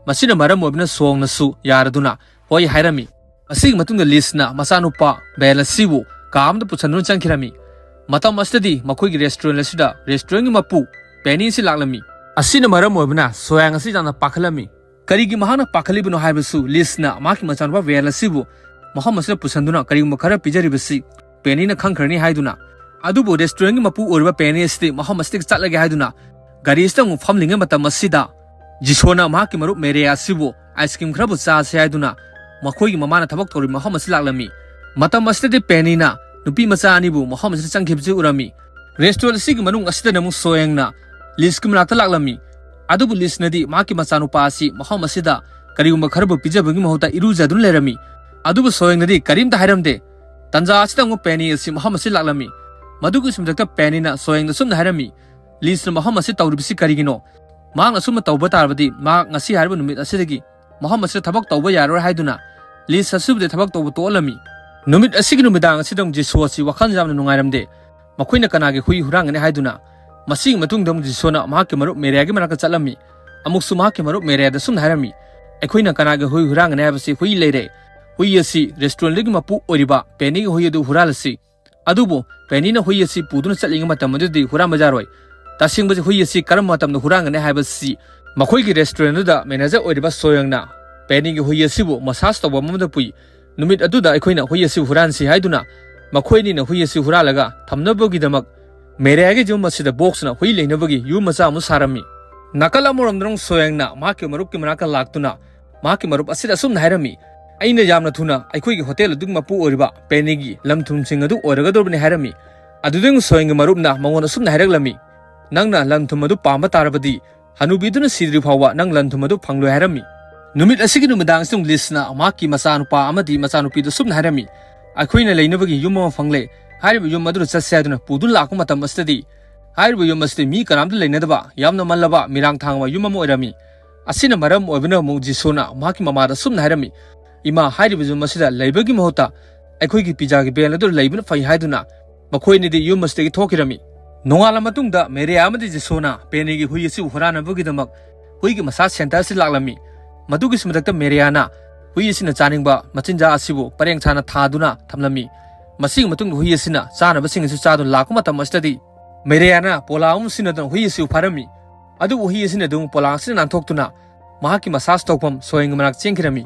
ꯃꯁꯤꯅ ꯃꯔꯝ ꯑꯣꯏꯕꯅ ꯁꯣꯡꯅꯁꯨ ꯌꯥꯔꯗꯨꯅ ꯍꯣꯏ ꯍꯥꯏꯔꯝꯃꯤ꯫ ꯃꯁꯤꯒꯤ ꯃꯇꯨꯡꯗ ꯂꯤꯁꯅ ꯃꯆꯥꯅꯨꯄꯥ ꯕꯦꯟ ꯑꯁꯤꯕꯨ ꯀꯥ ꯑꯃꯗ ꯄꯨꯁꯟꯗꯨꯅ ꯆꯪꯈꯤꯔꯝꯃꯤ꯫ ꯃꯇꯝ ꯑꯁꯤꯗꯗꯤ ꯃꯈꯣꯏꯒꯤ ꯔꯦꯁꯇꯨꯔꯦꯟ ꯑꯁꯤꯗ ꯔꯦꯁꯇꯨꯔꯦꯟꯒꯤ ꯃꯄꯨ ꯄꯦꯅꯤ ꯑꯁꯤ ꯂꯥꯛꯂꯝꯃꯤ꯫ ꯑꯁꯤꯅ ꯃꯔꯝ ꯑꯣꯏꯕꯅ ꯁꯣꯌꯥꯡ ꯑꯁꯤ ꯌꯥꯝꯅ ꯄꯥꯈꯠꯂꯝꯃꯤ꯫ ꯀꯔꯤꯒꯤ ꯃꯍꯥꯛꯅ ꯄꯥꯈꯠꯂꯤꯕꯅꯣ ꯍꯥꯏꯕꯁꯨ ꯂꯤꯁꯅ ꯃꯍꯥꯛꯀꯤ ꯃꯆꯥꯅꯨꯄꯥ ꯕꯦꯟ ꯑꯁꯤꯕꯨ ꯃꯐꯝ ꯑꯁꯤꯗ ꯄꯨꯁꯟꯗꯨꯅ ꯀꯔꯤꯒꯨꯝꯕ ꯈꯔ ꯄꯤꯖꯔꯤꯕꯁꯤ ꯄꯦꯅꯤꯅ ꯈꯪꯈ꯭ꯔꯅꯤ ꯍꯥꯏꯗꯨꯅ꯫ ꯑꯗꯨꯕꯨ ꯔꯦꯁꯇꯨꯔꯦꯟꯒꯤ ꯃꯄꯨ ꯑꯣꯏꯔꯤꯕ ꯄꯦꯅꯤ ꯑꯁꯤꯗꯤ ꯃꯐꯝ ꯑꯁꯤꯗꯒꯤ ꯆꯠꯂꯒꯦ ꯍꯥꯏꯗꯨꯅ ꯒꯥꯔꯤ ꯑꯁꯤꯗ ꯑꯃꯨꯛ ꯐꯝꯂꯤꯉꯩ ꯃꯇꯝ ꯑꯁꯤꯗ ꯖꯤꯁꯣꯅ ꯃꯍꯥꯛꯀꯤ ꯃꯔꯨꯞ ꯃꯦꯔꯤꯌꯥ ꯑꯁꯤꯕꯨ ꯑꯥꯏꯁ ꯀ꯭ꯔꯤꯝ ꯈꯔꯕꯨ ꯆꯥꯁꯦ ꯍꯥꯏꯗꯨꯅ ꯃꯈꯣꯏꯒꯤ ꯃꯃꯥꯅ ꯊꯕꯛ ꯇꯧꯔꯤꯕ ꯃꯐꯝ ꯑꯁꯤ ꯂꯥꯛꯂꯝꯃꯤ꯫ ꯃꯇꯝ ꯑꯁꯤꯗꯗꯤ ꯄꯦꯅꯤꯅ ꯅꯨꯄꯤ ꯃꯆꯥ ꯑꯅꯤꯕꯨ ꯃꯐꯝ ꯑꯁꯤꯗ ꯆꯪꯈꯤꯕꯁꯤ ꯎꯔꯝꯃꯤ꯫ ꯔꯦꯁꯇꯨꯔꯦꯟ ꯑꯁꯤꯒꯤ ꯃꯅꯨꯡ ꯑꯁꯤꯗꯅ ꯑꯃꯨꯛ ꯁꯣꯌꯪꯅ ꯂꯤꯁꯀꯤ ꯃꯅꯥꯛꯇ ꯂꯥꯛꯂꯝꯃꯤ꯫ ꯑꯗꯨꯕꯨ ꯂꯤꯁꯅꯗꯤ ꯃꯍꯥꯛꯀꯤ ꯃꯆꯥꯅꯨꯄꯥ ꯑꯁꯤ ꯃꯐꯝ ꯑꯁꯤꯗ ꯀꯔꯤꯒꯨꯝꯕ ꯈꯔꯕꯨ ꯄꯤꯖꯕꯒꯤ ꯃꯍꯨꯠꯇ ꯏꯔꯨꯖꯗꯨꯅ ꯂꯩꯔꯝꯃꯤ꯫ ꯑꯗꯨꯕꯨ ꯁꯣꯌꯪꯅꯗꯤ ꯀꯔꯤꯝꯇ ꯍꯥꯏꯔꯝꯗꯦ꯫ ꯇꯟꯖꯥ ꯑꯁꯤꯗ ꯑꯃꯨꯛ ꯄꯦꯅꯤ ꯑꯁꯤ ꯃꯐꯝ ꯑꯁꯤ ꯂꯥꯛꯂꯝꯃꯤ꯫ ꯃꯗꯨꯒꯤ ꯃꯊꯛꯇ ꯄꯦꯅꯤꯅ ꯁꯣꯌꯪꯗ ꯁꯨꯝꯅ ꯍꯥꯏꯔꯝꯃꯤ, "ꯂꯤꯁꯅ ꯃꯐꯝ ꯑꯁꯤ ꯇꯧꯔꯤꯕꯁꯤ ꯀꯔꯤꯒꯤꯅꯣ? ꯃꯍꯥꯛꯅ ꯑꯁꯨꯝꯅ ꯇꯧꯕ ꯇꯥꯔꯕꯗꯤ ꯃꯍꯥꯛ ꯉꯁꯤ ꯍꯥꯏꯔꯤꯕ ꯅꯨꯃꯤꯠ ꯑꯁꯤꯗꯒꯤ ꯃꯐꯝ ꯑꯁꯤꯗ ꯊꯕꯛ ꯇꯧꯕ ꯌꯥꯔꯣꯏ" ꯍꯥꯏꯗꯨꯅ ꯂꯤꯁ ꯑꯁꯤꯕꯨꯗꯤ ꯊꯕꯛ ꯇꯧꯕ ꯇꯣꯛꯍꯜꯂꯝꯃꯤ꯫ ꯅꯨꯃꯤꯠ ꯑꯁꯤꯒꯤ ꯅꯨꯃꯤꯗꯥꯡ ꯑꯁꯤꯗ ꯑꯃꯨꯛ ꯖꯤꯁꯣ ꯑꯁꯤ ꯋꯥꯈꯜ ꯌꯥꯝꯅ ꯅꯨꯡꯉꯥꯏꯔꯝꯗꯦ꯫ ꯃꯈꯣꯏꯅ ꯀꯅꯥꯒꯤ ꯍꯨꯏ ꯍꯨꯔꯥꯟꯒꯅꯤ ꯍꯥꯏꯗꯨꯅ꯫ ꯃꯁꯤꯒꯤ ꯃꯇꯨꯡꯗ ꯑꯃꯨꯛ ꯖꯤꯁꯣꯅ ꯃꯍꯥꯛꯀꯤ ꯃꯔꯨꯞ ꯃꯦꯔꯤꯌꯥꯒꯤ ꯃꯅꯥꯛꯇ ꯆꯠꯂꯝꯃꯤ꯫ ꯑꯃꯨꯛꯁꯨ ꯃꯍꯥꯛꯀꯤ ꯃꯔꯨꯞ ꯃꯦꯔꯤꯌꯥꯗ ꯁꯨꯝꯅ ꯍꯥꯏꯔꯝꯃꯤ, "ꯑꯩꯈꯣꯏꯅ ꯀꯅꯥꯒꯤ ꯍꯨꯏ ꯍꯨꯔꯥꯟꯒꯅꯤ ꯍꯥꯏꯕꯁꯤ ꯍꯨꯏ ꯂꯩꯔꯦ꯫ ꯍꯨꯏ ꯑꯁꯤ ꯔꯦꯁꯇꯨꯔꯦꯟꯗꯨꯒꯤ ꯃꯄꯨ ꯑꯣꯏꯔꯤꯕ ꯄꯦꯅꯤꯒꯤ ꯍꯨꯏ ꯑꯗꯨ ꯍꯨꯔꯥꯜꯂꯁꯤ꯫ ꯑꯗꯨꯕꯨ ꯄꯦꯅꯤꯅ ꯍꯨꯏ ꯑꯁꯤ ꯄꯨꯗꯨꯅ ꯆꯠꯂꯤꯉꯩ ꯃꯇꯝ ꯑꯗꯨꯗꯤ ꯍꯨꯔꯥꯟꯕ ꯌꯥꯔꯣꯏ꯫ ꯇꯁꯦꯡꯕꯁꯤ ꯍꯨꯏ ꯑꯁꯤ ꯀꯔꯝꯕ ꯃꯇꯝꯗ ꯍꯨꯔꯥꯟꯒꯅꯤ ꯍꯥꯏꯕꯁꯤ ꯃꯈꯣꯏꯒꯤ ꯔꯦꯁꯇꯨꯔꯦꯟꯗꯨꯗ ꯃꯦꯅꯦꯖꯔ ꯑꯣꯏꯔꯤꯕ ꯁꯣꯌꯪꯅ ꯄꯦꯅꯤꯒꯤ ꯍꯨꯏ ꯑꯁꯤꯕꯨ ꯃꯁꯥꯖ ꯇꯧꯕ ꯑꯃꯗ ꯄꯨꯏ꯫ ꯅꯨꯃꯤꯠ ꯑꯗꯨꯗ ꯑꯩꯈꯣꯏꯅ ꯍꯨꯏ ꯑꯁꯤ ꯍꯨꯔꯥꯟꯁꯤ" ꯍꯥꯏꯗꯨꯅ ꯃꯈꯣꯏ ꯑꯅꯤꯅ ꯍꯨꯏ ꯑꯁꯤ ꯍꯨꯔꯥꯜꯂꯒ ꯊꯝꯅꯕꯒꯤꯗꯃꯛ ꯃꯦꯔꯤꯌꯥꯒꯤ ꯌꯨꯝ ꯑꯁꯤꯗ ꯕꯣꯛꯁꯅ ꯍꯨꯏ ꯂꯩꯅꯕꯒꯤ ꯌꯨꯝ ꯃꯆꯥ ꯑꯃ ꯁꯥꯔꯝꯃꯤ꯫ ꯅꯥꯀꯜ ꯑꯃꯔꯣꯝꯗꯅ ꯁꯣꯌꯪꯅ ꯃꯍꯥꯛꯀꯤ ꯃꯔꯨꯞꯀꯤ ꯃꯅꯥꯛꯇ ꯂꯥꯛꯇꯨꯅ ꯃꯍꯥꯛꯀꯤ ꯃꯔꯨꯞ ꯑꯁꯤꯗ ꯑꯁꯨꯝꯅ ꯍꯥꯏꯔꯝꯃꯤ, "ꯑꯩꯅ ꯌꯥꯝꯅ ꯊꯨꯅ ꯑꯩꯈꯣꯏꯒꯤ ꯍꯣꯇꯦꯜ ꯑꯗꯨꯒꯤ ꯃꯄꯨ ꯑꯣꯏꯔꯤꯕ ꯄꯦꯅꯤꯒꯤ ꯂꯟ ꯊꯨꯝꯁꯤꯡ ꯑꯗꯨ ꯑꯣꯏꯔꯒꯗꯧꯔꯕꯅꯤ" ꯍꯥꯏꯔꯝꯃꯤ꯫ ꯑꯗꯨꯗꯒꯤ ꯁꯣꯌꯪꯒꯤ ꯃꯔꯨꯞꯅ ꯃꯉꯣꯟꯗ ꯑꯁꯨꯝꯅ ꯍꯥꯏꯔꯛꯂꯝꯃꯤ, "ꯅꯪꯅ ꯂꯟ ꯊꯨꯝ ꯑꯗꯨ ꯄꯥꯝꯕ ꯇꯥꯔꯕꯗꯤ ꯍꯅꯨꯕꯤꯗꯨꯅ ꯁꯤꯗ꯭ꯔꯤ ꯐꯥꯎꯕ ꯅꯪ ꯂꯟ ꯊꯨꯝ ꯑꯗꯨ ꯐꯪꯂꯣꯏ" ꯍꯥꯏꯔꯝꯃꯤ꯫ ꯅꯨꯃꯤꯠ ꯑꯁꯤꯒꯤ ꯅꯨꯃꯤꯗꯥꯡ ꯑꯁꯤꯗ ꯂꯤꯁꯅ ꯃꯍꯥꯛꯀꯤ ꯃꯆꯥꯅꯨꯄꯥ ꯑꯃꯗꯤ ꯃꯆꯥꯅꯨꯄꯤꯗ ꯁꯨꯝꯅ ꯍꯥꯏꯔꯝꯃꯤ, "ꯑꯩꯈꯣꯏꯅ ꯂꯩꯅꯕꯒꯤ ꯌꯨꯝ ꯑꯃ ꯐꯪꯂꯦ꯫ ꯍꯥꯏꯔꯤꯕ ꯌꯨꯝ ꯑꯗꯨꯗ ꯆꯠꯁꯦ" ꯍꯥꯏꯗꯨꯅ ꯄꯨꯗꯨꯅ ꯂꯥꯛꯄ ꯃꯇꯝ ꯑꯁꯤꯗꯗꯤ ꯍꯥꯏꯔꯤꯕ ꯌꯨꯝ ꯑꯁꯤꯗꯤ ꯃꯤ ꯀꯅꯥꯝꯇ ꯂꯩꯅꯗꯕ ꯌꯥꯝꯅ ꯃꯜꯂꯕ ꯃꯤꯔꯥꯡ ꯊꯥꯡꯕ ꯌꯨꯝ ꯑꯃ ꯑꯣꯏꯔꯝꯃꯤ꯫ ꯑꯁꯤꯅ ꯃꯔꯝ ꯑꯣꯏꯕꯅ ꯑꯃꯨꯛ ꯖꯤꯁꯣꯅ ꯃꯍꯥꯛꯀꯤ ꯃꯃꯥꯗ ꯁꯨꯝꯅ ꯍꯥꯏꯔꯝꯃꯤ, "ꯏꯃꯥ, ꯍꯥꯏꯔꯤꯕ ꯌꯨꯝ ꯑꯁꯤꯗ ꯂꯩꯕꯒꯤ ꯃꯍꯨꯠꯇ ꯑꯩꯈꯣꯏꯒꯤ ꯄꯤꯖꯥꯒꯤ ꯚꯦꯟ ꯑꯗꯨ ꯂꯩꯕꯅ ꯐꯩ" ꯍꯥꯏꯗꯨꯅ ꯃꯈꯣꯏ ꯑꯅꯤꯗꯤ ꯌꯨꯝ ꯑꯁꯤꯗꯒꯤ ꯊꯣꯛꯈꯤꯔꯝꯃꯤ꯫ ꯅꯣꯡꯉꯥꯜꯂ ꯃꯇꯨꯡꯗ ꯃꯦꯔꯤꯌꯥ ꯑꯃꯗꯤ ꯖꯤꯁꯣꯅ ꯄꯦꯅꯤꯒꯤ ꯍꯨꯏ ꯑꯁꯤꯕꯨ ꯍꯨꯔꯥꯟꯅꯕꯒꯤꯗꯃꯛ ꯍꯨꯏꯒꯤ ꯃꯁꯥ ꯁꯦꯟꯇꯔ ꯑꯁꯤ ꯂꯥꯛꯂꯝꯃꯤ꯫ ꯃꯗꯨꯒꯤꯁꯨ ꯃꯊꯛꯇ ꯃꯦꯔꯤꯌꯥꯅ ꯍꯨꯏ ꯑꯁꯤꯅ ꯆꯥꯅꯤꯡꯕ ꯃꯆꯤꯟꯖꯥꯛ ꯑꯁꯤꯕꯨ ꯄꯔꯦꯡ ꯁꯥꯅ ꯊꯥꯗꯨꯅ ꯊꯝꯂꯝꯃꯤ꯫ ꯃꯁꯤꯒꯤ ꯃꯇꯨꯡꯗ ꯍꯨꯏ ꯑꯁꯤꯅ ꯆꯥꯅꯕꯁꯤꯡ ꯑꯁꯤ ꯆꯥꯗꯨꯅ ꯂꯥꯛꯄ ꯃꯇꯝ ꯑꯁꯤꯗꯗꯤ ꯃꯦꯔꯤꯌꯥꯅ ꯄꯣꯂꯥꯡ ꯑꯃ ꯁꯤꯖꯤꯟꯅꯗꯨꯅ ꯍꯨꯏ ꯑꯁꯤꯕꯨ ꯐꯥꯔꯝꯃꯤ꯫ ꯑꯗꯨꯕꯨ ꯍꯨꯏ ꯑꯁꯤꯅ ꯑꯗꯨꯝ ꯄꯣꯂꯥꯡ ꯑꯁꯤꯗ ꯅꯥꯟꯊꯣꯛꯇꯨꯅ ꯃꯍꯥꯛꯀꯤ ꯃꯁꯥꯖ ꯇꯧꯐꯝ ꯁꯣꯌꯪꯒꯤ ꯃꯅꯥꯛ ꯆꯦꯟꯈꯤꯔꯝꯃꯤ꯫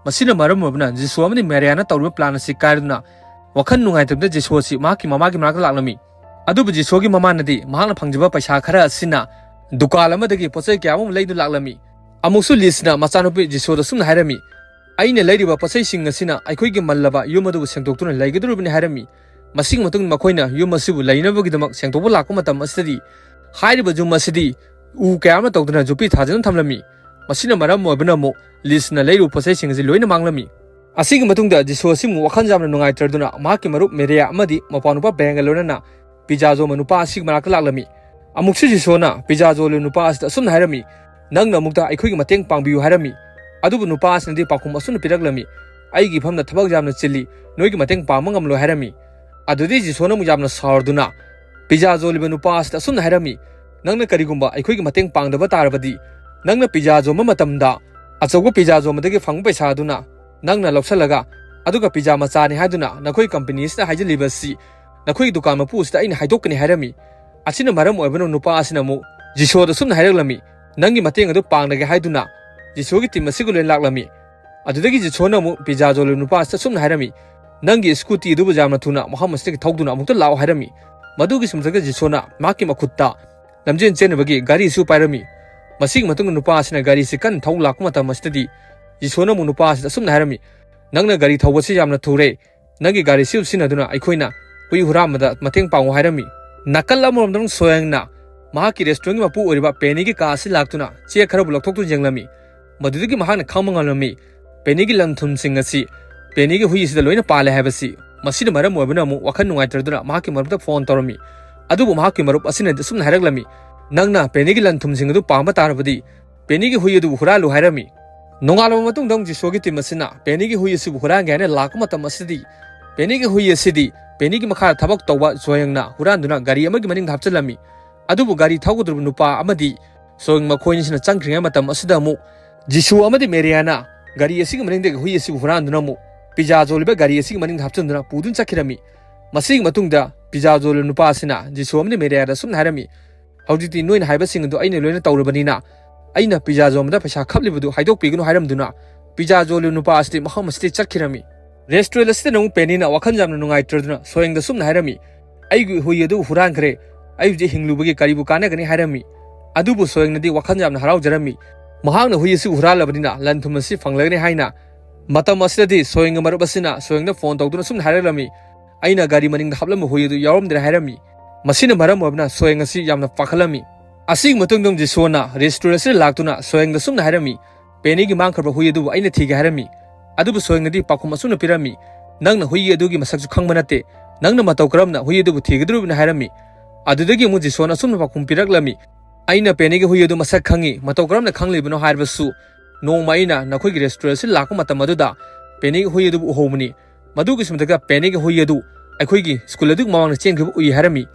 ꯃꯁꯤꯅ ꯃꯔꯝ ꯑꯣꯏꯕꯅ ꯖꯤꯁꯨ ꯑꯃꯗꯤ ꯃꯦꯔꯤꯌꯥꯅ ꯇꯧꯔꯤꯕ ꯄ꯭ꯂꯥꯟ ꯑꯁꯤ ꯀꯥꯏꯔꯗꯨꯅ ꯋꯥꯈꯜ ꯅꯨꯡꯉꯥꯏꯇꯕꯗ ꯖꯤꯁꯨ ꯑꯁꯤ ꯃꯍꯥꯛꯀꯤ ꯃꯃꯥꯒꯤ ꯃꯅꯥꯛꯇ ꯂꯥꯛꯂꯝꯃꯤ꯫ ꯑꯗꯨꯕꯨ ꯖꯤꯁꯨꯒꯤ ꯃꯃꯥꯅꯗꯤ ꯃꯍꯥꯛꯅ ꯐꯪꯖꯕ ꯄꯩꯁꯥ ꯈꯔ ꯑꯁꯤꯅ ꯗꯨꯀꯥꯟ ꯑꯃꯗꯒꯤ ꯄꯣꯠꯆꯩ ꯀꯌꯥ ꯑꯃ ꯂꯩꯗꯨꯅ ꯂꯥꯛꯂꯝꯃꯤ꯫ ꯑꯃꯨꯛꯁꯨ ꯂꯤꯁꯅ ꯃꯆꯥꯅꯨꯄꯤ ꯖꯤꯁꯣꯗ ꯑꯁꯨꯝꯅ ꯍꯥꯏꯔꯝꯃꯤ, "ꯑꯩꯅ ꯂꯩꯔꯤꯕ ꯄꯣꯠꯆꯩꯁꯤꯡ ꯑꯁꯤꯅ ꯑꯩꯈꯣꯏꯒꯤ ꯃꯜꯂꯕ ꯌꯨꯝ ꯑꯗꯨꯕꯨ ꯁꯦꯡꯗꯣꯛꯇꯨꯅ ꯂꯩꯒꯗꯧꯔꯤꯕꯅꯤ" ꯍꯥꯏꯔꯝꯃꯤ꯫ ꯃꯁꯤꯒꯤ ꯃꯇꯨꯡꯗ ꯃꯈꯣꯏꯅ ꯌꯨꯝ ꯑꯁꯤꯕꯨ ꯂꯩꯅꯕꯒꯤꯗꯃꯛ ꯁꯦꯡꯗꯣꯛꯄ ꯂꯥꯛꯄ ꯃꯇꯝ ꯑꯁꯤꯗꯗꯤ ꯍꯥꯏꯔꯤꯕ ꯌꯨꯝ ꯑꯁꯤꯗꯤ ꯎ ꯀꯌꯥ ꯑꯃ ꯇꯧꯗꯨꯅ ꯌꯣꯠꯄꯤ ꯊꯥꯗꯨꯅ ꯊꯝꯂꯝꯃꯤ꯫ ꯃꯁꯤꯅ ꯃꯔꯝ ꯑꯣꯏꯕꯅ ꯑꯃꯨꯛ ꯂꯤꯁꯅ ꯂꯩꯔꯨꯕ ꯄꯣꯠꯆꯩꯁꯤꯡ ꯑꯁꯤ ꯂꯣꯏꯅ ꯃꯥꯡꯂꯝꯃꯤ꯫ ꯑꯁꯤꯒꯤ ꯃꯇꯨꯡꯗ ꯖꯤꯁꯣ ꯑꯁꯤ ꯑꯃꯨꯛ ꯋꯥꯈꯜ ꯌꯥꯝꯅ ꯅꯨꯡꯉꯥꯏꯇ꯭ꯔꯗꯨꯅ ꯃꯍꯥꯛꯀꯤ ꯃꯔꯨꯞ ꯃꯦꯔꯤꯌꯥ ꯑꯃꯗꯤ ꯃꯄꯥ ꯅꯨꯄꯥ ꯕꯦꯟꯒ ꯂꯣꯏꯅꯅ ꯄꯤꯖꯥ ꯌꯣꯟꯕ ꯅꯨꯄꯥ ꯑꯁꯤꯒꯤ ꯃꯅꯥꯛꯇ ꯂꯥꯛꯂꯝꯃꯤ꯫ ꯑꯃꯨꯛꯁꯨ ꯖꯤꯁꯣꯅ ꯄꯤꯖꯥ ꯌꯣꯜꯂꯤꯕ ꯅꯨꯄꯥ ꯑꯁꯤꯗ ꯑꯁꯨꯝꯅ ꯍꯥꯏꯔꯝꯃꯤ, "ꯅꯪꯅ ꯑꯃꯨꯛꯇ ꯑꯩꯈꯣꯏꯒꯤ ꯃꯇꯦꯡ ꯄꯥꯡꯕꯤꯌꯨ" ꯍꯥꯏꯔꯝꯃꯤ꯫ ꯑꯗꯨꯕꯨ ꯅꯨꯄꯥ ꯑꯁꯤꯅꯗꯤ ꯄꯥꯎꯈꯨꯝ ꯑꯁꯨꯝꯅ ꯄꯤꯔꯛꯂꯝꯃꯤ, "ꯑꯩꯒꯤ ꯏꯐꯝꯗ ꯊꯕꯛ ꯌꯥꯝꯅ ꯆꯤꯜꯂꯤ, ꯅꯣꯏꯒꯤ ꯃꯇꯦꯡ ꯄꯥꯡꯕ ꯉꯝꯂꯣꯏ" ꯍꯥꯏꯔꯝꯃꯤ꯫ ꯑꯗꯨꯗꯤ ꯖꯤꯁꯣꯅ ꯑꯃꯨꯛ ꯌꯥꯝꯅ ꯁꯥꯎꯔꯗꯨꯅ ꯄꯤꯖꯥ ꯌꯣꯜꯂꯤꯕ ꯅꯨꯄꯥ ꯑꯁꯤꯗ ꯑꯁꯨꯝꯅ ꯍꯥꯏꯔꯝꯃꯤ, "ꯅꯪꯅ ꯀꯔꯤꯒꯨꯝꯕ ꯑꯩꯈꯣꯏꯒꯤ ꯃꯇꯦꯡ ꯄꯥꯡꯗꯕ ꯇꯥꯔꯕꯗꯤ, ꯅꯪꯅ ꯄꯤꯖꯥ ꯌꯣꯟꯕ ꯃꯇꯝꯗ ꯑꯆꯧꯕ ꯄꯤꯖꯥ ꯌꯣꯟꯕꯗꯒꯤ ꯐꯪꯕ ꯄꯩꯁꯥ ꯑꯗꯨꯅ ꯅꯪꯅ ꯂꯧꯁꯤꯜꯂꯒ, ꯑꯗꯨꯒ ꯄꯤꯖꯥ ꯃꯆꯥꯅꯤ ꯍꯥꯏꯗꯨꯅ ꯅꯈꯣꯏ ꯀꯝꯄꯅꯤ ꯑꯁꯤꯗ ꯍꯥꯏꯖꯤꯜꯂꯤꯕ ꯑꯁꯤ ꯅꯈꯣꯏꯒꯤ ꯗꯨꯀꯥꯟ ꯃꯄꯨ ꯑꯁꯤꯗ ꯑꯩꯅ ꯍꯥꯏꯗꯣꯛꯀꯅꯤ" ꯍꯥꯏꯔꯝꯃꯤ꯫ ꯑꯁꯤꯅ ꯃꯔꯝ ꯑꯣꯏꯕꯅ ꯅꯨꯄꯥ ꯑꯁꯤꯅ ꯑꯃꯨꯛ ꯖꯤꯁꯣꯗ ꯁꯨꯝꯅ ꯍꯥꯏꯔꯛꯂꯝꯃꯤ, "ꯅꯪꯒꯤ ꯃꯇꯦꯡ ꯑꯗꯨ ꯄꯥꯡꯂꯒꯦ" ꯍꯥꯏꯗꯨꯅ ꯖꯤꯁꯣꯒꯤ ꯇꯤꯝ ꯑꯁꯤꯒ ꯂꯣꯏꯅ ꯂꯥꯛꯂꯝꯃꯤ꯫ ꯑꯗꯨꯗꯒꯤ ꯖꯤꯁꯣꯅ ꯑꯃꯨꯛ ꯄꯤꯖꯥ ꯌꯣꯜꯂꯤꯕ ꯅꯨꯄꯥ ꯑꯁꯤꯗ ꯁꯨꯝꯅ ꯍꯥꯏꯔꯝꯃꯤ, "ꯅꯪꯒꯤ ꯁ꯭ꯀꯨꯇꯤ ꯑꯗꯨꯕꯨ ꯌꯥꯝꯅ ꯊꯨꯅ ꯃꯐꯝ ꯑꯁꯤꯗꯒꯤ ꯊꯧꯗꯨꯅ ꯑꯃꯨꯛꯇ ꯂꯥꯛꯑꯣ" ꯍꯥꯏꯔꯝꯃꯤ꯫ ꯃꯗꯨꯒꯤ ꯁꯨꯝꯊꯛꯇ ꯖꯤꯁꯣꯅ ꯃꯍꯥꯛꯀꯤ ꯃꯈꯨꯠꯇ ꯂꯝꯖꯦꯟ ꯆꯦꯟꯅꯕꯒꯤ ꯒꯥꯔꯤ ꯑꯁꯤ ꯄꯥꯏꯔꯝꯃꯤ꯫ ꯃꯁꯤꯒꯤ ꯃꯇꯨꯡꯗ ꯅꯨꯄꯥ ꯑꯁꯤꯅ ꯒꯥꯔꯤ ꯑꯁꯤ ꯀꯟꯅ ꯊꯧ ꯂꯥꯛꯄ ꯃꯇꯝ ꯑꯁꯤꯗꯗꯤ ꯖꯤꯁꯣꯅ ꯑꯃꯨꯛ ꯅꯨꯄꯥ ꯑꯁꯤꯗ ꯑꯁꯨꯝꯅ ꯍꯥꯏꯔꯝꯃꯤ, "ꯅꯪꯅ ꯒꯥꯔꯤ ꯊꯧꯕꯁꯤ ꯌꯥꯝꯅ ꯊꯨꯔꯦ, ꯅꯪꯒꯤ ꯒꯥꯔꯤ ꯑꯁꯤ ꯁꯤꯖꯤꯟꯅꯗꯨꯅ ꯑꯩꯈꯣꯏꯅ ꯍꯨꯏ ꯍꯨꯔꯥꯟꯕꯗ ꯃꯇꯦꯡ ꯄꯥꯡꯉꯨ" ꯍꯥꯏꯔꯝꯃꯤ꯫ ꯅꯥꯀꯜ ꯑꯃꯔꯣꯝꯗ ꯁꯣꯌꯪꯅ ꯃꯍꯥꯛꯀꯤ ꯔꯦꯁꯇꯨꯔꯦꯟꯒꯤ ꯃꯄꯨ ꯑꯣꯏꯔꯤꯕ ꯄꯦꯅꯤꯒꯤ ꯀꯥ ꯑꯁꯤ ꯂꯥꯛꯇꯨꯅ ꯆꯦ ꯈꯔꯕꯨ ꯂꯧꯊꯣꯛꯇꯨꯅ ꯌꯦꯡꯂꯝꯃꯤ꯫ ꯃꯗꯨꯗꯒꯤ ꯃꯍꯥꯛꯅ ꯈꯪꯕ ꯉꯝꯂꯝꯃꯤ, ꯄꯦꯅꯤꯒꯤ ꯂꯟ ꯊꯨꯝꯁꯤꯡ ꯑꯁꯤ ꯄꯦꯅꯤꯒꯤ ꯍꯨꯏ ꯑꯁꯤꯗ ꯂꯣꯏꯅ ꯄꯥꯜꯂꯦ ꯍꯥꯏꯕꯁꯤ꯫ ꯃꯁꯤꯅ ꯃꯔꯝ ꯑꯣꯏꯕꯅ ꯑꯃꯨꯛ ꯋꯥꯈꯜ ꯅꯨꯡꯉꯥꯏꯇ꯭ꯔꯗꯨꯅ ꯃꯍꯥꯛꯀꯤ ꯃꯔꯨꯞꯇ ꯐꯣꯟ ꯇꯧꯔꯝꯃꯤ꯫ ꯑꯗꯨꯕꯨ ꯃꯍꯥꯛꯀꯤ ꯃꯔꯨꯞ ꯑꯁꯤꯅꯗꯤ ꯑꯁꯨꯝꯅ ꯍꯥꯏꯔꯛꯂꯝꯃꯤ, "ꯅꯪꯅ ꯄꯦꯅꯤꯒꯤ ꯂꯟ ꯊꯨꯝꯁꯤꯡ ꯑꯗꯨ ꯄꯥꯝꯕ ꯇꯥꯔꯕꯗꯤ ꯄꯦꯅꯤꯒꯤ ꯍꯨꯏ ꯑꯗꯨꯕꯨ ꯍꯨꯔꯥꯜꯂꯨ" ꯍꯥꯏꯔꯝꯃꯤ꯫ ꯅꯣꯡꯉꯥꯜꯂꯕ ꯃꯇꯨꯡꯗ ꯑꯃꯨꯛ ꯖꯤꯁꯣꯒꯤ ꯇꯤꯝ ꯑꯁꯤꯅ ꯄꯦꯅꯤꯒꯤ ꯍꯨꯏ ꯑꯁꯤꯕꯨ ꯍꯨꯔꯥꯟꯒꯦ ꯍꯥꯏꯅ ꯂꯥꯛꯄ ꯃꯇꯝ ꯑꯁꯤꯗꯤ ꯄꯦꯅꯤꯒꯤ ꯍꯨꯏ ꯑꯁꯤꯗꯤ ꯄꯦꯅꯤꯒꯤ ꯃꯈꯥꯗ ꯊꯕꯛ ꯇꯧꯕ ꯖꯣꯌꯪꯅ ꯍꯨꯔꯥꯟꯗꯨꯅ ꯒꯥꯔꯤ ꯑꯃꯒꯤ ꯃꯅꯤꯡꯗ ꯍꯥꯞꯆꯤꯜꯂꯝꯃꯤ꯫ ꯑꯗꯨꯕꯨ ꯒꯥꯔꯤ ꯊꯧꯒꯗꯧꯔꯤꯕ ꯅꯨꯄꯥ ꯑꯃꯗꯤ ꯖꯣꯌꯪ ꯃꯈꯣꯏꯅꯤꯁꯤꯅ ꯆꯪꯈ꯭ꯔꯤꯉꯩ ꯃꯇꯝ ꯑꯁꯤꯗ ꯑꯃꯨꯛ ꯖꯤꯁꯨ ꯑꯃꯗꯤ ꯃꯦꯔꯤꯌꯥꯅ ꯒꯥꯔꯤ ꯑꯁꯤꯒꯤ ꯃꯅꯤꯡꯗꯒꯤ ꯍꯨꯏ ꯑꯁꯤꯕꯨ ꯍꯨꯔꯥꯟꯗꯨꯅ ꯑꯃꯨꯛ ꯄꯤꯖꯥ ꯌꯣꯜꯂꯤꯕ ꯒꯥꯔꯤ ꯑꯁꯤꯒꯤ ꯃꯅꯤꯡꯗ ꯍꯥꯞꯆꯤꯟꯗꯨꯅ ꯄꯨꯗꯨꯅ ꯆꯠꯈꯤꯔꯝꯃꯤ꯫ ꯃꯁꯤꯒꯤ ꯃꯇꯨꯡꯗ ꯄꯤꯖꯥ ꯌꯣꯜꯂꯤꯕ ꯅꯨꯄꯥ ꯑꯁꯤꯅ ꯖꯤꯁꯨ ꯑꯃꯗꯤ ꯃꯦꯔꯤꯌꯥꯗ ꯑꯁꯨꯝꯅ ꯍꯥꯏꯔꯝꯃꯤ, "ꯍꯧꯖꯤꯛꯇꯤ ꯅꯣꯏꯅ ꯍꯥꯏꯕꯁꯤꯡ ꯑꯗꯨ ꯑꯩꯅ ꯂꯣꯏꯅ ꯇꯧꯔꯕꯅꯤꯅ ꯑꯩꯅ ꯄꯤꯖꯥ ꯌꯣꯟꯕꯗ ꯄꯩꯁꯥ ꯈꯞꯂꯤꯕꯗꯨ ꯍꯥꯏꯗꯣꯛꯄꯤꯒꯅꯨ" ꯍꯥꯏꯔꯝꯗꯨꯅ ꯄꯤꯖꯥ ꯌꯣꯜꯂꯤꯕ ꯅꯨꯄꯥ ꯑꯁꯤꯗꯤ ꯃꯐꯝ ꯑꯁꯤꯗꯒꯤ ꯆꯠꯈꯤꯔꯝꯃꯤ꯫ ꯔꯦꯁꯇꯨꯔꯦꯟ ꯑꯁꯤꯗ ꯑꯃꯨꯛ ꯄꯦꯅꯤꯅ ꯋꯥꯈꯜ ꯌꯥꯝꯅ ꯅꯨꯡꯉꯥꯏꯇ꯭ꯔꯗꯨꯅ ꯁꯣꯌꯪꯗ ꯁꯨꯝꯅ ꯍꯥꯏꯔꯝꯃꯤ, "ꯑꯩꯒꯤ ꯍꯨꯏ ꯑꯗꯨ ꯍꯨꯔꯥꯟꯈ꯭ꯔꯦ, ꯑꯩ ꯍꯧꯖꯤꯛ ꯍꯤꯡꯂꯨꯕꯒꯤ ꯀꯔꯤꯕꯨ ꯀꯥꯟꯅꯒꯅꯤ?" ꯍꯥꯏꯔꯝꯃꯤ꯫ ꯑꯗꯨꯕꯨ ꯁꯣꯌꯪꯅꯗꯤ ꯋꯥꯈꯜ ꯌꯥꯝꯅ ꯍꯔꯥꯎꯖꯔꯝꯃꯤ꯫ ꯃꯍꯥꯛꯅ ꯍꯨꯏ ꯑꯁꯤ ꯍꯨꯔꯥꯜꯂꯕꯅꯤꯅ ꯂꯟ ꯊꯨꯝ ꯑꯁꯤ ꯐꯪꯂꯒꯅꯤ ꯍꯥꯏꯅ꯫ ꯃꯇꯝ ꯑꯁꯤꯗꯗꯤ ꯁꯣꯌꯪꯒꯤ ꯃꯔꯨꯞ ꯑꯁꯤꯅ ꯁꯣꯌꯪꯗ ꯐꯣꯟ ꯇꯧꯗꯨꯅ ꯑꯁꯨꯝꯅ ꯍꯥꯏꯔꯛꯂꯝꯃꯤ, "ꯑꯩꯅ ꯒꯥꯔꯤ ꯃꯅꯤꯡꯗ ꯍꯥꯞꯂꯝꯕ ꯍꯨꯏ ꯑꯗꯨ ꯌꯥꯎꯔꯝꯗ꯭ꯔꯦ" ꯍꯥꯏꯔꯝꯃꯤ꯫ ꯃꯁꯤꯅ ꯃꯔꯝ ꯑꯣꯏꯗꯨꯅ ꯁꯣꯌꯪ ꯑꯁꯤ ꯌꯥꯝꯅ ꯄꯥꯈꯠꯂꯝꯃꯤ꯫ ꯑꯁꯤꯒꯤ ꯃꯇꯨꯡꯗ ꯖꯤꯁꯣꯅ ꯔꯦꯁꯇꯨꯔꯦꯟ ꯑꯁꯤꯗ ꯂꯥꯛꯇꯨꯅ ꯁꯣꯌꯪꯗ ꯑꯁꯨꯝꯅ ꯍꯥꯏꯔꯝꯃꯤ, "ꯄꯦꯅꯤꯒꯤ ꯃꯥꯡꯈ꯭ꯔꯕ ꯍꯨꯏ ꯑꯗꯨꯕꯨ ꯑꯩꯅ ꯊꯤꯒꯦ" ꯍꯥꯏꯔꯝꯃꯤ꯫ ꯑꯗꯨꯕꯨ ꯁꯣꯌꯪꯅꯗꯤ ꯄꯥꯎꯈꯨꯝ ꯑꯁꯨꯝꯅ ꯄꯤꯔꯝꯃꯤ, "ꯅꯪꯅ ꯍꯨꯏ ꯑꯗꯨꯒꯤ ꯃꯁꯛꯁꯨ ꯈꯪꯕ ꯅꯠꯇꯦ, ꯅꯪꯅ ꯃꯇꯧ ꯀꯔꯝꯅ ꯍꯨꯏ ꯑꯗꯨꯕꯨ ꯊꯤꯒꯗꯧꯔꯤꯕꯅꯣ?" ꯍꯥꯏꯔꯝꯃꯤ꯫ ꯑꯗꯨꯗꯒꯤ ꯑꯃꯨꯛ ꯖꯤꯁꯣꯅ ꯑꯁꯨꯝꯅ ꯄꯥꯎꯈꯨꯝ ꯄꯤꯔꯛꯂꯝꯃꯤ, "ꯑꯩꯅ ꯄꯦꯅꯤꯒꯤ ꯍꯨꯏ ꯑꯗꯨ ꯃꯁꯛ ꯈꯪꯉꯤ, ꯃꯇꯧ ꯀꯔꯝꯅ ꯈꯪꯂꯤꯕꯅꯣ ꯍꯥꯏꯔꯕꯁꯨ, ꯅꯣꯡꯃ ꯑꯩꯅ ꯅꯈꯣꯏꯒꯤ ꯔꯦꯁꯇꯨꯔꯦꯟ ꯑꯁꯤ ꯂꯥꯛꯄ ꯃꯇꯝ ꯑꯗꯨꯗ ꯄꯦꯅꯤꯒꯤ ꯍꯨꯏ ꯑꯗꯨꯕꯨ ꯎꯍꯧꯕꯅꯤ꯫ ꯃꯗꯨꯒꯤꯁꯨ ꯃꯊꯛꯇ ꯄꯦꯅꯤꯒꯤ ꯍꯨꯏ ꯑꯗꯨ ꯑꯩꯈꯣꯏꯒꯤ ꯁ꯭ꯀꯨꯜ ꯑꯗꯨꯒꯤ ꯃꯃꯥꯡꯗ ꯆꯦꯟꯈꯤꯕ ꯎꯏ" ꯍꯥꯏꯔꯝꯃꯤ꯫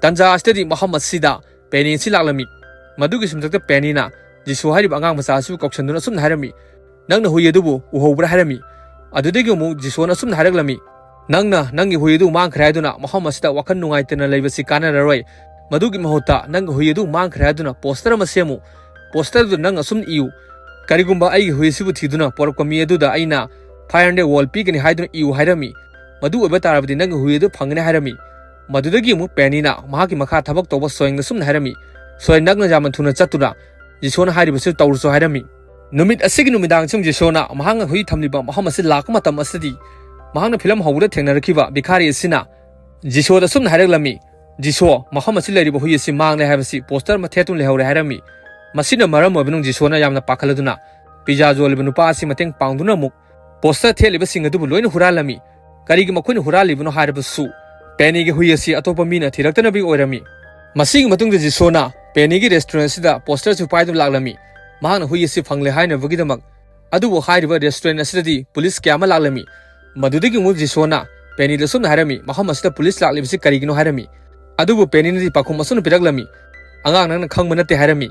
ꯇꯥꯟꯖꯥ ꯑꯁꯤꯗꯗꯤ ꯃꯐꯝ ꯑꯁꯤꯗ ꯄꯦꯅꯤ ꯑꯁꯤ ꯂꯥꯛꯂꯝꯃꯤ꯫ ꯃꯗꯨꯒꯤꯁꯨ ꯃꯊꯛꯇ ꯄꯦꯅꯤꯅ ꯖꯤꯁꯣ ꯍꯥꯏꯔꯤꯕ ꯑꯉꯥꯡ ꯃꯆꯥ ꯑꯁꯤꯕꯨ ꯀꯧꯁꯟꯗꯨꯅ ꯑꯁꯨꯝꯅ ꯍꯥꯏꯔꯝꯃꯤ, "ꯅꯪꯅ ꯍꯨꯏ ꯑꯗꯨꯕꯨ ꯎꯍꯧꯕ꯭ꯔꯥ?" ꯍꯥꯏꯔꯝꯃꯤ꯫ ꯑꯗꯨꯗꯒꯤ ꯑꯃꯨꯛ ꯖꯤꯁꯣꯅ ꯑꯁꯨꯝꯅ ꯍꯥꯏꯔꯛꯂꯝꯃꯤ, "ꯅꯪꯅ ꯅꯪꯒꯤ ꯍꯨꯏ ꯑꯗꯨ ꯃꯥꯡꯈ꯭ꯔꯦ ꯍꯥꯏꯗꯨꯅ ꯃꯐꯝ ꯑꯁꯤꯗ ꯋꯥꯈꯜ ꯅꯨꯡꯉꯥꯏꯇꯅ ꯂꯩꯕꯁꯤ ꯀꯥꯟꯅꯔꯔꯣꯏ꯫ ꯃꯗꯨꯒꯤ ꯃꯍꯨꯠꯇ ꯅꯪꯒꯤ ꯍꯨꯏ ꯑꯗꯨ ꯃꯥꯡꯈ꯭ꯔꯦ ꯍꯥꯏꯗꯨꯅ ꯄꯣꯁꯇꯔ ꯑꯃ ꯁꯦꯝꯃꯨ꯫ ꯄꯣꯁꯇꯔꯗꯨ ꯅꯪ ꯑꯁꯨꯝ ꯏꯌꯨ, 'ꯀꯔꯤꯒꯨꯝꯕ ꯑꯩꯒꯤ ꯍꯨꯏ ꯑꯁꯤꯕꯨ ꯊꯤꯗꯨꯅ ꯄꯣꯔꯛꯄ ꯃꯤ ꯑꯗꯨꯗ ꯑꯩꯅ five hundred won ꯄꯤꯒꯅꯤ' ꯍꯥꯏꯗꯨꯅ ꯏꯌꯨ" ꯍꯥꯏꯔꯝꯃꯤ꯫ "ꯃꯗꯨ ꯑꯣꯏꯕ ꯇꯥꯔꯕꯗꯤ ꯅꯪꯒꯤ ꯍꯨꯏ ꯑꯗꯨ ꯐꯪꯒꯅꯤ" ꯍꯥꯏꯔꯝꯃꯤ꯫ ꯃꯗꯨꯗꯒꯤ ꯑꯃꯨꯛ ꯄꯦꯅꯤꯅ ꯃꯍꯥꯛꯀꯤ ꯃꯈꯥ ꯊꯕꯛ ꯇꯧꯕ ꯁꯣꯌꯪꯗ ꯑꯁꯨꯝꯅ ꯍꯥꯏꯔꯝꯃꯤ, "ꯁꯣꯌꯪ, ꯅꯪꯅ ꯌꯥꯝꯅ ꯊꯨꯅ ꯆꯠꯇꯨꯅ ꯖꯤꯁꯣꯅ ꯍꯥꯏꯔꯤꯕꯁꯤ ꯇꯧꯔꯨꯁꯨ" ꯍꯥꯏꯔꯝꯃꯤ꯫ ꯅꯨꯃꯤꯠ ꯑꯁꯤꯒꯤ ꯅꯨꯃꯤꯗꯥꯡꯁꯤꯡ ꯖꯤꯁꯣꯅ ꯃꯍꯥꯛꯅ ꯍꯨꯏ ꯊꯝꯂꯤꯕ ꯃꯐꯝ ꯑꯁꯤ ꯂꯥꯛꯄ ꯃꯇꯝ ꯑꯁꯤꯗꯤ ꯃꯍꯥꯛꯅ ꯐꯤꯂꯝ ꯍꯧꯕꯗ ꯊꯦꯡꯅꯔꯛꯈꯤꯕ ꯚꯤꯈꯥꯔꯤ ꯑꯁꯤꯅ ꯖꯤꯁꯣꯗ ꯑꯁꯨꯝꯅ ꯍꯥꯏꯔꯛꯂꯝꯃꯤ, "ꯖꯤꯁꯣ, ꯃꯐꯝ ꯑꯁꯤ ꯂꯩꯔꯤꯕ ꯍꯨꯏ ꯑꯁꯤ ꯃꯥꯡꯂꯦ ꯍꯥꯏꯕꯁꯤ ꯄꯣꯁꯇꯔ ꯑꯃ ꯊꯦꯠꯇꯨꯅ ꯂꯩꯍꯧꯔꯦ" ꯍꯥꯏꯔꯝꯃꯤ꯫ ꯃꯁꯤꯅ ꯃꯔꯝ ꯑꯣꯏꯕꯅ ꯖꯤꯁꯣꯅ ꯌꯥꯝꯅ ꯄꯥꯈꯠꯂꯗꯨꯅ ꯄꯤꯖꯥ ꯌꯣꯜꯂꯤꯕ ꯅꯨꯄꯥ ꯑꯁꯤ ꯃꯇꯦꯡ ꯄꯥꯡꯗꯨꯅ ꯑꯃꯨꯛ ꯄꯣꯁꯇꯔ ꯊꯦꯠꯂꯤꯕꯁꯤꯡ ꯑꯗꯨꯕꯨ ꯂꯣꯏꯅ ꯍꯨꯔꯥꯜꯂꯝꯃꯤ꯫ ꯀꯔꯤꯒꯤ ꯃꯈꯣꯏꯅ ꯍꯨꯔꯥꯜꯂꯤꯕꯅꯣ ꯍꯥꯏꯔꯕꯁꯨ, ꯄꯦꯅꯤꯒꯤ ꯍꯨꯏ ꯑꯁꯤ ꯑꯇꯣꯞꯄ ꯃꯤꯅ ꯊꯤꯔꯛꯇꯅꯕꯒꯤ ꯑꯣꯏꯔꯝꯃꯤ꯫ ꯃꯁꯤꯒꯤ ꯃꯇꯨꯡꯗ ꯖꯤꯁꯣꯅ ꯄꯦꯅꯤꯒꯤ ꯔꯦꯁꯇꯨꯔꯦꯟ ꯑꯁꯤꯗ ꯄꯣꯁꯇꯔꯁꯨ ꯄꯥꯏꯗꯨꯅ ꯂꯥꯛꯂꯝꯃꯤ꯫ ꯃꯍꯥꯛꯅ ꯍꯨꯏ ꯑꯁꯤ ꯐꯪꯂꯦ ꯍꯥꯏꯅꯕꯒꯤꯗꯃꯛ꯫ ꯑꯗꯨꯕꯨ ꯍꯥꯏꯔꯤꯕ ꯔꯦꯁꯇꯨꯔꯦꯟ ꯑꯁꯤꯗꯗꯤ ꯄꯨꯂꯤꯁ ꯀꯌꯥ ꯑꯃ ꯂꯥꯛꯂꯝꯃꯤ꯫ ꯃꯗꯨꯗꯒꯤ ꯑꯃꯨꯛ ꯖꯤꯁꯣꯅ ꯄꯦꯅꯤꯗ ꯑꯁꯨꯝꯅ ꯍꯥꯏꯔꯝꯃꯤ, "ꯃꯐꯝ ꯑꯁꯤꯗ ꯄꯨꯂꯤꯁ ꯂꯥꯛꯂꯤꯕꯁꯤ ꯀꯔꯤꯒꯤꯅꯣ?" ꯍꯥꯏꯔꯝꯃꯤ꯫ ꯑꯗꯨꯕꯨ ꯄꯦꯅꯤꯅꯗꯤ ꯄꯥꯎꯈꯨꯝ ꯑꯁꯨꯝꯅ ꯄꯤꯔꯛꯂꯝꯃꯤ, "ꯑꯉꯥꯡ, ꯅꯪꯅ ꯈꯪꯕ ꯅꯠꯇꯦ" ꯍꯥꯏꯔꯝꯃꯤ꯫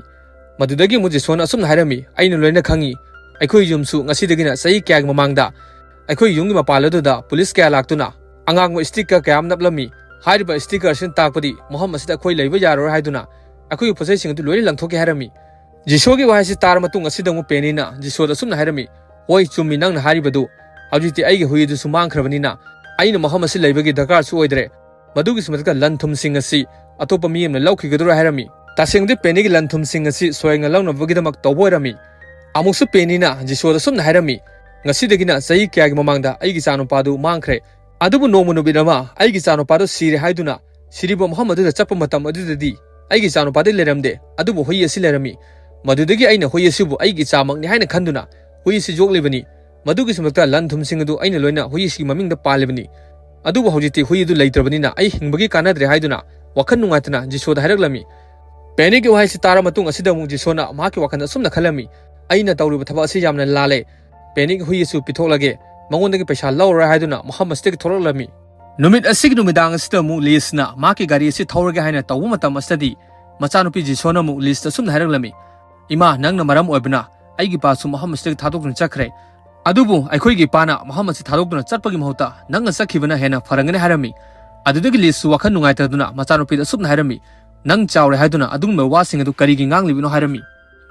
ꯃꯗꯨꯗꯒꯤ ꯑꯃꯨꯛ ꯖꯤꯁꯣꯅ ꯑꯁꯨꯝꯅ ꯍꯥꯏꯔꯝꯃꯤ, "ꯑꯩꯅ ꯂꯣꯏꯅ ꯈꯪꯏ꯫ ꯑꯩꯈꯣꯏ ꯌꯨꯝꯁꯨ ꯉꯁꯤꯗꯒꯤꯅ ꯆꯍꯤ ꯀꯌꯥꯒꯤ ꯃꯃꯥꯡꯗ ꯑꯩꯈꯣꯏ ꯌꯨꯝꯒꯤ ꯃꯄꯥꯟ ꯑꯗꯨꯗ ꯄꯨꯂꯤꯁ ꯀꯌꯥ ꯂꯥꯛꯇꯨꯅ ꯑꯉꯥꯡꯕ ꯁ꯭ꯇꯤꯀꯔ ꯀꯌꯥ ꯑꯃ ꯅꯞꯂꯝꯃꯤ꯫ ꯍꯥꯏꯔꯤꯕ ꯁ꯭ꯇꯤꯀꯔꯁꯤꯅ ꯇꯥꯛꯄꯗꯤ ꯃꯐꯝ ꯑꯁꯤꯗ ꯑꯩꯈꯣꯏ ꯂꯩꯕ ꯌꯥꯔꯔꯣꯏ ꯍꯥꯏꯗꯨꯅ ꯑꯩꯈꯣꯏꯒꯤ ꯄꯣꯠꯆꯩꯁꯤꯡ ꯑꯗꯨ ꯂꯣꯏꯅ ꯂꯪꯊꯣꯛꯈꯤ" ꯍꯥꯏꯔꯝꯃꯤ꯫ ꯖꯤꯁꯣꯒꯤ ꯋꯥꯍꯩꯁꯤ ꯇꯥꯔ ꯃꯇꯨꯡ ꯑꯁꯤꯗ ꯑꯃꯨꯛ ꯄꯦꯅꯤꯅ ꯖꯤꯁꯣꯗ ꯑꯁꯨꯝꯅ ꯍꯥꯏꯔꯝꯃꯤ, "ꯍꯣꯏ, ꯆꯨꯝꯃꯤ ꯅꯪꯅ ꯍꯥꯏꯔꯤꯕꯗꯨ꯫ ꯍꯧꯖꯤꯛꯇꯤ ꯑꯩꯒꯤ ꯍꯨꯏ ꯑꯗꯨꯁꯨ ꯃꯥꯡꯈ꯭ꯔꯕꯅꯤꯅ ꯑꯩꯅ ꯃꯐꯝ ꯑꯁꯤ ꯂꯩꯕꯒꯤ ꯗꯔꯀꯥꯔꯁꯨ ꯑꯣꯏꯗ꯭ꯔꯦ꯫ ꯃꯗꯨꯒꯤꯁꯨ ꯃꯊꯛꯇ ꯂꯟ ꯊꯨꯝꯁꯤꯡ ꯑꯁꯤ ꯑꯇꯣꯞꯄ ꯃꯤ ꯑꯃꯅ ꯂꯧꯈꯤꯒꯗ꯭ꯔꯥ?" ꯍꯥꯏꯔꯝꯃꯤ꯫ ꯇꯁꯦꯡꯗꯤ ꯄꯦꯅꯤꯒꯤ ꯂꯟ ꯊꯨꯝꯁꯤꯡ ꯑꯁꯤ ꯁꯣꯌꯪꯅ ꯂꯧꯅꯕꯒꯤꯗꯃꯛ ꯇꯧꯕ ꯑꯣꯏꯔꯝꯃꯤ꯫ ꯑꯃꯨꯛꯁꯨ ꯄꯦꯅꯤꯅ ꯖꯤꯁꯣꯗ ꯑꯁꯨꯝꯅ ꯍꯥꯏꯔꯝꯃꯤ, "ꯉꯁꯤꯗꯒꯤꯅ ꯆꯍꯤ ꯀꯌꯥꯒꯤ ꯃꯃꯥꯡꯗ ꯑꯩꯒꯤ ꯏꯆꯥꯅꯨꯄꯥꯗꯨ ꯃꯥꯡꯈ꯭ꯔꯦ꯫ ꯑꯗꯨꯕꯨ ꯅꯣꯡꯃ ꯅꯨꯃꯤꯠ ꯑꯃ ꯑꯩꯒꯤ ꯏꯆꯥꯅꯨꯄꯥꯗꯨ ꯁꯤꯔꯦ ꯍꯥꯏꯗꯨꯅ ꯁꯤꯔꯤꯕ ꯃꯐꯝ ꯑꯗꯨꯗ ꯆꯠꯄ ꯃꯇꯝ ꯑꯗꯨꯗꯗꯤ ꯑꯩꯒꯤ ꯏꯆꯥꯅꯨꯄꯥꯗꯤ ꯂꯩꯔꯝꯗꯦ, ꯑꯗꯨꯕꯨ ꯍꯨꯏ ꯑꯁꯤ ꯂꯩꯔꯝꯃꯤ꯫ ꯃꯗꯨꯗꯒꯤ ꯑꯩꯅ ꯍꯨꯏ ꯑꯁꯤꯕꯨ ꯑꯩꯒꯤ ꯏꯆꯥꯃꯛꯅꯤ ꯍꯥꯏꯅ ꯈꯟꯗꯨꯅ ꯍꯨꯏ ꯑꯁꯤ ꯌꯣꯛꯂꯤꯕꯅꯤ꯫ ꯃꯗꯨꯒꯤ ꯁꯨꯝꯂꯛꯇ ꯂꯟ ꯊꯨꯝꯁꯤꯡ ꯑꯗꯨ ꯑꯩꯅ ꯂꯣꯏꯅ ꯍꯨꯏ ꯑꯁꯤꯒꯤ ꯃꯃꯤꯡꯗ ꯄꯥꯜꯂꯤꯕꯅꯤ꯫ ꯑꯗꯨꯕꯨ ꯍꯧꯖꯤꯛꯇꯤ ꯍꯨꯏ ꯑꯗꯨ ꯂꯩꯇ꯭ꯔꯕꯅꯤꯅ ꯑꯩ ꯍꯤꯡꯕꯒꯤ ꯀꯥꯟꯅꯗ꯭ꯔꯦ" ꯍꯥꯏꯗꯨꯅ ꯋꯥꯈꯜ ꯅꯨꯡꯉꯥꯏꯇꯅ ꯖꯤꯁꯣꯗ ꯍꯥꯏꯔꯛꯂꯝꯃꯤ꯫ ꯄꯦꯅꯤꯒꯤ ꯋꯥꯍꯩꯁꯤ ꯇꯥꯔ ꯃꯇꯨꯡ ꯑꯁꯤꯗ ꯑꯃꯨꯛ ꯖꯤꯁꯣꯅ ꯃꯍꯥꯛꯀꯤ ꯋꯥꯈꯜꯗ ꯑꯁꯨꯝꯅ ꯈꯜꯂꯝꯃꯤ, "ꯑꯩꯅ ꯇꯧꯔꯤꯕ ꯊꯕꯛ ꯑꯁꯤ ꯌꯥꯝꯅ ꯂꯥꯜꯂꯦ꯫ ꯄꯦꯅꯤꯒꯤ ꯍꯨꯏ ꯑꯁꯤ ꯄꯤꯊꯣꯛꯂꯒꯦ, ꯃꯉꯣꯟꯗꯒꯤ ꯄꯩꯁꯥ ꯂꯧꯔꯔꯣꯏ" ꯍꯥꯏꯗꯨꯅ ꯃꯐꯝ ꯑꯁꯤꯗꯒꯤ ꯊꯣꯛꯂꯛꯂꯝꯃꯤ꯫ ꯅꯨꯃꯤꯠ ꯑꯁꯤꯒꯤ ꯅꯨꯃꯤꯗꯥꯡ ꯑꯁꯤꯗ ꯑꯃꯨꯛ ꯂꯤꯁꯅ ꯃꯍꯥꯛꯀꯤ ꯒꯥꯔꯤ ꯑꯁꯤ ꯊꯧꯔꯒꯦ ꯍꯥꯏꯅ ꯇꯧꯕ ꯃꯇꯝ ꯑꯁꯤꯗꯗꯤ ꯃꯆꯥꯅꯨꯄꯤ ꯖꯤꯁꯣꯅ ꯑꯃꯨꯛ ꯂꯤꯁꯇ ꯑꯁꯨꯝꯅ ꯍꯥꯏꯔꯛꯂꯝꯃꯤ, "ꯏꯃꯥ, ꯅꯪꯅ ꯃꯔꯝ ꯑꯣꯏꯕꯅ ꯑꯩꯒꯤ ꯏꯄꯥꯁꯨ ꯃꯐꯝ ꯑꯁꯤꯗꯒꯤ ꯊꯥꯗꯣꯛꯇꯨꯅ ꯆꯠꯈ꯭ꯔꯦ꯫ ꯑꯗꯨꯕꯨ ꯑꯩꯈꯣꯏꯒꯤ ꯏꯄꯥꯅ ꯃꯐꯝ ꯑꯁꯤ ꯊꯥꯗꯣꯛꯇꯨꯅ ꯆꯠꯄꯒꯤ ꯃꯍꯨꯠꯇ ꯅꯪꯅ ꯆꯠꯈꯤꯕꯅ ꯍꯦꯟꯅ ꯐꯔꯝꯒꯅꯤ" ꯍꯥꯏꯔꯝꯃꯤ꯫ ꯑꯗꯨꯗꯒꯤ ꯂꯤꯁꯁꯨ ꯋꯥꯈꯜ ꯅꯨꯡꯉꯥꯏꯇꯗꯨꯅ ꯃꯆꯥꯅꯨꯄꯤꯗ ꯑꯁꯨꯝꯅ ꯍꯥꯏꯔꯝꯃꯤ, "ꯅꯪ ꯆꯥꯎꯔꯦ ꯍꯥꯏꯗꯨꯅ ꯑꯗꯨꯒꯨꯝꯕ ꯋꯥꯁꯤꯡ ꯑꯗꯨ ꯀꯔꯤꯒꯤ ꯉꯥꯡꯂꯤꯕꯅꯣ?" ꯍꯥꯏꯔꯝꯃꯤ꯫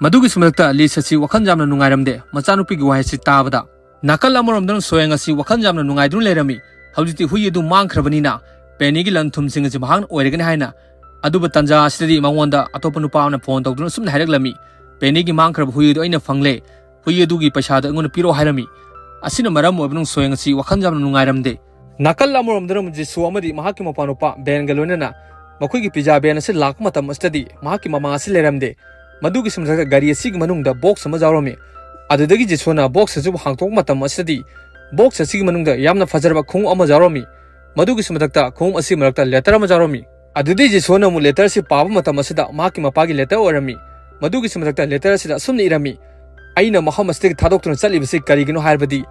ꯃꯗꯨꯒꯤ ꯁꯨꯝꯂꯛꯇ ꯂꯤꯁ ꯑꯁꯤ ꯋꯥꯈꯜ ꯌꯥꯝꯅ ꯅꯨꯡꯉꯥꯏꯔꯝꯗꯦ ꯃꯆꯥꯅꯨꯄꯤꯒꯤ ꯋꯥꯍꯩꯁꯤ ꯇꯥꯕꯗ꯫ ꯅꯥꯀꯜ ꯑꯃꯔꯣꯝꯗꯅ ꯁꯣꯌꯪ ꯑꯁꯤ ꯋꯥꯈꯜ ꯌꯥꯝꯅ ꯅꯨꯡꯉꯥꯏꯗꯨꯅ ꯂꯩꯔꯝꯃꯤ꯫ ꯍꯧꯖꯤꯛꯇꯤ ꯍꯨꯏ ꯑꯗꯨ ꯃꯥꯡꯈ꯭ꯔꯕꯅꯤꯅ ꯄꯦꯅꯤꯒꯤ ꯂꯟ ꯊꯨꯝꯁꯤꯡ ꯑꯁꯤ ꯃꯍꯥꯛꯅ ꯑꯣꯏꯔꯒꯅꯤ ꯍꯥꯏꯅ꯫ ꯑꯗꯨꯕꯨ ꯇꯟꯖꯥ ꯑꯁꯤꯗꯗꯤ ꯃꯉꯣꯟꯗ ꯑꯇꯣꯞꯄ ꯅꯨꯄꯥ ꯑꯃꯅ ꯐꯣꯟ ꯇꯧꯗꯨꯅ ꯑꯁꯨꯝꯅ ꯍꯥꯏꯔꯛꯂꯝꯃꯤ, "ꯄꯦꯅꯤꯒꯤ ꯃꯥꯡꯈ꯭ꯔꯕ ꯍꯨꯏ ꯑꯗꯨ ꯑꯩꯅ ꯐꯪꯂꯦ꯫ ꯍꯨꯏ ꯑꯗꯨꯒꯤ ꯄꯩꯁꯥꯗꯨ ꯑꯩꯉꯣꯟꯗ ꯄꯤꯔꯛꯑꯣ" ꯍꯥꯏꯔꯝꯃꯤ꯫ ꯑꯁꯤꯅ ꯃꯔꯝ ꯑꯣꯏꯕꯅ ꯁꯣꯌꯪ ꯑꯁꯤ ꯋꯥꯈꯜ ꯌꯥꯝꯅ ꯅꯨꯡꯉꯥꯏꯔꯝꯗꯦ꯫ ꯅꯥꯀꯜ ꯑꯃꯔꯣꯝꯗꯅ ꯖꯤꯁꯨ ꯑꯃꯗꯤ ꯃꯍꯥꯛꯀꯤ ꯃꯄꯥꯅꯨꯄꯥ ꯕꯦꯟꯒ ꯂꯣꯏꯅꯅ ꯃꯈꯣꯏꯒꯤ ꯄꯤꯖꯥ ꯕꯦꯟ ꯑꯁꯤ ꯂꯥꯛꯄ ꯃꯇꯝ ꯑꯁꯤꯗꯗꯤ ꯃꯍꯥꯛꯀꯤ ꯃꯃꯥ ꯑꯁꯤ ꯂꯩꯔꯝꯗꯦ꯫ ꯃꯗꯨꯒꯤ ꯁꯨꯝꯂꯛꯇ ꯒꯥꯔꯤ ꯑꯁꯤꯒꯤ ꯃꯅꯨꯡꯗ ꯕꯣꯛꯁ ꯑꯃ ꯌꯥꯎꯔꯝꯃꯤ꯫ ꯑꯗꯨꯗꯒꯤ ꯖꯤꯁꯨꯅ ꯕꯣꯛꯁ ꯑꯁꯤꯕꯨ ꯍꯥꯡꯇꯣꯛꯄ ꯃꯇꯝ ꯑꯁꯤꯗꯗꯤ ꯕꯣꯛꯁ ꯑꯁꯤꯒꯤ ꯃꯅꯨꯡꯗ ꯌꯥꯝꯅ ꯐꯖꯔꯕ ꯈꯣꯡꯎꯞ ꯑꯃ ꯌꯥꯎꯔꯝꯃꯤ꯫ ꯃꯗꯨꯒꯤꯁꯨ ꯃꯊꯛꯇ ꯈꯣꯡꯎꯞ ꯑꯁꯤ ꯃꯔꯛꯇ ꯂꯦꯇꯔ ꯑꯃ ꯌꯥꯎꯔꯝꯃꯤ꯫ ꯑꯗꯨꯗꯒꯤ ꯖꯤꯁꯨꯅ ꯑꯃꯨꯛ ꯂꯦꯇꯔ ꯑꯁꯤ ꯄꯥꯕ ꯃꯇꯝ ꯑꯁꯤꯗ ꯃꯍꯥꯛꯀꯤ ꯃꯄꯥꯒꯤ ꯂꯦꯇꯔ ꯑꯣꯏꯔꯝꯃꯤ꯫ ꯃꯗꯨꯒꯤꯁꯨ ꯃꯊꯛꯇ ꯂꯦꯇꯔ ꯑꯁꯤꯗ ꯑꯁꯨꯝꯅ ꯏꯔꯝꯃꯤ, "ꯑꯩꯅ ꯃꯐꯝ ꯑꯁꯤꯗꯒꯤ ꯊꯥꯗꯣꯛꯇꯨꯅ ꯆꯠꯂꯤꯕꯁꯤ ꯀꯔꯤꯒꯤꯅꯣ ꯍꯥꯏꯔꯕꯗꯤ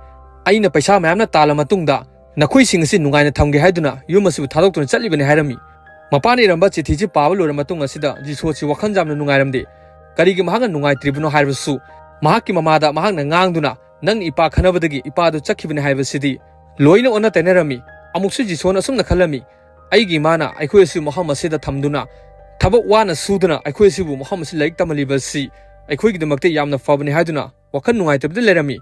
ꯑꯩꯅ ꯄꯩꯁꯥ ꯃꯌꯥꯝꯅ ꯇꯥꯜꯂ ꯃꯇꯨꯡꯗ ꯅꯈꯣꯏꯁꯤꯡ ꯑꯁꯤ ꯅꯨꯡꯉꯥꯏꯅ ꯊꯝꯒꯦ ꯍꯥꯏꯗꯨꯅ ꯌꯨꯝ ꯑꯁꯤꯕꯨ ꯊꯥꯗꯣꯛꯇꯨꯅ ꯆꯠꯂꯤꯕꯅꯤ" ꯍꯥꯏꯔꯝꯃꯤ꯫ ꯃꯄꯥꯅ ꯏꯔꯝꯕ ꯆꯤꯊꯤꯁꯤ ꯄꯥꯕ ꯂꯣꯏꯔ ꯃꯇꯨꯡ ꯑꯁꯤꯗ ꯖꯤꯁꯨ ꯑꯁꯤ ꯋꯥꯈꯜ ꯌꯥꯝꯅ ꯅꯨꯡꯉꯥꯏꯔꯝꯗꯦ꯫ ꯀꯔꯤꯒꯤ ꯃꯍꯥꯛꯅ ꯅꯨꯡꯉꯥꯏꯇ꯭ꯔꯤꯕꯅꯣ ꯍꯥꯏꯔꯕꯁꯨ ꯃꯍꯥꯛꯀꯤ ꯃꯃꯥꯗ ꯃꯍꯥꯛꯅ ꯉꯥꯡꯗꯨꯅ, "ꯅꯪꯅ ꯏꯄꯥ ꯈꯟꯅꯕꯗꯒꯤ ꯏꯄꯥꯗꯨ ꯆꯠꯈꯤꯕꯅꯤ" ꯍꯥꯏꯕꯁꯤꯗꯤ ꯂꯣꯏꯅ ꯑꯣꯟꯅ ꯇꯩꯅꯔꯝꯃꯤ꯫ ꯑꯃꯨꯛꯁꯨ ꯖꯤꯁꯨꯅ ꯑꯁꯨꯝꯅ ꯈꯜꯂꯝꯃꯤ, "ꯑꯩꯒꯤ ꯏꯃꯥꯅ ꯑꯩꯈꯣꯏ ꯑꯁꯤ ꯃꯐꯝ ꯑꯁꯤꯗ ꯊꯝꯗꯨꯅ ꯊꯕꯛ ꯋꯥꯅ ꯁꯨꯗꯨꯅ ꯑꯩꯈꯣꯏ ꯑꯁꯤꯕꯨ ꯃꯐꯝ ꯑꯁꯤ ꯂꯥꯏꯔꯤꯛ ꯇꯝꯍꯜꯂꯤꯕ ꯑꯁꯤ ꯑꯩꯈꯣꯏꯒꯤꯗꯃꯛꯇ ꯌꯥꯝꯅ ꯐꯕꯅꯤ" ꯍꯥꯏꯗꯨꯅ ꯋꯥꯈꯜ ꯅꯨꯡꯉꯥꯏꯇꯕꯗ ꯂꯩꯔꯝꯃꯤ꯫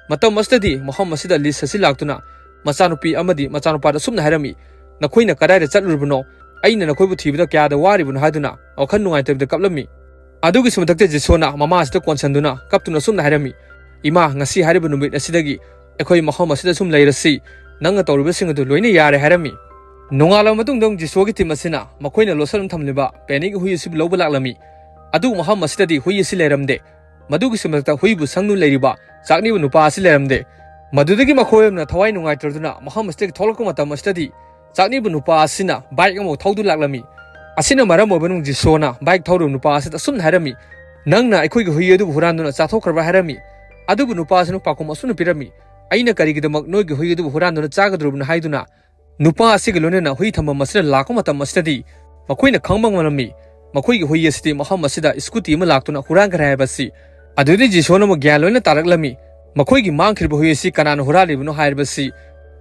ꯃꯇꯝ ꯑꯁꯤꯗꯗꯤ ꯃꯐꯝ ꯑꯁꯤꯗ ꯂꯤꯁ ꯑꯁꯤ ꯂꯥꯛꯇꯨꯅ ꯃꯆꯥꯅꯨꯄꯤ ꯑꯃꯗꯤ ꯃꯆꯥꯅꯨꯄꯥꯗ ꯑꯁꯨꯝꯅ ꯍꯥꯏꯔꯝꯃꯤ, "ꯅꯈꯣꯏꯅ ꯀꯗꯥꯏꯗ ꯆꯠꯂꯨꯔꯕꯅꯣ? ꯑꯩꯅ ꯅꯈꯣꯏꯕꯨ ꯊꯤꯕꯗ ꯀꯌꯥꯗ ꯋꯥꯔꯤꯕꯅꯣ ꯍꯥꯏꯗꯨꯅ ꯋꯥꯈꯜ ꯅꯨꯡꯉꯥꯏꯇꯕꯗ ꯀꯞꯂꯝꯃꯤ꯫ ꯑꯗꯨꯒꯤꯁꯨ ꯃꯊꯛꯇ ꯖꯤꯁꯣꯅ ꯃꯃꯥ ꯑꯁꯤꯗ ꯀꯣꯟꯁꯤꯟꯗꯨꯅ ꯀꯞꯇꯨꯅ ꯑꯁꯨꯝꯅ ꯍꯥꯏꯔꯝꯃꯤ, "ꯏꯃꯥ, ꯉꯁꯤ ꯍꯥꯏꯔꯤꯕ ꯅꯨꯃꯤꯠ ꯑꯁꯤꯗꯒꯤ ꯑꯩꯈꯣꯏ ꯃꯐꯝ ꯑꯁꯤꯗ ꯁꯨꯝ ꯂꯩꯔꯁꯤ꯫ ꯅꯪꯅ ꯇꯧꯔꯤꯕꯁꯤꯡ ꯑꯗꯨ ꯂꯣꯏꯅ ꯌꯥꯔꯦ" ꯍꯥꯏꯔꯝꯃꯤ꯫ ꯅꯣꯡꯉꯥꯜꯂꯕ ꯃꯇꯨꯡꯗ ꯑꯃꯨꯛ ꯖꯤꯁꯣꯒꯤ ꯇꯤꯝ ꯑꯁꯤꯅ ꯃꯈꯣꯏꯅ ꯂꯣꯠꯁꯤꯟꯗꯨꯅ ꯊꯝꯂꯤꯕ ꯄꯦꯅꯤꯒꯤ ꯍꯨꯏ ꯑꯁꯤꯕꯨ ꯂꯧꯕ ꯂꯥꯛꯂꯝꯃꯤ꯫ ꯑꯗꯨꯕꯨ ꯃꯐꯝ ꯑꯁꯤꯗꯗꯤ ꯍꯨꯏ ꯑꯁꯤ ꯂꯩꯔꯝꯗꯦ꯫ ꯃꯗꯨꯒꯤ ꯃꯊꯛꯇ ꯍꯨꯏꯕꯨ ꯁꯪꯗꯨꯅ ꯂꯩꯔꯤꯕ ꯆꯥꯛꯅꯤꯕ ꯅꯨꯄꯥ ꯑꯁꯤ ꯂꯩꯔꯝꯗꯦ꯫ ꯃꯗꯨꯗꯒꯤ ꯃꯈꯣꯏ ꯑꯃꯅ ꯊꯋꯥꯏ ꯅꯨꯡꯉꯥꯏꯇ꯭ꯔꯗꯨꯅ ꯃꯐꯝ ꯑꯁꯤꯗꯒꯤ ꯊꯣꯛꯂꯛꯄ ꯃꯇꯝ ꯑꯁꯤꯗꯗꯤ ꯆꯥꯛꯅꯤꯕ ꯅꯨꯄꯥ ꯑꯁꯤꯅ ꯕꯥꯏꯛ ꯑꯃ ꯊꯧꯗꯨꯅ ꯂꯥꯛꯂꯝꯃꯤ꯫ ꯑꯁꯤꯅ ꯃꯔꯝ ꯑꯣꯏꯕꯅ ꯖꯤꯁꯣꯅ ꯕꯥꯏꯛ ꯊꯧꯔꯤꯕ ꯅꯨꯄꯥ ꯑꯁꯤꯗ ꯑꯁꯨꯝꯅ ꯍꯥꯏꯔꯝꯃꯤ, "ꯅꯪꯅ ꯑꯩꯈꯣꯏꯒꯤ ꯍꯨꯏ ꯑꯗꯨꯕꯨ ꯍꯨꯔꯥꯟꯗꯨꯅ ꯆꯥꯊꯣꯛꯈ꯭ꯔꯕ꯭ꯔꯥ?" ꯍꯥꯏꯔꯝꯃꯤ꯫ ꯑꯗꯨꯕꯨ ꯅꯨꯄꯥ ꯑꯁꯤꯅ ꯄꯥꯎꯈꯨꯝ ꯑꯁꯨꯝꯅ ꯄꯤꯔꯝꯃꯤ, "ꯑꯩꯅ ꯀꯔꯤꯒꯤꯗꯃꯛ ꯅꯣꯏꯒꯤ ꯍꯨꯏ ꯑꯗꯨꯕꯨ ꯍꯨꯔꯥꯟꯗꯨꯅ ꯆꯥꯒꯗꯧꯔꯤꯕꯅꯣ?" ꯍꯥꯏꯗꯨꯅ ꯅꯨꯄꯥ ꯑꯁꯤꯒ ꯂꯣꯏꯅꯅ ꯍꯨꯏ ꯊꯝꯐꯝ ꯑꯁꯤꯗ ꯂꯥꯛꯄ ꯃꯇꯝ ꯑꯁꯤꯗꯗꯤ ꯃꯈꯣꯏꯅ ꯈꯪꯕ ꯉꯝꯂꯝꯃꯤ, ꯃꯈꯣꯏꯒꯤ ꯍꯨꯏ ꯑꯁꯤꯗꯤ ꯃꯐꯝ ꯑꯁꯤꯗ ꯁ꯭ꯀꯨꯇꯤ ꯑꯃ ꯂꯥꯛꯇꯨꯅ ꯍꯨꯔꯥꯟꯈ꯭ꯔꯦ ꯍꯥꯏꯕꯁꯤ꯫ ꯑꯗꯨꯗꯤ ꯖꯤꯁꯣꯅ ꯑꯃꯨꯛ ꯒ꯭ꯌꯥꯟ ꯂꯣꯏꯅ ꯇꯥꯔꯛꯂꯝꯃꯤ꯫ ꯃꯈꯣꯏꯒꯤ ꯃꯥꯡꯈ꯭ꯔꯤꯕ ꯍꯨꯏ ꯑꯁꯤ ꯀꯅꯥꯅ ꯍꯨꯔꯥꯜꯂꯤꯕꯅꯣ ꯍꯥꯏꯔꯤꯕꯁꯤ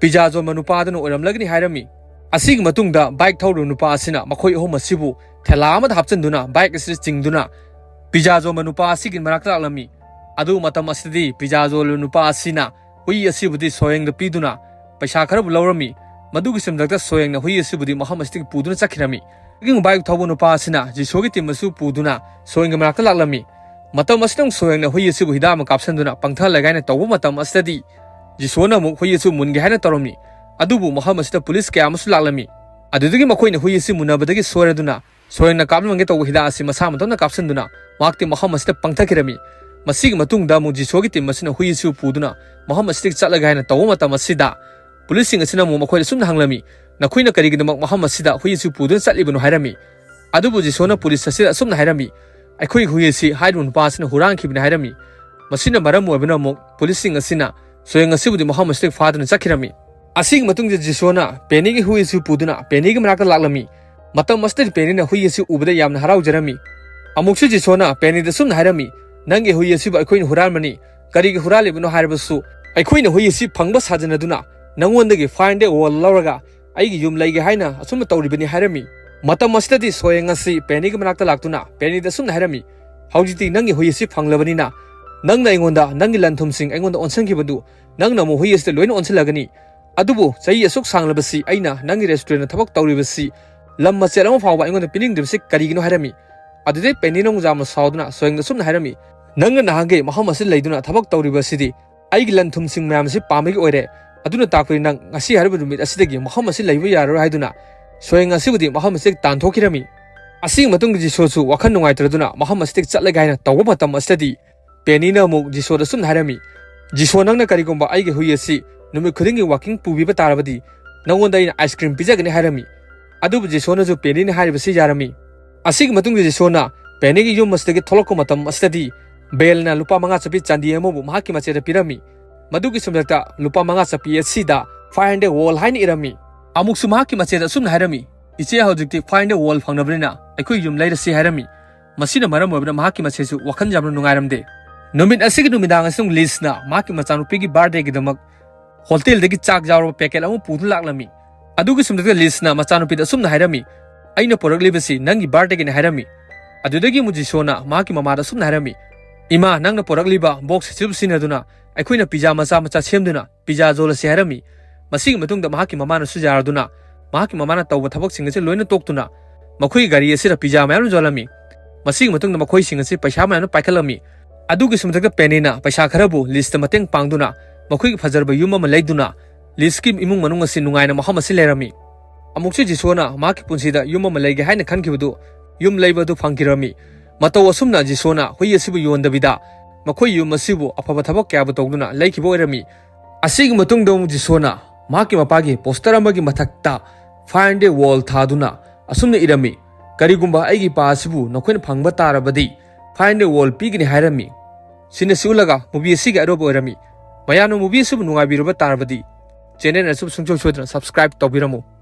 ꯄꯤꯖꯥ ꯌꯣꯟꯕ ꯅꯨꯄꯥꯗꯨꯅ ꯑꯣꯏꯔꯝꯂꯒꯅꯤ ꯍꯥꯏꯔꯝꯃꯤ꯫ ꯑꯁꯤꯒꯤ ꯃꯇꯨꯡꯗ ꯕꯥꯏꯛ ꯊꯧꯔꯤꯕ ꯅꯨꯄꯥ ꯑꯁꯤꯅ ꯃꯈꯣꯏ ꯑꯍꯨꯝ ꯑꯁꯤꯕꯨ ꯊꯦꯂꯥ ꯑꯃꯗ ꯍꯥꯞꯆꯤꯟꯗꯨꯅ ꯕꯥꯏꯛ ꯑꯁꯤꯗ ꯆꯤꯡꯗꯨꯅ ꯄꯤꯖꯥ ꯌꯣꯟꯕ ꯅꯨꯄꯥ ꯑꯁꯤꯒꯤ ꯃꯅꯥꯛꯇ ꯂꯥꯛꯂꯝꯃꯤ꯫ ꯑꯗꯨ ꯃꯇꯝ ꯑꯁꯤꯗꯗꯤ ꯄꯤꯖꯥ ꯌꯣꯟꯕ ꯅꯨꯄꯥ ꯑꯁꯤꯅ ꯍꯨꯏ ꯑꯁꯤꯕꯨꯗꯤ ꯁꯣꯌꯦꯡꯗ ꯄꯤꯗꯨꯅ ꯄꯩꯁꯥ ꯈꯔꯕꯨ ꯂꯧꯔꯝꯃꯤ꯫ ꯃꯗꯨꯒꯤ ꯆꯨꯝꯗꯛꯇ ꯁꯣꯌꯦꯡꯅ ꯍꯨꯏ ꯑꯁꯤꯕꯨꯗꯤ ꯃꯐꯝ ꯑꯁꯤꯗꯒꯤ ꯄꯨꯗꯨꯅ ꯆꯠꯈꯤꯔꯝꯃꯤ꯫ ꯍꯧꯖꯤꯛ ꯕꯥꯏꯛ ꯊꯧꯕ ꯅꯨꯄꯥ ꯑꯁꯤꯅ ꯖꯤꯁꯣꯒꯤ ꯇꯤꯝ ꯑꯁꯨ ꯄꯨꯗꯨꯅ ꯁꯣꯌꯦꯡꯒꯤ ꯃꯅꯥꯛꯇ ꯂꯥꯛꯂꯝꯃꯤ꯫ ꯃꯇꯝ ꯑꯁꯤꯗ ꯑꯃꯨꯛ ꯁꯣꯌꯦꯡꯅ ꯍꯨꯏ ꯑꯁꯤꯕꯨ ꯍꯤꯗꯥꯛ ꯑꯃ ꯀꯥꯞꯁꯤꯟꯗꯨꯅ ꯄꯪꯊꯍꯜꯂꯒꯦ ꯍꯥꯏꯅ ꯇꯧꯕ ꯃꯇꯝ ꯑꯁꯤꯗꯗꯤ ꯖꯤꯁꯣꯅ ꯑꯃꯨꯛ ꯍꯨꯏ ꯑꯁꯤ ꯃꯨꯟꯒꯦ ꯍꯥꯏꯅ ꯇꯧꯔꯝꯃꯤ꯫ ꯑꯗꯨꯕꯨ ꯃꯐꯝ ꯑꯁꯤꯗ ꯄꯨꯂꯤꯁ ꯀꯌꯥ ꯑꯃꯁꯨ ꯂꯥꯛꯂꯝꯃꯤ꯫ ꯑꯗꯨꯗꯒꯤ ꯃꯈꯣꯏꯅ ꯍꯨꯏ ꯑꯁꯤ ꯃꯨꯟꯅꯕꯗꯒꯤ ꯁꯣꯏꯔꯗꯨꯅ ꯁꯣꯌꯦꯡꯅ ꯀꯥꯞꯂꯝꯒꯦ ꯇꯧꯕ ꯍꯤꯗꯥꯛ ꯑꯁꯤ ꯃꯁꯥ ꯃꯇꯣꯝꯇ ꯀꯥꯞꯁꯤꯟꯗꯨꯅ ꯃꯍꯥꯛꯇꯤ ꯃꯐꯝ ꯑꯁꯤꯗ ꯄꯪꯊꯈꯤꯔꯝꯃꯤ꯫ ꯃꯁꯤꯒꯤ ꯃꯇꯨꯡꯗ ꯑꯃꯨꯛ ꯖꯤꯁꯣꯒꯤ ꯇꯤꯝ ꯑꯁꯤꯅ ꯍꯨꯏ ꯑꯁꯤꯕꯨ ꯄꯨꯗꯨꯅ ꯃꯐꯝ ꯑꯁꯤꯗꯒꯤ ꯆꯠꯂꯒꯦ ꯍꯥꯏꯅ ꯇꯧꯕ ꯃꯇꯝ ꯑꯁꯤꯗ ꯄꯨꯂꯤꯁꯁꯤꯡ ꯑꯁꯤꯅ ꯑꯃꯨꯛ ꯃꯈꯣꯏꯗ ꯑꯁꯨꯝꯅ ꯍꯪꯂꯝꯃꯤ, "ꯅꯈꯣꯏꯅ ꯀꯔꯤꯒꯤꯗꯃꯛ ꯃꯐꯝ ꯑꯁꯤꯗ ꯍꯨꯏ ꯑꯁꯤ ꯄꯨꯗꯨꯅ ꯆꯠꯂꯤꯕꯅꯣ?" ꯍꯥꯏꯔꯝꯃꯤ꯫ ꯑꯗꯨꯕꯨ ꯖꯤꯁꯣꯅ ꯄꯨꯂꯤꯁ ꯑꯁꯤꯗ ꯑꯁꯨꯝꯅ ꯍꯥꯏꯔꯝꯃꯤ, "ꯑꯩꯈꯣꯏꯒꯤ ꯍꯨꯏ ꯑꯁꯤ ꯍꯥꯏꯔꯤꯕ ꯅꯨꯄꯥ ꯑꯁꯤꯅ ꯍꯨꯔꯥꯟꯈꯤꯕꯅꯤ" ꯍꯥꯏꯔꯝꯃꯤ꯫ ꯃꯁꯤꯅ ꯃꯔꯝ ꯑꯣꯏꯕꯅ ꯑꯃꯨꯛ ꯄꯨꯂꯤꯁꯁꯤꯡ ꯑꯁꯤꯅ ꯁꯣꯌꯦꯡ ꯑꯁꯤꯕꯨꯗꯤ ꯃꯐꯝ ꯑꯁꯤꯗꯒꯤ ꯐꯥꯗꯨꯅ ꯆꯠꯈꯤꯔꯝꯃꯤ꯫ ꯑꯁꯤꯒꯤ ꯃꯇꯨꯡꯗ ꯖꯤꯁꯣꯅ ꯄꯦꯅꯤꯒꯤ ꯍꯨꯏ ꯑꯁꯤ ꯄꯨꯗꯨꯅ ꯄꯦꯅꯤꯒꯤ ꯃꯅꯥꯛꯇ ꯂꯥꯛꯂꯝꯃꯤ꯫ ꯃꯇꯝ ꯑꯁꯤꯗꯗꯤ ꯄꯦꯅꯤꯅ ꯍꯨꯏ ꯑꯁꯤ ꯎꯕꯗ ꯌꯥꯝꯅ ꯍꯔꯥꯎꯖꯔꯝꯃꯤ꯫ ꯑꯃꯨꯛꯁꯨ ꯖꯤꯁꯣꯅ ꯄꯦꯅꯤꯗ ꯁꯨꯝꯅ ꯍꯥꯏꯔꯝꯃꯤ, "ꯅꯪꯒꯤ ꯍꯨꯏ ꯑꯁꯤꯕꯨ ꯑꯩꯈꯣꯏꯅ ꯍꯨꯔꯥꯟꯕꯅꯤ꯫ ꯀꯔꯤꯒꯤ ꯍꯨꯔꯥꯜꯂꯤꯕꯅꯣ ꯍꯥꯏꯔꯕꯁꯨ ꯑꯩꯈꯣꯏꯅ ꯍꯨꯏ ꯑꯁꯤ ꯐꯪꯕ ꯁꯥꯖꯅꯗꯨꯅ ꯅꯉꯣꯟꯗꯒꯤ five hundred won ꯂꯧꯔꯒ ꯑꯩꯒꯤ ꯌꯨꯝ ꯂꯩꯒꯦ ꯍꯥꯏꯅ ꯑꯁꯨꯝꯅ ꯇꯧꯔꯤꯕꯅꯤ" ꯍꯥꯏꯔꯝꯃꯤ꯫ ꯃꯇꯝ ꯑꯁꯤꯗꯗꯤ ꯁꯣꯌꯦꯡ ꯑꯁꯤ ꯄꯦꯅꯤꯒꯤ ꯃꯅꯥꯛꯇ ꯂꯥꯛꯇꯨꯅ ꯄꯦꯅꯤꯗ ꯑꯁꯨꯝꯅ ꯍꯥꯏꯔꯝꯃꯤ, "ꯍꯧꯖꯤꯛꯇꯤ ꯅꯪꯒꯤ ꯍꯨꯏ ꯑꯁꯤ ꯐꯪꯂꯕꯅꯤꯅ ꯅꯪꯅ ꯑꯩꯉꯣꯟꯗ ꯅꯪꯒꯤ ꯂꯟ ꯊꯨꯝꯁꯤꯡ ꯑꯩꯉꯣꯟꯗ ꯑꯣꯟꯁꯤꯟꯈꯤꯕꯗꯨ ꯅꯪꯅ ꯑꯃꯨꯛ ꯍꯨꯏ ꯑꯁꯤꯗ ꯂꯣꯏꯅ ꯑꯣꯟꯁꯤꯜꯂꯒꯅꯤ꯫ ꯑꯗꯨꯕꯨ ꯆꯍꯤ ꯑꯁꯨꯛ ꯁꯥꯡꯂꯕꯁꯤ ꯑꯩꯅ ꯅꯪꯒꯤ restaurantꯗ ꯊꯕꯛ ꯇꯧꯔꯤꯕꯁꯤ ꯂꯝ ꯃꯆꯦꯠ ꯑꯃ ꯐꯥꯎꯕ ꯑꯩꯉꯣꯟꯗ ꯄꯤꯅꯤꯡꯗ꯭ꯔꯤꯕꯁꯤ ꯀꯔꯤꯒꯤꯅꯣ ꯍꯥꯏꯔꯝꯃꯤ꯫ ꯑꯗꯨꯗꯩ ꯄꯦꯅꯤꯅ ꯑꯃꯨꯛ ꯌꯥꯝꯅ ꯁꯥꯎꯗꯨꯅ ꯁꯣꯌꯪꯗ ꯑꯁꯨꯝꯅ ꯍꯥꯏꯔꯝꯃꯤ, "ꯅꯪꯅ ꯅꯍꯥꯟꯈꯩ ꯃꯐꯝ ꯑꯁꯤꯗ ꯂꯩꯗꯨꯅ ꯊꯕꯛ ꯇꯧꯔꯤꯕ ꯑꯁꯤꯗꯤ ꯑꯩꯒꯤ ꯂꯟ ꯊꯨꯝꯁꯤꯡ ꯃꯌꯥꯝ ꯑꯁꯤ ꯄꯥꯝꯕꯒꯤ ꯑꯣꯏꯔꯦ꯫ ꯑꯗꯨꯅ ꯇꯥꯛꯄꯗꯤ ꯅꯪ ꯉꯁꯤ ꯍꯥꯏꯔꯤꯕ ꯅꯨꯃꯤꯠ ꯑꯁꯤꯗꯒꯤ ꯃꯐꯝ ꯑꯁꯤ ꯂꯩꯕ ꯌꯥꯔꯔꯣꯏ" ꯍꯥꯏꯗꯨꯅ ꯁꯣꯌꯪ ꯑꯁꯤꯕꯨꯗꯤ ꯃꯐꯝ ꯑꯁꯤꯗꯒꯤ ꯇꯥꯟꯊꯣꯛꯈꯤꯔꯝꯃꯤ꯫ ꯑꯁꯤꯒꯤ ꯃꯇꯨꯡꯗ ꯖꯤꯁꯣꯁꯨ ꯋꯥꯈꯜ ꯅꯨꯡꯉꯥꯏꯇ꯭ꯔꯗꯨꯅ ꯃꯐꯝ ꯑꯁꯤꯗꯒꯤ ꯆꯠꯂꯒꯦ ꯍꯥꯏꯅ ꯇꯧꯕ ꯃꯇꯝ ꯑꯁꯤꯗꯗꯤ ꯄꯦꯅꯤꯅ ꯑꯃꯨꯛ ꯖꯤꯁꯣꯗ ꯑꯁꯨꯝꯅ ꯍꯥꯏꯔꯝꯃꯤ, "ꯖꯤꯁꯣ, ꯅꯪꯅ ꯀꯔꯤꯒꯨꯝꯕ ꯑꯩꯒꯤ ꯍꯨꯏ ꯑꯁꯤ ꯅꯨꯃꯤꯠ ꯈꯨꯗꯤꯡꯒꯤ ꯋꯥꯀꯤꯡ ꯄꯨꯕꯤꯕ ꯇꯥꯔꯕꯗꯤ ꯅꯪꯉꯣꯟꯗ ꯑꯩꯅ ꯑꯥꯏꯁ ꯀ꯭ꯔꯤꯝ ꯄꯤꯖꯒꯅꯤ" ꯍꯥꯏꯔꯝꯃꯤ꯫ ꯑꯗꯨꯕꯨ ꯖꯤꯁꯣꯅꯁꯨ ꯄꯦꯅꯤꯅ ꯍꯥꯏꯔꯤꯕꯁꯤ ꯌꯥꯔꯝꯃꯤ꯫ ꯑꯁꯤꯒꯤ ꯃꯇꯨꯡꯗ ꯖꯤꯁꯣꯅ ꯄꯦꯅꯤꯒꯤ ꯌꯨꯝ ꯑꯁꯤꯗꯒꯤ ꯊꯣꯛꯂꯛꯄ ꯃꯇꯝ ꯑꯁꯤꯗꯗꯤ ꯕꯦꯜꯅ ꯂꯨꯄꯥ ꯃꯉꯥ ꯆꯠꯄꯤ ꯆꯥꯟꯗꯤ ꯑꯃꯕꯨ ꯃꯍꯥꯛꯀꯤ ꯃꯆꯦꯗ ꯄꯤꯔꯝꯃꯤ꯫ ꯃꯗꯨꯒꯤ ꯁꯨꯝꯂꯛꯇ ꯂꯨꯄꯥ ꯃꯉꯥ ꯆꯠꯄꯤ ꯑꯁꯤꯗ "Find a wall" ꯍꯥꯏꯅ ꯏꯔꯝꯃꯤ꯫ ꯑꯃꯨꯛꯁꯨ ꯃꯍꯥꯛꯀꯤ ꯃꯆꯦꯗ ꯑꯁꯨꯝꯅ ꯍꯥꯏꯔꯝꯃꯤ, "ꯏꯆꯦ, ꯍꯧꯖꯤꯛꯇꯤ "Find a wall" ꯐꯪꯂꯕꯅꯤꯅ ꯑꯩꯈꯣꯏ ꯌꯨꯝ ꯂꯩꯔꯁꯤ" ꯍꯥꯏꯔꯝꯃꯤ꯫ ꯃꯁꯤꯅ ꯃꯔꯝ ꯑꯣꯏꯕꯅ ꯃꯍꯥꯛꯀꯤ ꯃꯆꯦꯁꯨ ꯋꯥꯈꯜ ꯌꯥꯝꯅ ꯅꯨꯡꯉꯥꯏꯔꯝꯗꯦ꯫ ꯅꯨꯃꯤꯠ ꯑꯁꯤꯒꯤ ꯅꯨꯃꯤꯗꯥꯡ ꯑꯁꯤꯗ ꯂꯤꯁꯅ ꯃꯍꯥꯛꯀꯤ ꯃꯆꯥꯅꯨꯄꯤꯒꯤ ꯕꯥꯔꯗꯦꯒꯤꯗꯃꯛ ꯍꯣꯇꯦꯜꯗꯒꯤ ꯆꯥꯛ ꯌꯥꯎꯔꯕ ꯄꯦꯀꯦꯠ ꯑꯃ ꯄꯨꯗꯨꯅ ꯂꯥꯛꯂꯝꯃꯤ꯫ ꯑꯗꯨꯒꯤ ꯁꯨꯝꯗꯛꯇ ꯂꯤꯁꯅ ꯃꯆꯥꯅꯨꯄꯤꯗ ꯑꯁꯨꯝꯅ ꯍꯥꯏꯔꯝꯃꯤ, "ꯑꯩꯅ ꯄꯨꯔꯛꯂꯤꯕꯁꯤ ꯅꯪꯒꯤ ꯕꯥꯔꯗꯦꯒꯤꯅꯤ" ꯍꯥꯏꯔꯝꯃꯤ꯫ ꯑꯗꯨꯗꯒꯤ ꯑꯃꯨꯛ ꯖꯤꯁꯣꯅ ꯃꯍꯥꯛꯀꯤ ꯃꯃꯥꯗ ꯑꯁꯨꯝꯅ ꯍꯥꯏꯔꯝꯃꯤ, "ꯏꯃꯥ, ꯅꯪꯅ ꯄꯨꯔꯛꯂꯤꯕ ꯕꯣꯛꯁ ꯑꯁꯤꯕꯨ ꯁꯤꯖꯤꯟꯅꯗꯨꯅ ꯑꯩꯈꯣꯏꯅ ꯄꯤꯖꯥ ꯃꯆꯥ ꯃꯆꯥ ꯁꯦꯝꯗꯨꯅ ꯄꯤꯖꯥ ꯌꯣꯜꯂꯁꯤ" ꯍꯥꯏꯔꯝꯃꯤ꯫ ꯃꯁꯤꯒꯤ ꯃꯇꯨꯡꯗ ꯃꯍꯥꯛꯀꯤ ꯃꯃꯥꯅꯁꯨ ꯌꯥꯔꯗꯨꯅ ꯃꯍꯥꯛꯀꯤ ꯃꯃꯥꯅ ꯇꯧꯕ ꯊꯕꯛꯁꯤꯡ ꯑꯁꯤ ꯂꯣꯏꯅ ꯇꯣꯛꯇꯨꯅ ꯃꯈꯣꯏꯒꯤ ꯒꯥꯔꯤ ꯑꯁꯤꯗ ꯄꯤꯖꯥ ꯃꯌꯥꯝ ꯌꯣꯜꯂꯝꯃꯤ꯫ ꯃꯁꯤꯒꯤ ꯃꯇꯨꯡꯗ ꯃꯈꯣꯏꯁꯤꯡ ꯑꯁꯤ ꯄꯩꯁꯥ ꯃꯌꯥꯝꯅ ꯄꯥꯏꯈꯠꯂꯝꯃꯤ꯫ ꯑꯗꯨꯒꯤꯁꯨ ꯃꯊꯛꯇ ꯄꯦꯅꯤꯅ ꯄꯩꯁꯥ ꯈꯔꯕꯨ ꯂꯤꯁꯇ ꯃꯇꯦꯡ ꯄꯥꯡꯗꯨꯅ ꯃꯈꯣꯏꯒꯤ ꯐꯖꯔꯕ ꯌꯨꯝ ꯑꯃ ꯂꯩꯗꯨꯅ ꯂꯤꯁꯀꯤ ꯏꯃꯨꯡ ꯃꯅꯨꯡ ꯑꯁꯤ ꯅꯨꯡꯉꯥꯏꯅ ꯃꯐꯝ ꯑꯁꯤ ꯂꯩꯔꯝꯃꯤ꯫ ꯑꯃꯨꯛꯁꯨ ꯖꯤꯁꯣꯅ ꯃꯍꯥꯛꯀꯤ ꯄꯨꯟꯁꯤꯗ ꯌꯨꯝ ꯑꯃ ꯂꯩꯒꯦ ꯍꯥꯏꯅ ꯈꯟꯈꯤꯕꯗꯨ ꯌꯨꯝ ꯂꯩꯕ ꯑꯗꯨ ꯐꯪꯈꯤꯔꯝꯃꯤ꯫ ꯃꯇꯧ ꯑꯁꯨꯝꯅ ꯖꯤꯁꯣꯅ ꯍꯨꯏ ꯑꯁꯤꯕꯨ ꯌꯣꯟꯗꯕꯤꯗ ꯃꯈꯣꯏ ꯌꯨꯝ ꯑꯁꯤꯕꯨ ꯑꯐꯕ ꯊꯕꯛ ꯀꯌꯥꯕꯨ ꯇꯧꯗꯨꯅ ꯂꯩꯈꯤꯕ ꯑꯣꯏꯔꯝꯃꯤ꯫ ꯑꯁꯤꯒꯤ ꯃꯇꯨꯡꯗ ꯑꯃꯨꯛ ꯖꯤꯁꯣꯅ ꯃꯍꯥꯛꯀꯤ ꯃꯄꯥꯒꯤ ꯄꯣꯁꯇꯔ ꯑꯃꯒꯤ ꯃꯊꯛꯇ "Find a wall" ꯊꯥꯗꯨꯅ ꯑꯁꯨꯝꯅ ꯏꯔꯝꯃꯤ, "ꯀꯔꯤꯒꯨꯝꯕ ꯑꯩꯒꯤ ꯏꯄꯥ ꯑꯁꯤꯕꯨ ꯅꯈꯣꯏꯅ ꯐꯪꯕ ꯇꯥꯔꯕꯗꯤ Find a wall ꯄꯤꯒꯅꯤ" ꯍꯥꯏꯔꯝꯃꯤ꯫ ꯁꯤꯅ ꯁꯤ ꯎꯠꯂꯒ ꯃꯨꯚꯤ ꯑꯁꯤꯒꯤ ꯑꯔꯣꯏꯕ ꯑꯣꯏꯔꯝꯃꯤ꯫ ꯃꯌꯥꯝꯅ ꯃꯨꯚꯤ ꯑꯁꯤꯕꯨ ꯅꯨꯡꯉꯥꯏꯕꯤꯔꯕ ꯇꯥꯔꯕꯗꯤ ꯆꯦꯅꯦꯜ ꯑꯁꯤꯕꯨ ꯁꯨꯡꯁꯣꯏ ꯁꯣꯏꯗꯅ ꯁꯕꯁꯀ꯭ꯔꯥꯏꯕ ꯇꯧꯕꯤꯔꯝꯃꯨ꯫